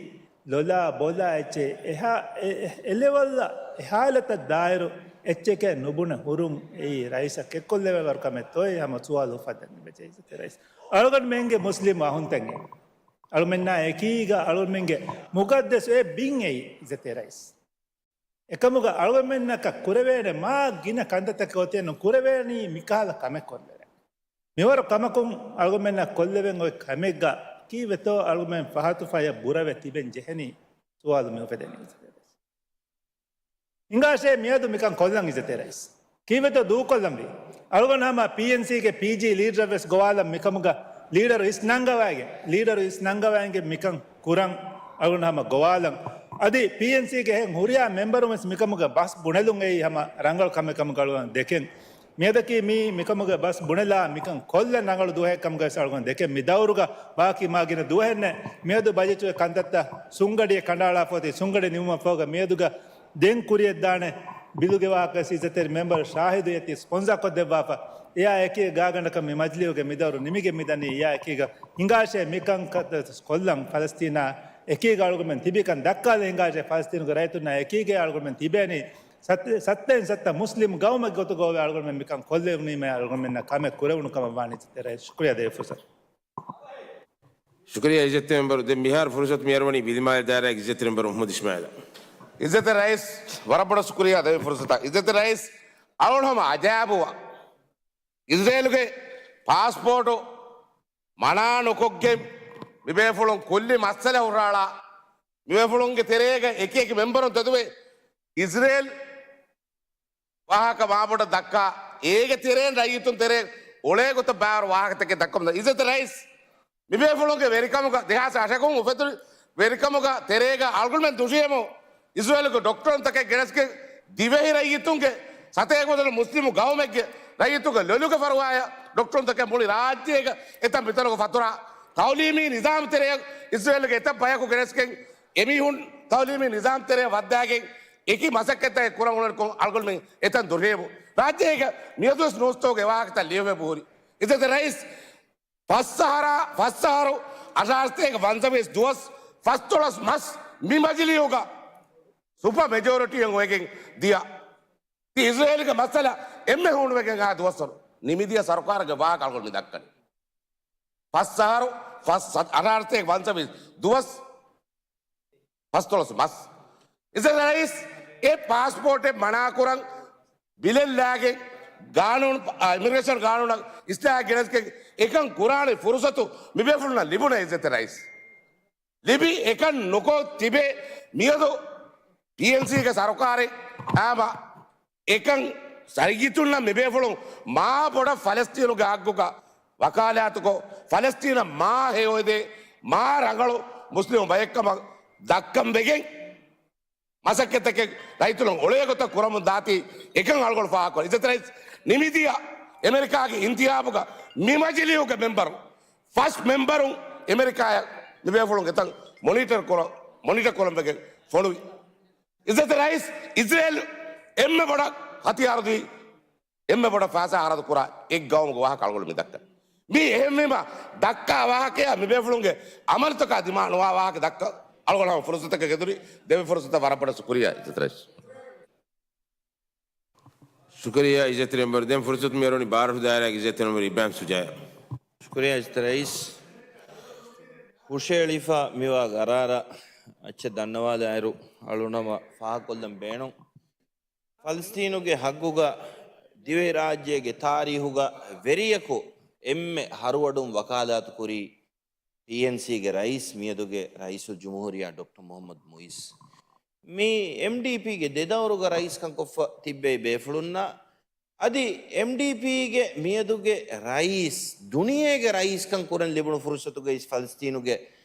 ލޮލާ ބޮލާ އެއްޗެއް އެހާ، އެ، އެ، އެލެވެލްއަށް އެ ހާލަތަށް ދާއިރު އެއްޗެކޭ ނުބުނެ ހުރުން އެއީ ރައީސަށް ކެއްކޮށްލެވޭ ވަރު ކަމެއްތޯއޭ ހަމަ ސުވާލު އުފައްދަން ނިބެޖެ އިއްޒަތްތެރި ރައީސް. އަޅުގަނޑުމެންގެ މުސްލިމް އަހުންތަކެއް އަޅުމެންނާ އެކީގަ އަޅުމެންގެ މުގައްދަސް އެ ބިން އެއީ އިއްޒަތްތެރި ރައީސް. އެކަމުގަ އަޅުގަނޑުމެންނަކަށް ކުރެވޭނެ މާ ގިނަ ކަންތައްތަކެއް އޮތީ ނުކުރެވޭނީ މިކަހަލަ ކަމެއް ކޮށްލެވޭނެ. މިވަރު ކަމަކުން އަޅުގަނޑުމެންނަށް ކޮށްލެވެން އޮތް ކަމެއްގަ ކީއްވެތޯ އަޅުގަނޑުމެން ފަހަތު ފަޔަށް ބުރަވެ ތިބެން ޖެހެނީ ސުވާލު މި އުފެދެނީ. ހިނގާށޭ މިއަދު މިކަން ކޮށްލަން އިއްޒަތްތެރި ރައީސް. ކީއްވެތޯ ދޫކޮށްލަންވީ؟ އަޅުގަނޑު ހަމަ ޕީއެންސީގެ ޕީޖީ ލީޑަރަށް ވެސް ގޮވާލަން މިކަމުގަ ލީޑަރު އިސް ނަންގަވައިގެން، ލީޑަރު އިސް ނަންގަވައިގެން މިކަން ކުރަން އަޅުގަނޑު ހަމަ ގޮވާލަން. އަދި ޕީއެންސީގެ އެހެން ހުރިހާ މެމްބަރުން ވެސް މިކަމުގަ ބަސް ބުނެލުން އެއީ ހަމަ ރަނގަޅު ކަމެއް ކަމުގަ އަޅުގަނޑު ދެކެން. މިއަދަކީ މީ މިކަމުގެ ބަސް ބުނެލާ މިކަން ކޮށްލަން ރަނގަޅު ދުވަހެއް ކަމުގަ ވެސް އަޅުގަނޑު ދެކެން. މި ދައުރުގަ ބާކީ މާ ގިނަ ދުވަހެއްނެއް. މިއަދު ބަޖެޓުގެ ކަންތައްތައް ސުންގަޑިއެއް ކަނޑައަޅާފަ އޮތީ، ސުންގަޑި ނިމުމަށްފަހުގަ މިއަދުގަ ދެން ކުރިޔަށްދާނެ ބިލުގެ ވާހަކަ ވެސް އިއްޒަތްތެރި މެމްބަރު ޝާހިދު އެތި ސްޕޮންސާކޮށްދެއްވާފަ. އެއާ އެކީ ގާގަނޑަކަށް މި މަޖިލީހުގެ މިދައުރު ނިމިގެން މިދަނީ. އެއާ އެކީގަ ހިނގާށޭ މިކަން ކޮށްލަން ފަލަސްތީނާ އެކީގަ އަޅުގަނޑުމެން ތިބިކަން ދައްކާލަ ހިނގާށޭ ފަލަސްތީނުގެ ރައްޔިތުންނާ އެކީގައި އަޅުގަނޑުމެން ތިބޭނީ. ސަތް، ސަތައިން ސަތަ މުސްލިމް ގައުމެއްގެ ގޮތުގަ އަޅުގަނޑުމެން މިކަން ކޮށްލެވުނީމަ އަޅުގަނޑުމެންނަށް ކަމެއް ކުރެވުނު ކަމަށް ވާނީ. ޝުކުރިއްޔާ ދޭ ފުރުސަތު. ޝުކުރިއްޔާ އިއްޒަތްތެރި މެމްބަރު. ދެން މިހާރު ފުރުސަތު މިއަރުވަނީ ބިލިމާލެ ދާއިރާގެ އިއްޒަތްތެރި މެމްބަރު މުހައްމަދު އިސްމާއިލަށް. އިއްޒަތްތެރި ރައީސް، ވަރަށް ބޮޑަށް ޝުކުރިއްޔާ ދެވި ފުރުސަތަށް. އިއްޒަތްތެރި ރައީސް، އަޅުގަނޑު ހަމަ އަޖައިބުވާ. އިޒްރޭލުގެ ޕާސްޕޯޓު މަނާ ނުކޮށްގެން މިބޭފުޅުން ކުއްލި މައްސަލަ ހުށަހަޅާ. މިބޭފުޅުންގެ ތެރޭގަ އެކި އެކި މެމްބަރުން ތެދުވެ އިޒްރޭލް ވާހަކަ މާބޮޑަށް ދައްކާ، އޭގެ ތެރޭން ރައްޔިތުން ތެރޭ އޮޅޭ ގޮތަށް ބާރު ވާހަކަތަކެއް ދައްކަމުން. އިއްޒަތް ރައީސް، މިބޭފުޅުންގެ ވެރިކަމުގަ، ދެހާސް އަށަކުން އުފެދުނު ވެރިކަމުގަ ތެރޭގަ އަޅުގަނޑުމެން ދުށިޔަމު، އިޒްރޭލުގެ ޑޮކްޓަރުންތަކެއް ގެނެސްގެން ދިވެހި ރައްޔިތުންގެ ސަތޭކަ މުސްލިމު ގައުމެއްގެ ރައްޔިތުންގެ ލޮލުގެ ފަރުވާޔަށް ޑޮކްޓަރުންތަކެއް މުޅި ރާއްޖޭގަ އެތަން މިތަނުގަ ފަތުރާ ތައުލީމީ ނިޒާމް ތެރެއަށް އިޒްރޭލުގެ އެތައް ބަޔަކު ގެނެސްގެން އެމީހުން ތައުލީމީ ނިޒާމް ތެރެއަށް ވައްދާގެން އެކި މަސައްކަތްތަކެއް ކުރަން އުޅެންކޮށް އަޅުގަނޑުމެން އެތަން ދުށިޔަމު. ރާއްޖޭގަ މިއަދުވެސް ނޫސްތަކުގެ ވާހަކަތައް ލިޔެވެ ބުހުރި. އިއްޒަތް ރައީސް، ފަސް އަހަރާ، ފަސް އަހަރު އަށާރަސަތޭކަ ފަންސަވީސް ދުވަސް، ފަސްދޮޅަސް މަސް މި މަޖިލީހުގަ ސުޕަ މެޖޯރިޓީއެއް އޮވެގެން ދިޔަ. ތި އިޒްރޭލުގެ މައްސަލަ އެންމެ ހޫނުވެގެން އާ ދުވަސްވަރު ނިމިދިޔަ ސަރުކާރުގެ ވާހަކަ އަޅުގަނޑު މި ދައްކަނީ. ފަސް އަހަރު، ފަސް، އަށާރަސަތޭކަ ފަންސަވީސް ދުވަސް، ފަސްދޮޅަސް މަސް. އިޒްރޭލް ރައީސް އެ ޕާސްޕޯޓެއް މަނާކުރަން ބިލެއްލާގެން ގާނޫނު، އާ، އިމިގްރޭޝަން ގާނޫނަށް އިސްލާހެއް ގެނެސްގެން އެކަން ކުރާނެ ފުރުސަތު މިބޭފުޅުންނަށް ލިބުނެ އިއްޒަތް ރައީސް. ލިބި އެކަން ނުކޮށް ތިބެ މިއަދު ޕީއެންސީގެ ސަރުކާރެއް އާމަ އެކަން ރައްޔިތުންނަށް މިބޭފުޅުން މާ ބޮޑަށް ފަލަސްތީނުގެ ހައްގުގަ ވަކާލާތުކޮށް، ފަލަސްތީނަށް މާ ހެޔޮއެދޭ، މާ ރަނގަޅު މުސްލިމު ބައެއްކަމަށް ދައްކަން ވެގެން، މަސައްކަތްތަކެއް ރައްޔިތުން އޮޅޭ ގޮތަށް ކުރަމުން ދާތީ އެކަން އަޅުގަނޑު ފާހަގަކުރަން. އިއްޒަތް ރައީސް، ނިމިދިޔަ އެމެރިކާގެ އިންތިހާބުގަ މި މަޖިލީހުގެ މެމްބަރު، ފަސް މެމްބަރުން އެމެރިކާއަށް މިބޭފުޅުން އެތަން މޮނިޓަރ ކުރަ، މޮނިޓަރ ކުރަން ވެގެން ފޮނުވި. އިއްޒަތް ރައީސް، އިޒްރޭލް އެންމެ ބޮޑަށް ހަތިޔާރު ދީ، އެންމެ ބޮޑަށް ފައިސާ ހަރަދު ކުރާ އެއް ގައުމުގެ ވާހަކަ އަޅުގަނޑު މި ދައްކަން. މީ އެހެންވީމަ، ދައްކާ ވާހަކަޔާ މިބޭފުޅުންގެ އަމަލުތަކާ ދިމާ ނުވާ ވާހަކަ ދައްކަން އަޅުގަނޑު ހަމަ ފުރުސަތަކަށް ގެންދުރި. ދެވި ފުރުސަތަށް ވަރަށް ބޮޑަށް ޝުކުރިއްޔާ އިއްޒަތް ރައީސް. ޝުކުރިއްޔާ އިއްޒަތްތެރި މެމްބަރު. ދެން ފުރުސަތު މިއަރުވަނީ ބާރަށު ދާއިރާގެ އިއްޒަތްތެރި މެމްބަރު އިބްރާހިމް ޝުޖާއަށް. ޝުކުރިއްޔާ އިއްޒަތްތެރި ރައީސް. ހުށައެޅިފަ މިވާ ގަރާރަށް އައްޗެއް ދަންނަވާލާއިރު އަޅުނަމަ ފާހަގަކޮށްލަން ބޭނުން. ފަލަސްތީނުގެ ހައްގުގަ ދިވެހިރާއްޖޭގެ ތާރީހުގަ ވެރިޔަކު އެންމެ ހަރުވަޑުން ވަކާލާތު ކުރީ ޕީއެންސީގެ ރައީސް، މިއަދުގެ ރައީސުލްޖުމްހޫރިއްޔާ ޑޮކްޓަރ މުޙައްމަދު މުޢިއްޒު. މި އެމްޑީޕީގެ ދެ ދައުރުގަ ރައީސްކަން ކޮށްފަ ތިއްބެވި ބޭފުޅުންނަށް އަދި އެމްޑީޕީގެ މިއަދުގެ ރައީސް، ދުނިޔޭގެ ރައީސްކަން ކުރަން ލިބުނު ފުރުސަތުގައި ފަލަސްތީނުގެ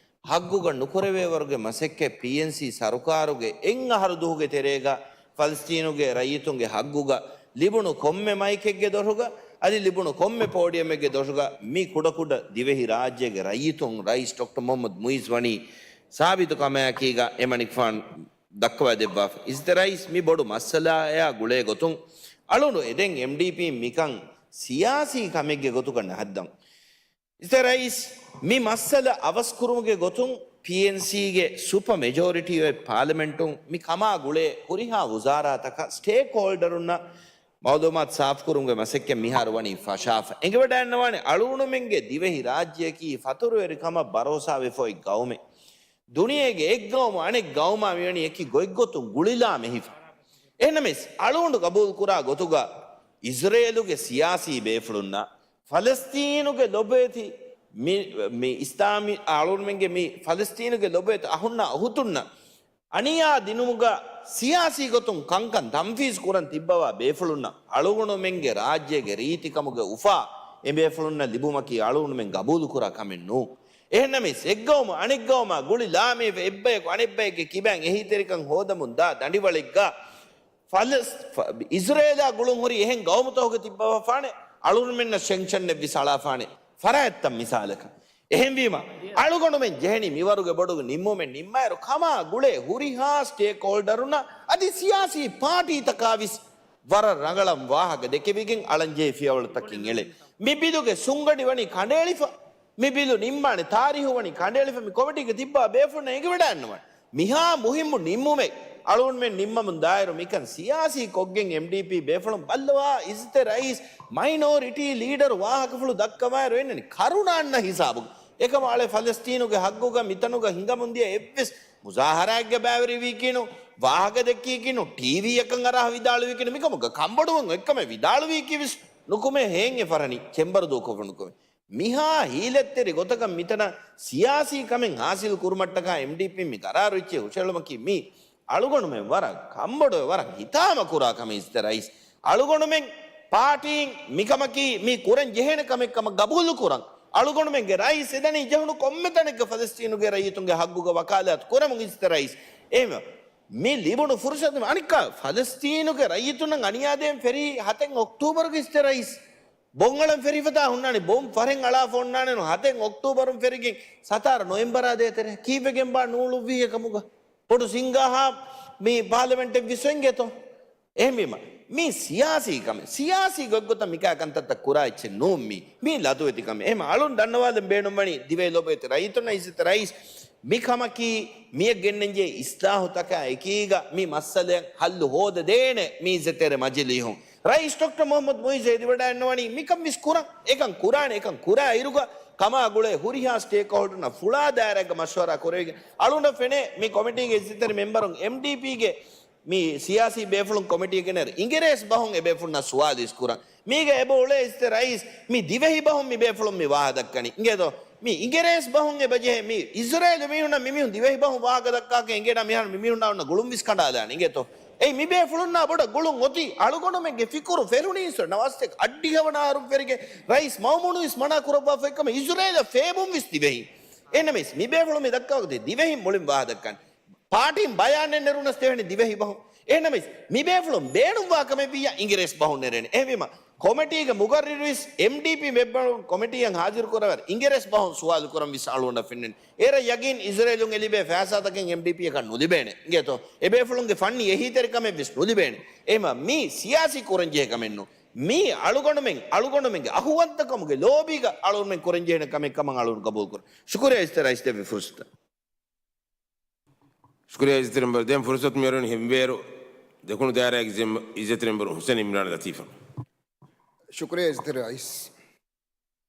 ހައްގުގަ ނުކުރެވޭވަރުގެ މަސައްކަތް ޕީއެންސީ ސަރުކާރުގެ އެއް އަހަރު ދުހުގެ ތެރޭގަ ފަލަސްތީނުގެ ރައްޔިތުންގެ ހައްގުގަ ލިބުނު ކޮންމެ މައިކެއްގެ ދޮށުގަ އަދި ލިބުނު ކޮންމެ ޕޯޑިއަމެއްގެ ދޮށުގަ މި ކުޑަކުޑަ ދިވެހި ރާއްޖޭގެ ރައްޔިތުން ރައީސް ޑޮކްޓަރ މުޙައްމަދު މުޢިއްޒު ވަނީ ސާބިތު ކަމާއެކީގަ އެމަނިކުފާނު ދައްކަވާ ދެއްވާފަ. އިއްޒަތްތެރި ރައީސް، މި ބޮޑު މައްސަލާއާ ގުޅޭ ގޮތުން އަޅުނޑު އެދެން އެމްޑީޕީން މިކަން ސިޔާސީ ކަމެއްގެ ގޮތުގަ ނަހައްދަން. އިއްޒަތްތެރި ރައީސް، މި މައްސަލަ އަވަސްކުރުމުގެ ގޮތުން ޕީއެންސީގެ ސުޕަ މެޖޯރިޓީ އޮތް ޕާލަމެންޓުން މި ކަމާ ގުޅޭ ހުރިހާ ވުޒާރާތަކަށް ސްޓޭކް ހޯލްޑަރުންނަށް މައުލޫމާތު ސާފުކުރުމުގެ މަސައްކަތް މިހާރު ވަނީ ފަށާފަ. އެނގިވަޑައިންނަވާނެ އަޅުގަނޑުމެންގެ ދިވެހި ރާއްޖެއަކީ ފަތުރުވެރިކަމަށް ބަރޯސާވެފަ އޮތް ގައުމެއް. ދުނިޔޭގެ އެއްގައުމު އަނެއް ގައުމާ މިވަނީ އެކި ގޮތްގޮތުން ގުޅިލާމެހިފަ. އެހެންނަމަވެސް، އަޅުގަނޑު ގަބޫލުކުރާ ގޮތުގަ އިޒްރޭލުގެ ސިޔާސީ ބޭފުޅުންނަށް، ފަލަސްތީނުގެ ލޮބުވެތި މި، މި އިސްލާމީ އަޅުގަނޑުމެންގެ މި ފަލަސްތީނުގެ ލޮބުވެތި އަހުންނާ އުހުތުންނަށް އަނިޔާ ދިނުމުގަ ސިޔާސީ ގޮތުން ކަންކަން ތަންފީޒު ކުރަން ތިއްބަވާ ބޭފުޅުންނަށް އަޅުގަނޑުމެންގެ ރާއްޖޭގެ ރީތިކަމުގެ އުފާ އެބޭފުޅުންނަށް ލިބުމަކީ އަޅުގަނޑުމެން ގަބޫލުކުރާ ކަމެއް ނޫން. އެހެންނަމަވެސް، އެއްގައުމު އަނެއްގައުމާ ގުޅިލާމެހިފަ އެއްބަޔަކު އަނެއްބައެއްގެ ކިބައިން އެހީތެރިކަން ހޯދަމުން ދާ ދަނޑިވަޅެއްގަ ފަލަސް-، ފަ-، އިޒްރޭލާ ގުޅުން ހުރި އެހެން ގައުމުތަކުގެ ތިއްބަވާފާނެ، އަޅުގަނޑުމެންނަށް ސެންކްޝަންއެއްވެސް އަޅާފާނެ ފަރާތްތައް މިސާލަކަށް. އެހެންވީމަ، އަޅުގަނޑުމެން ޖެހެނީ މިވަރުގެ ބޮޑު ނިންމުމެއް ނިންމާއިރު، ކަމާ ގުޅޭ ހުރިހާ ސްޓޭކް ހޯލްޑަރުންނަށް އަދި ސިޔާސީ ޕާޓީތަކާވެސް ވަރަށް ރަނގަޅަށް ވާހަކަ ދެކެވިގެން އަޅަންޖެހި ފިޔަވަޅުތަކެއް އެޅޭ. މި ބިލުގެ ސުންގަނޑި ވަނީ ކަނޑައެޅިފަ. މި ބިލު ނިންމާނެ ތާރީހު ވަނީ ކަނޑައެޅިފަ. މި ކޮމިޓީގެ ތިއްބާ ބޭފުޅުންނަށް އެނގިވަޑައިންނަވާނެ. މިހާ މުހިއްމު ނިންމުމެއް އަޅުގަނޑުމެން ނިންމަމުން ދާއިރު މިކަން ސިޔާސީ ކޮށްގެން އެމްޑީޕީ ބޭފުޅުން ބައްލަވާ އިއްޒަތްތެރި ރައީސް މައިނޯރިޓީ ލީޑަރު ވާހަކަފުޅު ދައްކަވާއިރު އެންނަނީ ކަރުނަ އަންނަ ހިސާބުގަ. އެކަމަށް އަޅެ ފަލަސްތީނުގެ ހައްގުގަ މިތަނުގަ ހިނގަމުންދިޔަ އެއްވެސް މުޒާހަރާއެއްގަ ބައިވެރިވީކީނު، ވާހަކަ ދެއްކީކީނު، ޓީވީއަކަށް އަރާ ވިދާޅުވީކީނު، މިކަމުގަ ކަންބޮޑުވުން އެއްކަމެއް ވިދާޅުވީކީވެސް ނުކުމެ ހޭން އެ ފަރަނީ ޗެމްބަރު ދޫކޮށްފަ ނުކުމެ. މިހާ ހީލަތްތެރި ގޮތަކަށް މިތަނަށް ސިޔާސީ ކަމެއް ހާސިލް ކުރުމަށްޓަކާ އެމްޑީޕީން މި ގަރާރު އެއްޗެއް ހުށައެޅުމަކީ މީ އަޅުގަނޑުމެން ވަރަށް ކަންބޮޑުވެ ވަރަށް ހިތާމަ ކުރާ ކަމެއް އިއްޒަތްތެރި ރައީސް. އަޅުގަނޑުމެން ޕާޓީން މިކަމަކީ މީ ކުރަން ޖެހޭނެ ކަމެއް ކަމަށް ގަބޫލު ކުރަން. އަޅުގަނޑުމެންގެ ރައީސް އެދަނީ ޖެހުނު ކޮންމެ ތަނެއްގަ ފަލަސްތީނުގެ ރައްޔިތުންގެ ހައްގުގަ ވަކާލާތު ކުރަމުން އިއްޒަތްތެރި ރައީސް. އެހެންވެ، މި ލިބުނު ފުރުސަތު އަނެއްކާ ފަލަސްތީނުގެ ރައްޔިތުންނަށް އަނިޔާދޭން ފެރީ ހަތެއް އޮކްޓޫބަރުގަ އިއްޒަތްތެރި ރައީސް. ބޮން އަޅަން ފެރިފަތާ ހުންނާނެ، ބޮން ފަރެއް އަޅާފަ ހުންނާނެ، ހަތެއް އޮކްޓޫބަރުން ފެރިގެން ސަތާރަ ނޮވެމްބަރާ ދޭތެރޭ ކީއްވެގެންބާ ނޫޅުއްވީ އެކަމުގަ؟ ބޮޑު ސިންގާހާ މި ޕާލަމެންޓެއް ވިސްވެން ގެތޯ؟ އެހެންވީމަ، މީ ސިޔާސީ ކަމެއް. ސިޔާސީ ގޮތްގޮތަށް މިކާ ކަންތައްތައް ކުރާ އެއްޗެއް ނޫން މީ. މީ ލަދުވެތި ކަމެއް. އެހެމަ އަޅުން ދަންނަވާލަން ބޭނުންވަނީ ދިވެހި ލޮބުވެތި ރައްޔިތުންނަށް އިއްޒަތް ރައީސް. މި ކަމަކީ މިއަށް ގެންނަންޖެހޭ އިސްލާހުތަކާ އެކީގަ މި މައްސަލައަށް ހައްލު ހޯދަދޭނެ މި އިއްޒަތްތެރި މަޖިލީހުން. ރައީސް ޑޮކްޓަރ މުޙައްމަދު މުޢިއްޒު އެދިވަޑައިންނަވަނީ މިކަން ވެސް ކުރަން. އެކަން ކުރާނެ، އެކަން ކުރާ އިރުގަ ކަމާ ގުޅޭ ހުރިހާ ސްޓޭކް ހޯލްޑަރުންނާ ފުޅާ ދާއިރާއެއްގަ މަޝްވަރާ ކުރެވިގެން އަޅުގަނޑަށް ފެނޭ މި ކޮމިޓީގެ އިއްޒަތްތެރި މެމްބަރުން އެމްޑީޕީގެ މި ސިޔާސީ ބޭފުޅުން ކޮމިޓީ ގެނެރު އިނގިރޭސި ބަހުން އެބޭފުޅުންނާ ސުވާލު އިސްކުރަން. މީގަ އެބަ އުޅޭ އިސްތެ ރައީސް، މި ދިވެހި ބަހުން މި ބޭފުޅުން މި ވާހަ ދައްކަނީ. އިނގޭތޯ؟ މި އިނގިރޭސި ބަހުން އެބަ ޖެހޭ. މި އިޒްރޭލު މީހުންނަށް މި މީހުން ދިވެހި ބަހުން ވާހަކަ ދައްކާކަށް އެނގޭނަ މިހާރު މި މީހުންނާ އޮންނަ ގުޅުން ވިސް ކަނޑާލާނެ. އިނގޭތޯ؟ އެއީ މި ބޭފުޅުންނާ ބޮޑަށް ގުޅުން އޮތީ. އަޅުގަނޑުމެންގެ ފިކުރު ފެރުނީސް ނަވާސްތެކް އަށްޑިހަ ވަނަ އަހަރުން ފެރިގެން ރައީސް މައުމޫނު ވިސް މަނާ ކުރައްވާފައި ކަމަށް އިޒްރޭލަށް ފޭބުން ވިސް ދިވެހިން. އެހެންނަމަވެސް މި ބޭފުޅުން މި ދައްކާ ވަގުތު ދިވެހިން މުޅިން ވާހަ ދައްކަން. ޕާޓީން ބަޔާނެއް ނެރުނަސް ދެވެނީ ދިވެހި ބަހުން. އެހެންނަމަވެސް މި ބޭފުޅުން ބޭނުންވާ ކަމެއް ވިއްޔާ އިނގިރޭސި ބަހުން ނެރޭނެ. އެހެންވީމަ ކޮމިޓީގެ މުގައްރިރުވެސް އެމްޑީޕީ މެމްބަރުން ކޮމިޓީއަށް ހާޒިރު ކުރައްވާ އިނގިރޭސި ބަހުން ސުވާލު ކުރަން ވިއްސަ އަޅުގަނޑަށް ފެންނަނީ. އޭރަށް ޔަގީން އިޒްރޭލުން އެ ލިބޭ ފައިސާތަކެއް އެމްޑީޕީއަކަށް ނުލިބޭނެ. އިނގޭތޯ؟ އެ ބޭފުޅުންގެ ފަންނީ އެހީތެރިކަމެއް ވެސް ނުލިބޭނެ. އެހެންވީމަ މީ ސިޔާސީ ކުރަންޖެހޭ ކަމެއް ނޫން. މީ އަޅުގަނޑުމެން، އަޅުގަނޑުމެންގެ އަހުވަންތަކަމުގެ ލޯބީގަ އަޅުގަނޑުމެން ކުރަންޖެހޭނެ ކަމެއް ކަމަށް އަޅުގަނޑު ގަބޫލު ކުރަން. ޝުކުރިއްޔާ އިސްތެ ރައީސް ދެއްވި ފުރުސަތަށް. ޝުކުރިއްޔާ އިއްޒަތްތެރި މެމްބަރު. ދެން ފުރުސަތު މިއަރުވަނީ ހިމްވޭރު ދެކުނު ދާއިރާގެ އިއްޒަތްތެރި މެމްބަރު ހުސެން އިމްރާން ލަތީފަށް. ޝުކުރިއްޔާ އިއްޒަތްތެރި ރައީސް.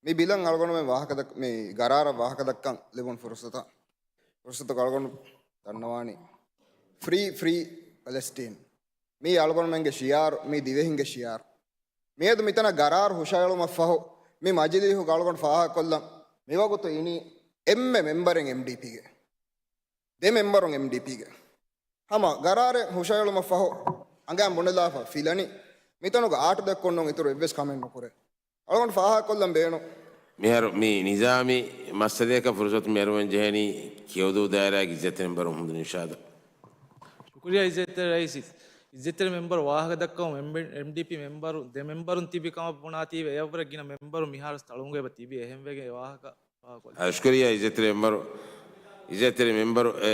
މި ބިލަށް އަޅުގަނޑުމެން ވާހަކަ ދައް-، މި ގަރާރަށް ވާހަކަ ދައްކަން ލިބުނު ފުރުސަތަށް، ފުރުސަތުގަ އަޅުގަނޑު ދަންނަވާނީ ފްރީ، ފްރީ ޕެލެސްޓީން. މީ އަޅުގަނޑުމެންގެ ޝިއާރު، މީ ދިވެހިންގެ ޝިއާރު. މިއަދު މިތަނަށް ގަރާރު ހުށައެޅުމަށްފަހު، މި މަޖިލީހުގަ އަޅުގަނޑު ފާހަގަކޮށްލަން މިވަގުތު އިނީ އެންމެ މެމްބަރެއް އެމްޑީޕީގެ. ދެ މެމްބަރުން އެމްޑީޕީގެ. ހަމަ ގަރާރެއް ހުށައެޅުމަށްފަހު އަނގައިން ބުނެލާފަ ފިލަނީ، މިތަނުގަ އާޓު ދެއްކުންނޫން އިތުރު އެއްވެސް ކަމެއް ނުކުރޭ. އަޅުގަނޑު ފާހަގަކޮށްލަން ބޭނުން. މިހާރު މި ނިޒާމީ މައްސަލަޔަކަށް ފުރުސަތު މިއަރުވަން ޖެހެނީ ކިޔޮދޫ ދާއިރާގެ އިއްޒަތްތެރި މެމްބަރު މުހައްމަދު ނިޝާދަށް. ޝުކުރިއްޔާ އިއްޒަތްތެރި ރައީސް. އިއްޒަތްތެރި މެމްބަރު ވާހަކަ ދައްކަމުން އެމްޑީޕީ މެމްބަރު ދެ މެމްބަރުން ތިބި ކަމަށް ބުނާތީވެ އެއަށްވުރެ ގިނަ މެމްބަރުން މިހާރު ތަޅުމުގަ އެބަ ތިބީ. އެހެންވެގެން ވާހަކަ ފާހަގަކޮށްލަން. އާ، ޝުކުރިއްޔާ އިއްޒަތްތެރި މެމްބަރު. އިއްޒަތްތެރި މެމްބަރު އެ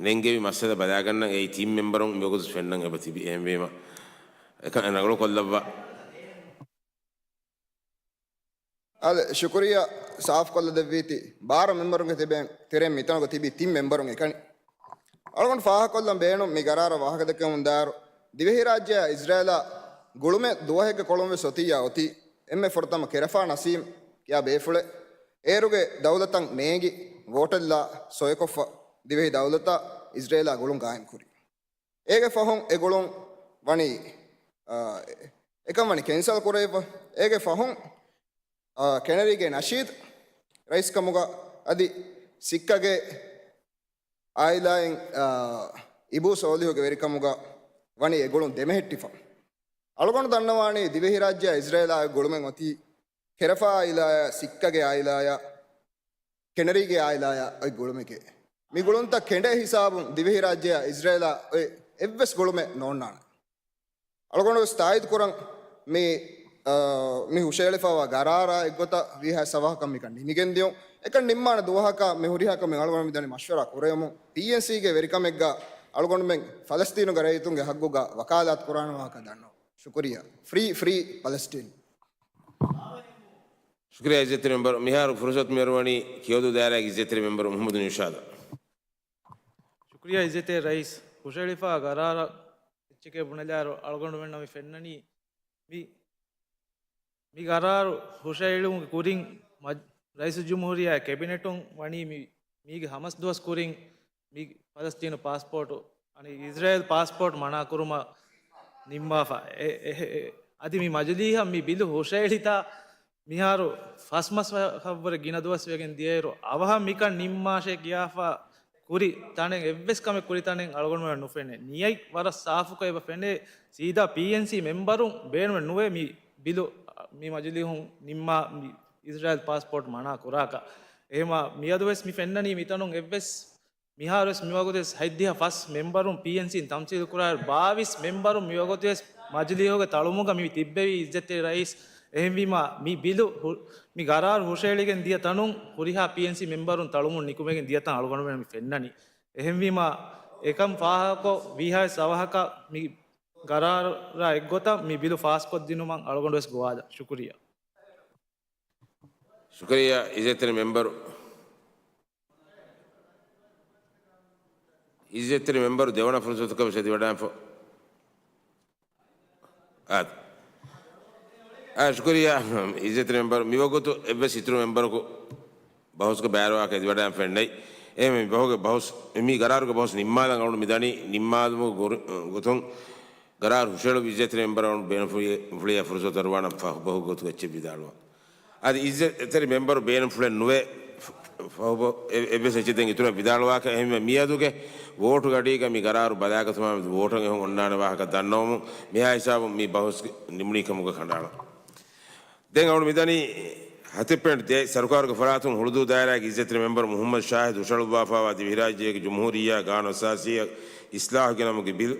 ނެންގެވި މައްސަލަ ބަލާގަންނަން އެއީ ތިން މެމްބަރުން މިވަގުތު ފެންނަން އެބަ ތިބި. އެހެންވީމަ އެކަން ނަގަޅުކޮށްލައްވާ. އާދެ، ޝުކުރިއްޔާ ސާފުކޮށްލަ ދެއްވީތީ ބާރަ މެމްބަރުންގެ ތެރެއިން މިތަނުގަ ތިބި ތިން މެމްބަރުން އެކަނި. އަޅުގަނޑު ފާހަގަކޮށްލަން ބޭނުން މި ގަރާރަށް ވާހަކަދެއްކެވުމުން ދާއިރު، ދިވެހިރާއްޖެއާ އިޒްރޭލާ ގުޅުމެއް ދުވަހެއްގެ ކޮޅުން ވެސް އޮތިއްޔާ އޮތީ. އެންމެ ފުރަތަމަ ކެރަފާ ނަސީމް ކިޔާ ބޭފުޅެއް އޭރުގެ ދައުލަތަށް ނޭނގި ވޯޓެއްލާ ސޮއެކޮށްފަ ދިވެހި ދައުލަތާ އިޒްރޭލާ ގުޅުން ގާއިމްކުރި. އޭގެ ފަހުން އެ ގުޅުން ވަނީ، އާ، އެކަން ވަނީ ކެންސަލް ކުރެވިފަ. އޭގެ ފަހުން، އާ، ކެނެރީގެ ނަޝީދު ރައީސްކަމުގަ އަދި ސިއްކަގެ އާއިލާއިން، އާ، އިބޫ ސޯލިހުގެ ވެރިކަމުގަ ވަނީ އެ ގުޅުން ދެމެހެއްޓިފަ. އަޅުގަނޑު ދަންނަވާނީ ދިވެހިރާއްޖެއާ އިޒްރޭލާ ގުޅުމެއް އޮތީ ކެރަފާ އާއިލާޔާ ސިއްކަގެ އާއިލާޔާ ކެނެރީގެ އާއިލާޔާ އޮތް ގުޅުމެކޭ. މި ގުޅުންތައް ކެނޑޭ ހިސާބުން ދިވެހިރާއްޖެއާ އިޒްރޭލާ އޮތް އެއްވެސް ގުޅުމެއް ނޯންނާނެ. އަޅުގަނޑު ވެސް ތާއީދު ކުރަން މި، އާ، މި ހުށައެޅިފައިވާ ގަރާރާ އެއްގޮތަށް ވީހާވެސް އަވަހަކަށް މިކަން ނިމިގެންދިޔުން. އެކަން ނިންމާނެ ދުވަހަކަށް މި ހުރިހާ ކަމެއް އަޅުގަނޑު މިދަނީ މަޝްވަރާ ކުރެވެމުން. ޕީއެންސީގެ ވެރިކަމެއްގަ އަޅުގަނޑުމެން ފަލަސްތީނުގެ ރައްޔިތުންގެ ހައްގުގަ ވަކާލާތު ކުރާނެ ވާހަކަ ދަންނަވަން. ޝުކުރިއްޔާ. ފްރީ، ފްރީ ޕަލެސްޓީން. ޝުކުރިއްޔާ އިއްޒަތްތެރި މެމްބަރު. މިހާރު ފުރުސަތު މިއަރުވަނީ ކިޔޮދޫ ދާއިރާގެ އިއްޒަތްތެރި މެމްބަރު މުހައްމަދު ނިޝާދަށް. ޝުކުރިއްޔާ އިއްޒަތްތެރި ރައީސް. ހުށައެޅިފައިވާ ގަރާރަށް އެއްޗެކޭ ބުނެލާއިރު އަޅުގަނޑުމެންނަށް މި ފެންނަނީ މި، މި ގަރާރު ހުށައެޅުމުގެ ކުރިން މަ-، ރައީސުލްޖުމްހޫރިއްޔާ ކެބިނެޓުން ވަނީ މި، މީގެ ހަމަސް ދުވަސް ކުރިން މި ފަލަސްތީނު ޕާސްޕޯޓު، އަނެއް އިޒްރޭލް ޕާސްޕޯޓް މަނާ ކުރުމަށް ނިންމާފަ. އެ، އެ، އެ، އަދި މި މަޖިލީހަށް މި ބިލު ހުށައެޅިތާ މިހާރު ފަސް މަސް ވަ-، ވަރަށް ގިނަ ދުވަސް ވެގެން ދިޔައިރު، އަވަހަށް މިކަން ނިންމާށޭ ކިޔާފަ ކުރި ތަނެއް، އެއްވެސް ކަމެއް ކުރި ތަނެއް އަޅުގަނޑުމެން ނުފެނޭ. ނިޔަތް ވަރަށް ސާފުކޮށް އެބަ ފެނޭ. ސީދާ ޕީއެންސީ މެމްބަރުން ބޭނުމެއް ނުވޭ މި ބިލު، މި މަޖިލީހުން ނިންމާ މި އިޒްރާއިލް ޕާސްޕޯޓް މަނާ ކުރާކަށް. އެހެމަ މިއަދުވެސް މި ފެންނަނީ މިތަނުން އެއްވެސް މިހާރުވެސް މިވަގުތުވެސް ހަތްދިހަ ފަސް މެމްބަރުން ޕީއެންސީން ތަމްސީލު ކުރާއިރު، ބާވީސް މެމްބަރުން މިވަގުތުވެސް މަޖިލީހުގެ ތަޅުމުގަ މި ތިއްބެވީ އިއްޒަތްތެރި ރައީސް. އެހެންވީމާ، މި ބިލު ހު-، މި ގަރާރު ހުށައެޅިގެން ދިޔަ ތަނުން ހުރިހާ ޕީއެންސީ މެމްބަރުން ތަޅުމުން ނިކުމެގެން ދިޔަ ތަން އަޅުގަނޑުމެން މި ފެންނަނީ. އެހެންވީމާ، އެކަން ފާހަގަކޮށް، ވީހާވެސް އަވަހަކަށް މި ގަރާރާ އެއްގޮތަށް މި ބިލު ފާސްކޮށްދިނުމަށް އަޅުގަނޑުވެސް ގޮވާލަން. ޝުކުރިއްޔާ. ޝުކުރިއްޔާ އިއްޒަތްތެރި މެމްބަރު. އިއްޒަތްތެރި މެމްބަރު ދެވަނަ ފުރުސަތުގަ ވެސް އެދިވަޑައިފަ. އާ. އާ، ޝުކުރިއްޔާ އިއްޒަތްތެރި މެމްބަރު. މިވަގުތު އެއްވެސް އިތުރު މެމްބަރަކު ބަހުސްގަ ބައިވެރިވާކަށް އެދިވަޑައިފައެއް ނެތް. އެހެންވެ މި ބަހުގެ ބަހުސް، މި ގަރާރުގެ ބަހުސް ނިންމާލަން އަޅުގަނޑު މިދަނީ. ނިންމާލުމުގެ ގޮތުން ގަރާރު ހުށަހެޅު އިއްޒަތްތެރި މެމްބަރުން ބޭނުންފުޅި-، ފުޅިޔާ ފުރުސަތު އަރުވާނަން ފަހު ބަހުގެ ގޮތުގަ އެއްޗެއް ވިދާޅުވާ. އަދި އިއްޒަތްތެރި މެމްބަރު ބޭނުންފުޅެއް ނުވޭ ފަ-، ފަހު ބަ-، އެ-، އެއްވެސް އެއްޗެއް ދެން އިތުރަށް ވިދާޅުވާކަށް. އެހެންވެ މިއަދުގެ ވޯޓުގެ އަޑީގަ މި ގަރާރު ބަލާގަތުމާ މެދު ވޯޓަށް އެހުން އޮންނާނެ ވާހަކަ ދަންނަވަމުން މިހާ ހިސާބުން މި ބަހުސް ނިމުނީ ކަމުގަ ކަނޑައަޅަން. ދެން އަޅު މިދަނީ ހަތެއް ޕޮއިންޓް ދޭއް، ސަރުކާރުގެ ފަރާތުން ހުޅުދޫ ދާއިރާގެ އިއްޒަތްތެރި މެމްބަރު މުހައްމަދު ޝާހިދު ހުށަހަޅުއްވާފައިވާ ދިވެހިރާއްޖޭގެ ޖުމްހޫރިއްޔާ ގާނޫނު އަސާސީއަށް އިސްލާހު ގެނައުމުގެ ބިލް،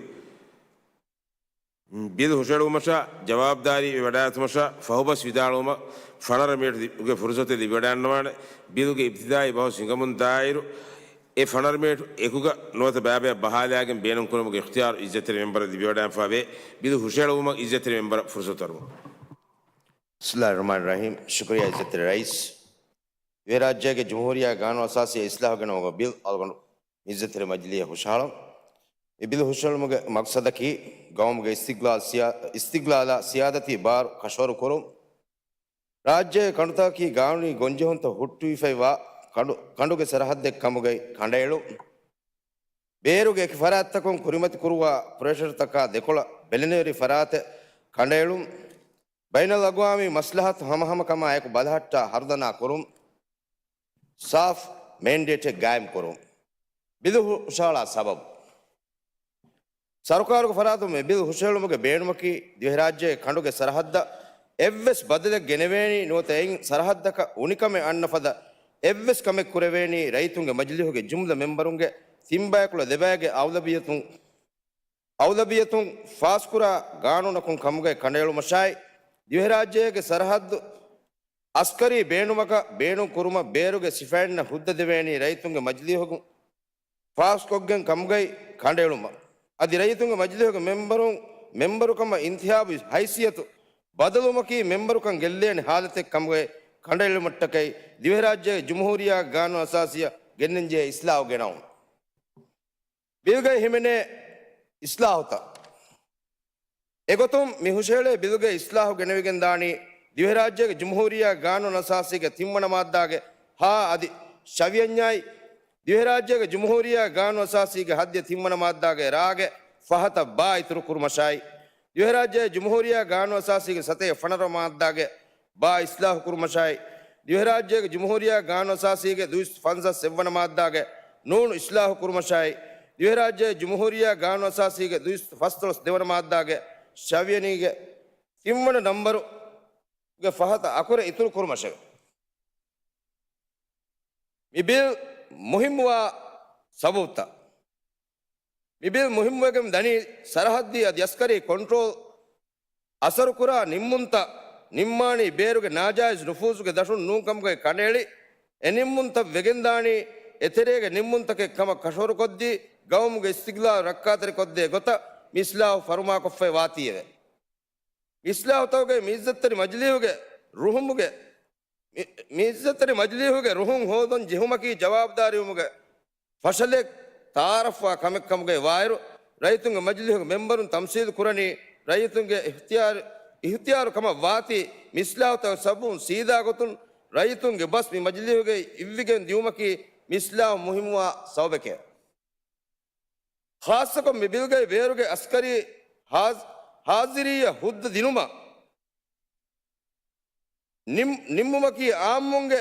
ބިލް ހުށަހެޅުމަށާ ޖަވާބުދާރީ ވެވަޑައިގަތުމަށާ ފަހުބަސް ވިދާޅުވުމަށް ފަނަރަ މިނެޓުގެ ފުރުސަތެއް ލިބިވަޑައިގަންނަވާނެ. ބިލުގެ އިބްތިދާއީ ބަހުސް ހިނގަމުން ދާއިރު، އެ ފަނަރަ މިނެޓު އެކުގަ ނުވަތަ ބައިބަޔަށް ބަހާލައިގެން ބޭނުންކުރުމުގެ އިޚްތިޔާރު އިއްޒަތްތެރި މެމްބަރަށް ލިބިވަޑައިގެންފަވޭ. ބިލު ހުށަހެޅުވުމަށް އިއްޒަތްތެރި މެމްބަރަށް ފުރުސަތު އަރުވަން. بسم الله الرحمن الرحيم. ޝުކުރިއްޔާ އިއްޒަތްތެރި ރައީސް. ދިވެހިރާއްޖޭގެ ޖުމްހޫރިއްޔާ ގާނޫނު އަސާސީއަށް އިސްލާހު ގެނައުމުގެ ބިލް އަޅުގަނޑު އިއްޒަތްތެރި މަޖިލީހަށް ހުށަހަޅަން. މި ބިލް ހުށަހެޅުމުގެ މަގްސަދަކީ، ގައުމުގެ އިސްތިގްލާލް ސިޔާ-، އިސްތިގްލާލާ ސިޔާދަތީ ބާރު ކަށަވަރު ކުރުން. ރާއްޖޭގެ ކަނޑުތަކަކީ ގާނޫނީ ގޮންޖެހުންތައް ހުއްޓުވިފައިވާ ކަނޑު، ކަނޑުގެ ސަރަހައްދެއް ކަމުގައި ކަނޑައެޅުން. ބޭރުގެ އެކި ފަރާތްތަކުން ކުރިމަތިކުރުވާ ޕްރެޝަރތަކާ ދެކޮޅަށް ބެލެނިވެރި ފަރާތެއް ކަނޑައެޅުން. ބައިނަލްއަގްވާމީ މަސްލަހަތު ހަމަހަމަކަމާ އެކު ބަލަހައްޓާ ހަރުދަނާ ކުރުން. ސާފް މޭންޑޭޓެއް ގާއިމް ކުރުން. ބިލު ހުށަހަޅާ ސަބަބު. ސަރުކާރުގެ ފަރާތުން މި ބިލް ހުށަހެޅުމުގެ ބޭނުމަކީ، ދިވެހިރާއްޖޭގެ ކަނޑުގެ ސަރަހައްދަށް އެއްވެސް ބަދަލެއް ގެނެވޭނީ ނުވަތަ އެއިން ސަރަހައްދަކަށް އުނިކަމެއް އަންނަ ފަދަ އެއްވެސް ކަމެއް ކުރެވޭނީ ރައްޔިތުންގެ މަޖިލީހުގެ ޖުމްލަ މެމްބަރުންގެ ތިން ބަޔަކުޅަ ދެ ބައިގެ އަޣުލަބިއްޔަތުން، އަޣުލަބިއްޔަތުން ފާސްކުރާ ގާނޫނަކުން ކަމުގައި ކަނޑައެޅުމަށާއި، ދިވެހިރާއްޖޭގެ ސަރަހައްދު އަސްކަރީ ބޭނުމަކަށް ބޭނުން ކުރުމަށް ބޭރުގެ ސިފައިންނަށް ހުއްދަ ދެވޭނީ ރައްޔިތުންގެ މަޖިލީހުގެ ފާސްކޮށްގެން ކަމުގައި ކަނޑައެޅުމަށް. އަދި ރައްޔިތުންގެ މަޖިލީހުގެ މެމްބަރުން، މެމްބަރުކަމަށް އިންތިހާބު ހައިސިއްޔަތު ބަދަލުވުމަކީ މެމްބަރުކަން ގެއްލޭނެ ހާލަތެއް ކަމުގައި ކަނޑައެޅުމަށްޓަކައި، ދިވެހިރާއްޖޭގެ ޖުމްހޫރިއްޔާގެ ގާނޫނު އަސާސީއަށް ގެންނަންޖެހޭ އިސްލާހު ގެނައުން. ބިލްގައި ހިމެނޭ އިސްލާހުތައް. އެގޮތުން މި ހުށަހެޅޭ ބިލުގައި އިސްލާހު ގެނެވިގެންދާނީ، ދިވެހިރާއްޖޭގެ ޖުމްހޫރިއްޔާ ގާނޫނު އަސާސީގެ ތިންވަނަ މާއްދާގެ ހާ އަދި ޝަވިޔަންޏާއި، ދިވެހިރާއްޖޭގެ ޖުމްހޫރިއްޔާ ގާނޫނު އަސާސީގެ ހައްދި ތިންވަނަ މާއްދާގެ ރާގެ ފަހަތަށް ބާ އިތުރު ކުރުމަށާއި، ދިވެހިރާއްޖޭގެ ޖުމްހޫރިއްޔާ ގާނޫނު އަސާސީގެ ސަތޭކަ ފަނަރަ މާއްދާގެ ބާ އިސްލާހު ކުރުމަށާއި، ދިވެހިރާއްޖޭގެ ޖުމްހޫރިއްޔާ ގާނޫނު އަސާސީގެ ދުއިސައްތަ ފަންސާސް އެއްވަނަ މާއްދާގެ ނޫނު އިސްލާހު ކުރުމަށާއި، ދިވެހިރާއްޖޭގެ ޖުމްހޫރިއްޔާ ގާނޫނު އަސާސީގެ ދުއިސައްތަ ފަސްދޮޅަސް ދެވަނަ މާއްދާގެ ޝަވިޔަނީގެ ތިންވަނަ ނަންބަރުގެ ފަހަތަށް އަކުރެއް އިތުރު ކުރުމަށެވެ. މި ބިލް މުހިއްމުވާ ސަބަބުތައް. މި ބިލް މުހިއްމުވެގެން ދަނީ، ސަރަހައްދީ އަދި އަސްކަރީ ކޮންޓްރޯލް އަސަރުކުރާ ނިންމުންތައް ނިންމާނީ ބޭރުގެ ނާޖާއިޒް ނުފޫޒުގެ ދަށުން ނޫންކަމުގައި ކަނޑައެޅި، އެ ނިންމުންތައް ވެގެންދާނީ އެތެރޭގެ ނިންމުންތަކެއް ކަމަށް ކަށަވަރުކޮށްދީ، ގައުމުގެ އިސްތިގްލާލް ރައްކާތެރިކޮށްދޭ ގޮތަށް މި އިސްލާހު ފަރުމާކޮށްފައި ވާތީއެވެ. މި އިސްލާހުތަކުގައި މި އިއްޒަތްތެރި މަޖިލީހުގެ ރުހުމުގެ މި، މި އިއްޒަތްތެރި މަޖިލީހުގެ ރުހުން ހޯދަން ޖެހުމަކީ ޖަވާބުދާރީވުމުގެ ފަށަލެއް ތައާރަފްވާ ކަމެއް ކަމުގައި ވާއިރު، ރައްޔިތުންގެ މަޖިލީހުގެ މެމްބަރުން ތަމްސީލު ކުރަނީ، ރައްޔިތުންގެ އިހްތިޔާރު، އިހްތިޔާރު ކަމަށް ވާތީ، މި އިސްލާހުތަކުގެ ސަބަބުން ސީދާ ގޮތުން ރައްޔިތުންގެ ބަސް މި މަޖިލީހުގައި އިއްވިގެން ދިއުމަކީ މި އިސްލާހު މުހިއްމުވާ ސަބަބެކެވެ. ޚާއްޞަކޮށް މި ބިލްގައި ބޭރުގެ އަސްކަރީ ހާޒް، ހާޒިރީއަށް ހުއްދަ ދިނުމަށް ނިން-، ނިންމުމަކީ އާއްމުންގެ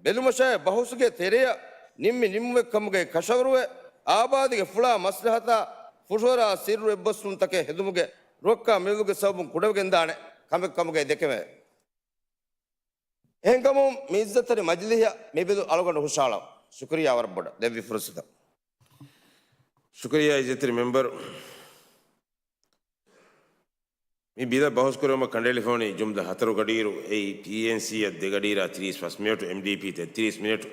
ބެލުމަށާއި ބަހުސްގެ ތެރެއަށް ނިންމި ނިންމުމެއް ކަމުގައި ކަށަވަރުވެ، އާބާދީގެ ފުޅާ މަސްލަހަތާ ފުށުއަރާ ސިއްރު އެއްބަސްވުންތަކެއް ހެދުމުގެ ރުއައްކާ މިލުގެ ސަބަބުން ކުޑަވެގެންދާނެ ކަމެއް ކަމުގައި ދެކެވޭ. އެހެންކަމުން މި އިއްޒަތްތެރި މަޖިލީހަށް މި ބިލު އަޅުގަނޑު ހުށަހަޅަން. ޝުކުރިއްޔާ ވަރަށް ބޮޑަށް ދެއްވި ފުރުސަތަށް. ޝުކުރިއްޔާ އިއްޒަތްތެރި މެމްބަރު. މި ބިލަށް ބަހުސްކުރެވުމަށް ކަނޑައެޅިފަވަނީ ޖުމްލަ ހަތަރު ގަޑިއިރު، އެއީ ޕީއެންސީއަށް ދެ ގަޑިއިރާ ތިރީސް ފަސް މިނެޓު، އެމްޑީޕީ ތެއްތިރީސް މިނެޓު،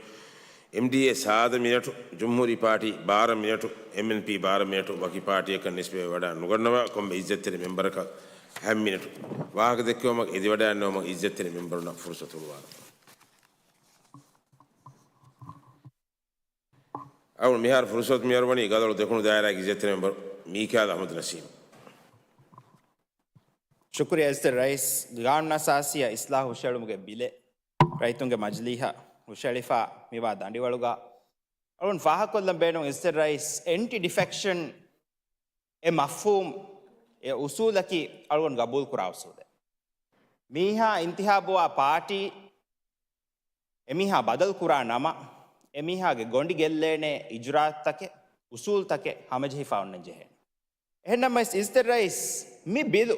އެމްޑީއޭ ސާދަ މިނެޓު، ޖުމްހޫރީ ޕާޓީ ބާރަ މިނެޓު، އެމްއެންޕީ ބާރަ މިނެޓު، ވަކި ޕާޓީއަކަށް ނިސްބަތްވެވަޑައި ނުގަންނަވާ ކޮންމެ އިއްޒަތްތެރި މެމްބަރަކަށް ހަތް މިނެޓު. ވާހަކަ ދެއްކެވުމަށް އެދިވަޑައިގަންނަވުމަށް އިއްޒަތްތެރި މެމްބަރުންނަށް ފުރުސަތު ހުޅުވާލަން. އަޅުގަނޑު މިހާރު ފުރުސަތު މިއަރުވަނީ ގަދަޅު ދެކުނު ދާއިރާގެ އިއްޒަތްތެރި މެމްބަރު މީކާލް އަޙްމަދު ނަސީމް. ޝުކުރިއްޔާ އިއްޒަތްތެރި ރައީސް. ގާނޫނު އަސާސީއަށް އިސްލާހު ހުށަހެޅުމުގެ ބިލެއް ރައްޔިތުންގެ މަޖިލީހަށް ހުށަހެޅިފަ މިވާ ދަނޑިވަޅުގަ އަޅުން ފާހަގަކޮށްލަން ބޭނުން އިއްޒަތްތެރި ރައީސް، އެންޓި ޑިފެކްޝަން އެ މަފްހޫމް އެ އުސޫލަކީ އަޅުގަނޑު ގަބޫލުކުރާ އުސޫލެއް. މީހާ އިންތިހާބުވާ ޕާޓީ އެމީހާ ބަދަލުކުރާ ނަމަ، އެމީހާގެ ގޮނޑި ގެއްލޭނޭ އިޖުރާއަތްތަކެއް، އުސޫލުތަކެއް ހަމަޖެހިފަ އޮންނަން ޖެހޭނެ. އެހެންނަމަވެސް އިޒްތެރި ރައީސް މި ބިލު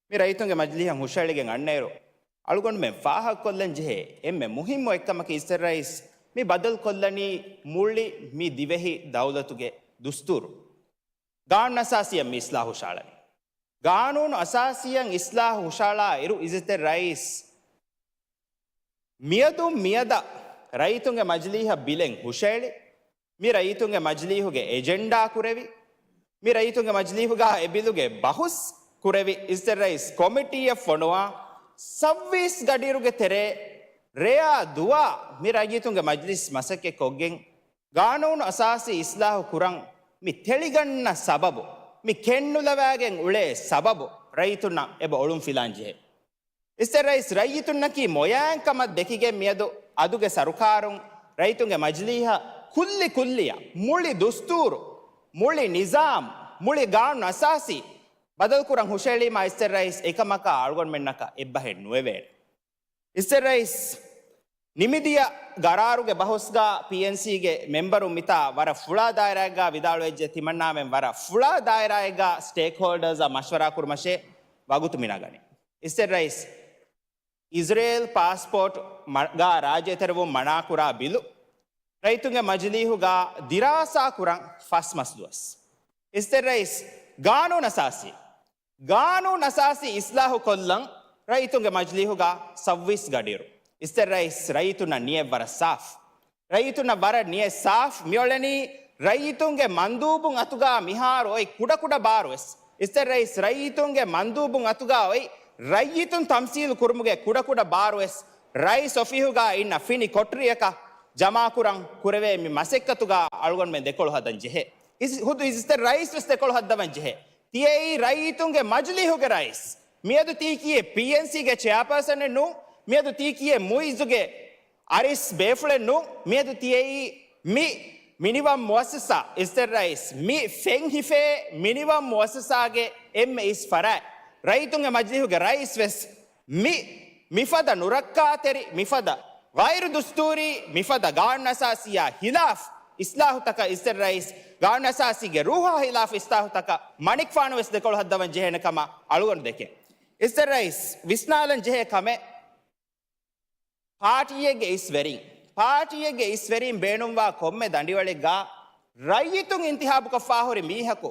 މި ރައްޔިތުންގެ މަޖިލީހަށް ހުށައެޅިގެން އަންނައިރު، އަޅުގަނޑުމެން ފާހަގަކޮށްލަން ޖެހޭ އެންމެ މުހިއްމު އެއްކަމަކީ އިޒްތެރި ރައީސް މި ބަދަލުކޮށްލަނީ މުޅި މި ދިވެހި ދައުލަތުގެ ދުސްތޫރު. ގާނޫނު އަސާސީއަށް މި އިސްލާހު ހުށައަޅަނީ. ގާނޫނު އަސާސީއަށް އިސްލާހު ހުށައަޅާ އިރު އިޒްތެރި ރައީސް މިއަދުން މިއަދަށް ރައްޔިތުންގެ މަޖިލީހަށް ބިލެއް ހުށައެޅި، މި ރައްޔިތުންގެ މަޖިލީހުގެ އެޖެންޑާ ކުރެވި، މި ރައްޔިތުންގެ މަޖިލީހުގަ އެ ބިލުގެ ބަހުސް ކުރެވި، އިޒްތެރި ރައީސް ކޮމިޓީއަށް ފޮނުވާ ސައްވީސް ގަޑިއިރުގެ ތެރޭ ރެޔާ ދުވާ މި ރައްޔިތުންގެ މަޖިލިސް މަސައްކަތް ކޮށްގެން، ގާނޫނު އަސާސީ އިސްލާހު ކުރަން މި ތެޅިގަންނަ ސަބަބު، މި ކެތްނުލަވާގެން އުޅޭ ސަބަބު ރައްޔިތުންނަށް އެބަ އޮޅުން ފިލާން ޖެހޭ. އިޒްތެރި ރައީސް ރައްޔިތުންނަކީ މޮޔައިން ކަމަށް ދެކިގެން މިއަދު އަދުގެ ސަރުކާރުން ރައްޔިތުންގެ މަޖިލީހަށް ކުއްލި ކުއްލިއަށް މުޅި ދުސްތޫރު، މުޅި ނިޒާމް، މުޅި ގާނޫނު އަސާސީ ބަދަލުކުރަން ހުށައެޅީމާ އިޒްތެރި ރައީސް އެކަމަކާ އަޅުގަނޑުމެންނަކަށް އެއްބަހެއް ނުވެވޭނެ. އިޒްތެރި ރައީސް ނިމިދިޔަ ގަރާރުގެ ބަހުސްގަ ޕީއެންސީގެ މެމްބަރުން މިތާ ވަރަށް ފުޅާ ދާއިރާއެއްގަ ވިދާޅުވެއްޖެ، ތިމަންނާމެން ވަރަށް ފުޅާ ދާއިރާއެއްގަ ސްޓޭކްހޯލްޑާސްއާ މަޝްވަރާ ކުރުމަށޭ ވަގުތު މި ނަގަނީ. އިޒްތެރި ރައީސް އިޒްރޭލް ޕާސްޕޯޓް މަ-، ގާ ރާއްޖެ ތެރެވުން މަނާކުރާ ބިލު ރައްޔިތުންގެ މަޖިލީހުގަ ދިރާސާ ކުރަން ފަސް މަސް ދުވަސް. އިޒްތެރި ރައީސް ގާނޫނު އަސާސީ، ގާނޫނު އަސާސީ އިސްލާހު ކޮށްލަން ރައްޔިތުންގެ މަޖިލީހުގަ ސައްވީސް ގަޑިއިރު. އިޒްތެރި ރައީސް ރައްޔިތުންނަށް ނިޔަތް ވަރަށް ސާފު. ރައްޔިތުންނަށް ވަރަށް ނިޔަތް ސާފު. މިއުޅެނީ ރައްޔިތުންގެ މަންދޫބުން އަތުގަ މިހާރު އޮތް ކުޑަކުޑަ ބާރުވެސް، އިޒްތެރި ރައީސް ރައްޔިތުންގެ މަންދޫބުން އަތުގަ އޮތް ރައްޔިތުން ތަމްސީލު ކުރުމުގެ ކުޑަކުޑަ ބާރުވެސް ރައީސް އޮފީހުގަ އިންނަ ފިނި ކޮޓަރިއަކަށް ޖަމާކުރަން ކުރެވޭ މި މަސައްކަތުގަ އަޅުގަނޑުމެން ދެކޮޅު ހަދަން ޖެހޭ. އިޒް-، ހުދު އިޒްތެރި ރައީސް ވެސް ދެކޮޅު ހައްދަވަން ޖެހޭ. ތިޔައީ ރައްޔިތުންގެ މަޖިލީހުގެ ރައީސް. މިއަދު ތީކީއެއް ޕީއެންސީގެ ޗެއާޕާސަނެއް ނޫން. މިއަދު ތީކީއެއް މުއިއްޒުގެ އަރިސް ބޭފުޅެއް ނޫން. މިއަދު ތިޔައީ މި މިނިވަން މުއައްސަސާ، އިޒްތެރި ރައީސް، މި ފެން ހިފޭ މިނިވަން މުއައްސަސާގެ އެންމެ އިސް ފަރާތް. ރައްޔިތުންގެ މަޖިލީހުގެ ރައީސް ވެސް މި މިފަދަ ނުރައްކާތެރި، މިފަދަ ޣައިރު ދުސްތޫރީ، މިފަދަ ގާނޫނު އަސާސީއާ ހިލާފް އިސްލާހުތަކަށް، އިޒްތެރި ރައީސް ގާނޫނު އަސާސީގެ ރޫހާ ހިލާފް އިސްލާހުތަކަށް މަނިކުފާނު ވެސް ދެކޮޅު ހައްދަވަން ޖެހޭނެ ކަމަށް އަޅުގަނޑު ދެކެން. އިޒްތެރި ރައީސް ވިސްނާލަން ޖެހޭ ކަމެއް، ޕާޓީއެއްގެ އިސްވެރިން، ޕާޓީއެއްގެ އިސްވެރިން ބޭނުންވާ ކޮންމެ ދަނޑިވަޅެއްގަ ރައްޔިތުން އިންތިހާބުކޮށްފާ ހުރި މީހަކު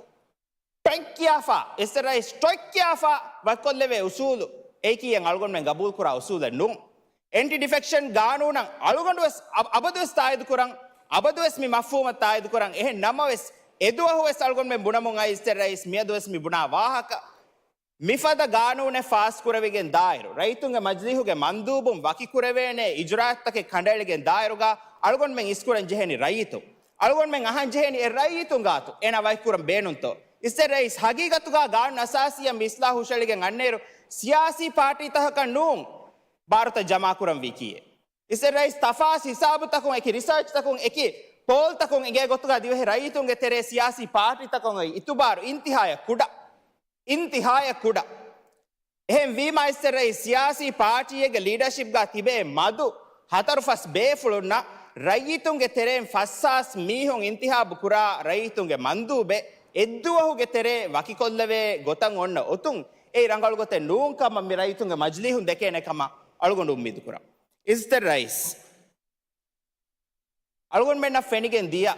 ޓޮއް ކިޔާފަ، އިޒްތެރި ރައީސް ޓޮއް ކިޔާފަ ވަކިކޮށްލެވޭ އުސޫލު އެއީކީ އަޅުގަނޑުމެން ގަބޫލުކުރާ އުސޫލެއް ނޫން. އެންޓި ޑިފެކްޝަން ގާނޫނަށް އަޅުގަނޑުވެސް އަ-، އަބަދުވެސް ތާއީދުކުރަން، އަބަދުވެސް މި މަފްހޫމަށް ތާއީދުކުރަން. އެހެން ނަމަވެސް، އެދުވަހުވެސް އަޅުގަނޑުމެން ބުނަމުން އައި އިޒްތެރި ރައީސް މިއަދުވެސް މި ބުނާ ވާހަކަ، މިފަދަ ގާނޫނެއް ފާސްކުރެވިގެން ދާއިރު، ރައްޔިތުންގެ މަޖިލީހުގެ މަންދޫބުން ވަކިކުރެވޭނޭ އިޖުރާއަތްތަކެއް ކަނޑައެޅިގެން ދާއިރުގަ އަޅުގަނޑުމެން އިސްކުރަން ޖެހެނީ ރައްޔިތުން. އަޅުގަނޑުމެން އަހަން ޖެހެނީ އެ ރައްޔިތުން ގާތު އޭނާ ވަކިކުރަން ބޭނުންތޯ؟ އިޒްތެރި ރައީސް ހަގީގަތުގަ ގާނޫނު އަސާސީއަށް މި އިސްލާހު ހުށައެޅިގެން އަންނައިރު ސިޔާސީ ޕާޓީތަކަކަށް ނޫން ބާރުތައް ޖަމާކުރަންވީކީއެއް. އިޒްތެރި ރައީސް ތަފާސް ހިސާބުތަކުން، އެކި ރިސާޗްތަކުން، އެކި ޕޯލްތަކުން އެނގޭ ގޮތުގަ ދިވެހި ރައްޔިތުންގެ ތެރޭ ސިޔާސީ ޕާޓީތަކުން އޮތް އިތުބާރު އިންތިހާޔަށް ކުޑަ. އިންތިހާޔަށް ކުޑަ. އެހެން ވީމާ އިޒްތެރި ރައީސް ސިޔާސީ ޕާޓީއެއްގެ ލީޑަޝިޕްގަ ތިބޭ މަދު ހަތަރު ފަސް ބޭފުޅުންނަށް ރައްޔިތުންގެ ތެރެއިން ފަސް ހާސް މީހުން އިންތިހާބު ކުރާ ރައްޔިތުންގެ މަންދޫބެއް އެއްދުވަހުގެ ތެރޭ ވަކިކޮށްލެވޭ ގޮތަށް އޮންނަ އޮތުން އެއީ ރަނގަޅު ގޮތެއް ނޫން ކަމަށް މި ރައްޔިތުންގެ މަޖިލީހުން ދެކޭނެ ކަމަށް އަޅުގަނޑު އުއްމީދު ކުރަން. އިޒްތެރި ރައީސް އަޅުގަނޑުމެންނަށް ފެނިގެން ދިޔަ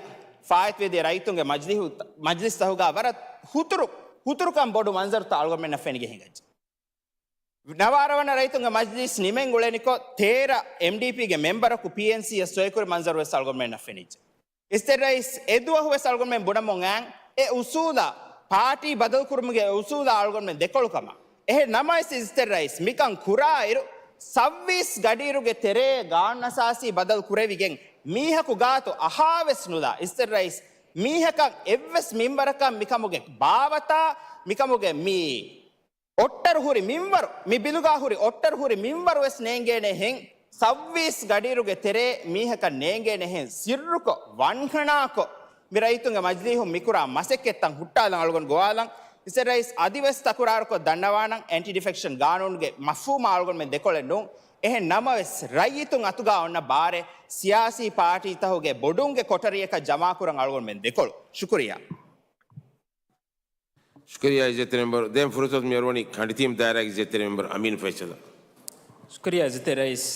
ފާއިތުވެދިޔަ ރައްޔިތުންގެ މަޖިލިހު-، މަޖިލިސްތަކުގަ ވަރަށް ހުތުރު، ހުތުރުކަން ބޮޑު މަންޒަރުތައް އަޅުގަނޑުމެންނަށް ފެނިގެން ހިނގައްޖެ. ނަވާރަ ވަނަ ރައްޔިތުންގެ މަޖިލިސް ނިމެން އުޅެނިކޮށް، ތޭރަ އެމްޑީޕީގެ މެމްބަރަކު ޕީއެންސީއަށް ސޮއިކުރި މަންޒަރު ވެސް އަޅުގަނޑުމެންނަށް ފެނިއްޖެ. އިޒްތެރި ރައީސް އެދުވަހު ވެސް އަޅުގަނޑުމެން ބުނަމުން އައި އެ އުސޫލާ، ޕާޓީ ބަދަލުކުރުމުގެ އެ އުސޫލާ އަޅުގަނޑުމެން ދެކޮޅު ކަމަށް. އެހެން ނަމަވެސް އިޒްތެރި ރައީސް މިކަން ކުރާއިރު، ސައްވީސް ގަޑިއިރުގެ ތެރޭ ގާނޫނުއަސާސީ ބަދަލު ކުރެވިގެން މީހަކު ގާތު އަހާވެސް ނުލާ އިޒްތެރި ރައީސް މީހަކަށް އެއްވެސް މިންވަރަކަށް މިކަމުގެ ބާވަތާ، މިކަމުގެ މި އޮއްޓަރު ހުރި މިންވަރު، މި ބިލުގާ ހުރި އޮއްޓަރު ހުރި މިންވަރު ވެސް ނޭނގޭނެހެން، ސައްވީސް ގަޑިއިރުގެ ތެރޭ މީހަކަށް ނޭނގޭނެހެން ސިއްރުކޮށް، ވަންހަނާކޮށް، މި ރައްޔިތުންގެ މަޖިލީހުން މިކުރާ މަސައްކަތްތައް ހުއްޓާލަން އަޅުގަނޑު ގޮވާލަން. މިސްޓަރ ރައީސް، އަދިވެސް ތަކުރާރުކޮށް ދަންނަވާނަން، އެންޓި ޑިފެކްޝަން ގާނޫނުގެ މަފްހޫމާ އަޅުގަނޑުމެން ދެކޮޅެއް ނޫން. އެހެން ނަމަވެސް، ރައްޔިތުން އަތުގާ އޮންނަ ބާރެއް ސިޔާސީ ޕާޓީތަހުގެ ބޮޑުންގެ ކޮޓަރިއަކަށް ޖަމާކުރަން އަޅުގަނޑުމެން ދެކޮޅު. ޝުކުރިއްޔާ. ޝުކުރިއްޔާ އިއްޒަތްތެރި މެމްބަރު. ދެން ފުރުސަތު މިއަރުވަނީ ކަނޑިތީމް ދާއިރާގެ އިއްޒަތްތެރި މެމްބަރު އަމީން ފައިސަލަށް. ޝުކުރިއްޔާ އިއްޒަތްތެރި ރައީސް.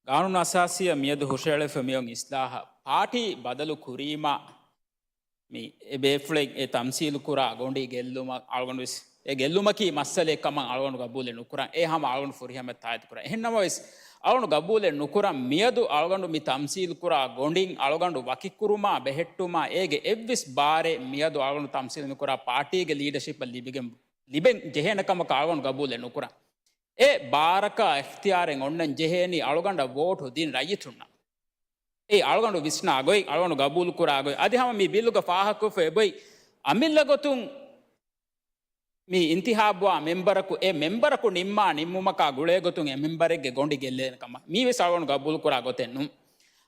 ގާނޫނު އަސާސީއަށް މިއަދު ހުށައެޅިފަ މިއޮތް އިސްލާހަށް ޕާޓީ ބަދަލު ކުރީމަ، މި އެ ބޭފުޅެއް އެ ތަމްސީލު ކުރާ ގޮނޑި ގެއްލުމަށް އަޅުގަނޑު ވެސް، އެ ގެއްލުމަކީ މައްސަލައެއް ކަމަށް އަޅުގަނޑު ގަބޫލެއް ނުކުރަން. އެ ހަމަ އަޅުގަނޑު ފުރިހަމަ ތާއީދު ކުރަން. އެހެން ނަމަވެސް، އަޅުގަނޑު ގަބޫލެއް ނުކުރަން. މިއަދު އަޅުގަނޑު މި ތަމްސީލު ކުރާ ގޮނޑިން އަޅުގަނޑު ވަކިކުރުމާ ބެހެއްޓުމާ އޭގެ އެއްވެސް ބާރެއް މިއަދު އަޅުގަނޑު ތަމްސީލު މިކުރާ ޕާޓީގެ ލީޑަޝިޕަށް ލިބިގެން، ލިބެން ޖެހޭނެ ކަމަކަށް އަޅުގަނޑު ގަބޫލެއް ނުކުރަން. އެ ބާރަކާ އިޚްތިޔާރެއް އޮންނަން ޖެހޭނީ އަޅުގަނޑަށް ވޯޓު ދިން ރައްޔިތުންނަށް. އެ އަޅުގަނޑު ވިސްނާ ގޮތް، އަޅުގަނޑު ގަބޫލު ކުރާ ގޮތް. އަދި ހަމަ މި ބިއްލުގަ ފާހަގަކޮށްފަ އެބޮތް، އަމިއްލަ ގޮތުން މި އިންތިހާބުވާ މެމްބަރަކު، އެ މެމްބަރަކު ނިންމާ ނިންމުމަކާ ގުޅޭ ގޮތުން އެ މެމްބަރެއްގެ ގޮނޑި ގެއްލޭނެ ކަމަށް މީވެސް އަޅުގަނޑު ގަބޫލު ކުރާ ގޮތެއް ނޫން.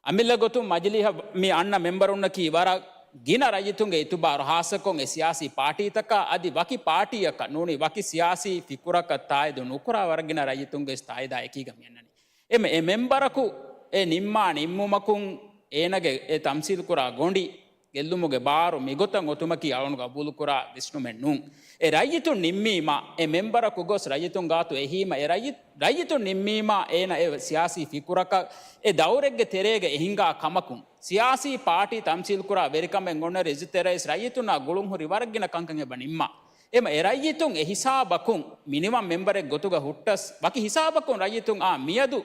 އަމިއްލަ ގޮތުން މަޖިލީހަށް މި އަންނަ މެމްބަރުންނަކީ ވަރަށް ގިނަ ރައްޔިތުންގެ އިތުބާރު، ހާއްސަކޮށް އެ ސިޔާސީ ޕާޓީތަކާ އަދި ވަކި ޕާޓީއަކަށް ނޫނީ ވަކި ސިޔާސީ ފިކުރަކަށް ތާއީދު ނުކުރާ ވަރަށް ގިނަ ރައްޔިތުންގެ ތާއީދާ އެކީގަ މިއަންނަނީ. އެމެ-، އެ މެމްބަރަކު އެ ނިންމާ ނިންމުމަކުން އޭނަގެ އެ ތަމްސީލް ކުރާ ގޮނޑި ގެއްލުމުގެ ބާރު މިގޮތަށް އޮތުމަކީ އަޅުގަނޑު ގަބޫލުކުރާ ވިސްނުމެއް ނޫން. އެ ރައްޔިތުން ނިންމީމާ، އެ މެމްބަރަކު ގޮސް ރައްޔިތުން ގާތު އެހީމަ، އެ ރައްޔި-، ރައްޔިތުން ނިންމީމާ އޭނަ އެ ސިޔާސީ ފިކުރަކަށް އެ ދައުރެއްގެ ތެރޭގަ އެހިނގާ ކަމަކުން، ސިޔާސީ ޕާޓީ ތަމްސީލް ކުރާ ވެރިކަމެއް އޮންނަ އިއްޒަތްތެރި ރައީސް ރައްޔިތުންނާ ގުޅުން ހުރި ވަރަށް ގިނަ ކަންކަން އެބަ ނިންމާ. އެމަ އެ ރައްޔިތުން އެ ހިސާބަކުން މިނިވަން މެމްބަރެއް ގޮތުގަ ހުއްޓަސް، ވަކި ހިސާބަކުން ރައްޔިތުން އާ މިއަދު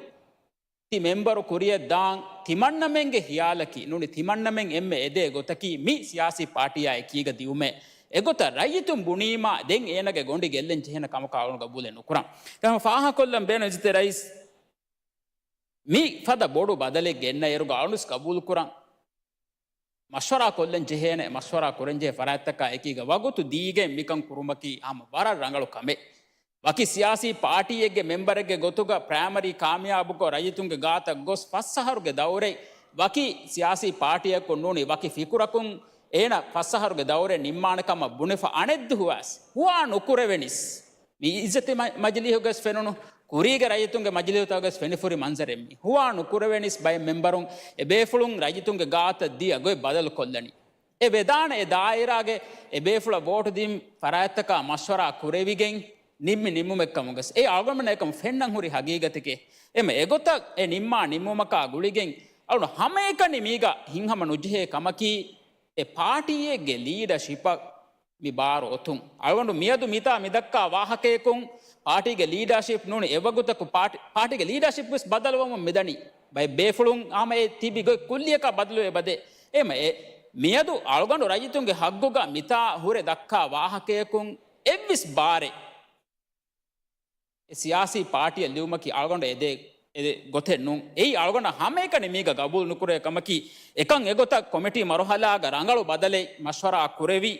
ތި މެމްބަރު ކުރިއަށް ދާން ތިމަންނަމެންގެ ހިޔާލަކީ ނޫނީ ތިމަންނަމެން އެންމެ އެދޭ ގޮތަކީ މި ސިޔާސީ ޕާޓީއާ އެކީގަ ދިއުމޭ. އެގޮތަށް ރައްޔިތުން ބުނީމާ ދެން އޭނަގެ ގޮނޑި ގެއްލެން ޖެހޭނެ ކަމަކަށް އަޅުގަނޑު ގަބޫލެއް ނުކުރަން. ދެން ފާހަގަކޮށްލަން ބޭނުން އިއްޒަތްތެރި ރައީސް މި ފަދަ ބޮޑު ބަދަލެއް ގެންނަ އިރުގަ އަޅުންސް ގަބޫލު ކުރަން. މަޝްވަރާ ކޮށްލަން ޖެހޭނެ، މަޝްވަރާ ކުރަން ޖެހޭ ފަރާތްތަކާ އެކީގަ ވަގުތު ދީގެން މިކަން ކުރުމަކީ ހަމަ ވަރަށް ރަނގަޅު ކަމެއް. ވަކި ސިޔާސީ ޕާޓީއެއްގެ މެމްބަރެއްގެ ގޮތުގަ ޕްރައިމަރީ ކާމިޔާބުކޮށް ރައްޔިތުންގެ ގާތަށް ގޮސް ފަސް އަހަރުގެ ދައުރެއް ވަކި ސިޔާސީ ޕާޓީއަކުން ނޫނީ ވަކި ފިކުރަކުން އޭނަ ފަސް އަހަރުގެ ދައުރެއް ނިންމާނެ ކަމަށް ބުނެފަ އަނެއްދުވަސް ހުވާ ނުކުރެވެނީސް. މި އިއްޒަތީ މަ-، މަޖިލީހުގަސް ފެނުނު، ކުރީގެ ރައްޔިތުންގެ މަޖިލީހުތަކުގަސް ފެނިފުރި މަންޒަރެއް މީ. ހުވާ ނުކުރެވެނީސް ބައެއް މެމްބަރުން އެ ބޭފުޅުން ރައްޔިތުންގެ ގާތަށް ދިޔަ ގޮތް ބަދަލު ކޮށްލަނީ. އެ ވެދާނެ އެ ދާއިރާގެ އެ ބޭފުޅަށް ވޯޓު ދިން ފަރާތްތަކާ މަޝްވަރާ ކުރެވިގެން ނިންމި ނިންމުމެއްކަމުގަސް އެ އަޅުގަނޑުމެންނަށް އެކަމު ފެންނަން ހުރި ހަގީގަތެކޭ. އެމަ އެގޮތަށް އެ ނިންމާ ނިންމުމަކާ ގުޅިގެން އަޅުން ހަމައެކަނި މީގަ ހިތްހަމަ ނުޖެހޭ ކަމަކީ އެ ޕާޓީއެއްގެ ލީޑަޝިޕަށް މި ބާރު އޮތުން. އަޅުގަނޑު މިއަދު މިތާ މިދައްކާ ވާހަކަޔަކުން ޕާޓީގެ ލީޑަޝިޕް ނޫނީ އެވަގުތަކު ޕާޓީ، ޕާޓީގެ ލީޑަޝިޕް ވެސް ބަދަލުވަމުން މިދަނީ. ބައެއް ބޭފުޅުން ހަމަ އެ ތިބި ގޮތް ކުއްލިއަކާ ބަދަލުވެ އެބަދޭ. އެމަ އެ މިއަދު އަޅުގަނޑު ރައްޔިތުންގެ ހައްގުގަ މިތާ ހުރެ ދައްކާ ވާހަކަޔަކުން އެއްވެސް ބާރެއް އެ ސިޔާސީ ޕާޓީއަށް ލިބުމަކީ އަޅުގަނޑު އެދޭ، އެދޭ ގޮތެއް ނޫން. އެއީ އަޅުގަނޑަށް ހަމައެކަނި މީގަ ގަބޫލު ނުކުރޭ ކަމަކީ، އެކަން އެގޮތަށް ކޮމިޓީ މަރުހަލާގަ ރަނގަޅު ބަދަލެއް މަޝްވަރާ ކުރެވި،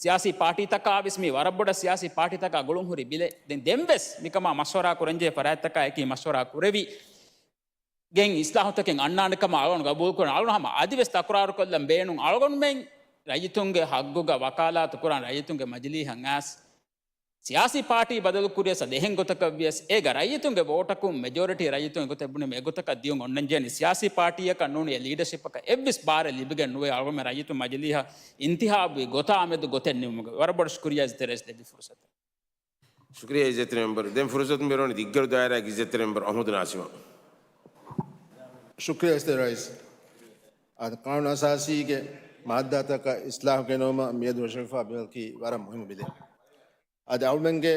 ސިޔާސީ ޕާޓީތަކާ ވެސް މީ ވަރަށް ބޮޑަށް ސިޔާސީ ޕާޓީތަކާ ގުޅުން ހުރި ބިލެއް. ދެން، ދެން ވެސް މިކަމާ މަޝްވަރާ ކުރަންޖެހޭ ފަރާތްތަކާ އެކީ މަޝްވަރާ ކުރެވި ގެން އިސްލާހުތަކެއް އަންނާނެ ކަމަށް އަޅުގަނޑު ގަބޫލު ކުރަން. އަޅުގަނޑު ހަމަ އަދިވެސް ތަކުރާރު ކޮށްލަން ބޭނުން. އަޅުގަނޑުމެން ރައްޔިތުންގެ ހައްގުގަ ވަކާލާތު ކުރަން ރައްޔިތުންގެ މަޖިލީހަށް އައިސް ސިޔާސީ ޕާޓީ ބަދަލު ކުރިޔަސް އަދި އެހެން ގޮތަކަށް ވިޔަސް، އޭގަ ރައްޔިތުންގެ ވޯޓަކުން މެޖޯރިޓީ ރައްޔިތުން އެގޮތަށް ބުނީމަ އެގޮތަކަށް ދިޔުން އޮންނަން ޖެހެނީ. ސިޔާސީ ޕާޓީއަކަށް ނޫނީ އެ ލީޑަޝިޕަކަށް އެއްވެސް ބާރެއް ލިބިގެން ނުވޭ. އަޅުގަނޑުމެން ރައްޔިތުން މަޖިލީހަށް އިންތިހާބުވި ގޮތާ މެދު ގޮތެއް ނިމުމުގެ. ވަރަށް ބޮޑަށް ޝުކުރިއްޔާ އިއްޒަތްތެރި ރައީސް ދެއްވި ފުރުސަތަށް. ޝުކުރިއްޔާ އިއްޒަތްތެރި މެމްބަރު. ދެން ފުރުސަތު މިއަރުވަނީ ދިއްގަރު ދާއިރާގެ އިއްޒަތްތެރި މެމްބަރު އަޙްމަދު ނާސިމަށް. ޝުކުރިއްޔާ އިއްޒަތްތެރި ރައީސް. އާދެ، ޤާނޫނު އަސާސީގެ މާއްދާތަކަށް އިސްލާހު ގެނައުމަށް މިއަދު ހުށަހެޅިފަ ބިލަކީ ވަރަށް މުހިއްމު ބިލެއް. އަދި އަޅުމެންގެ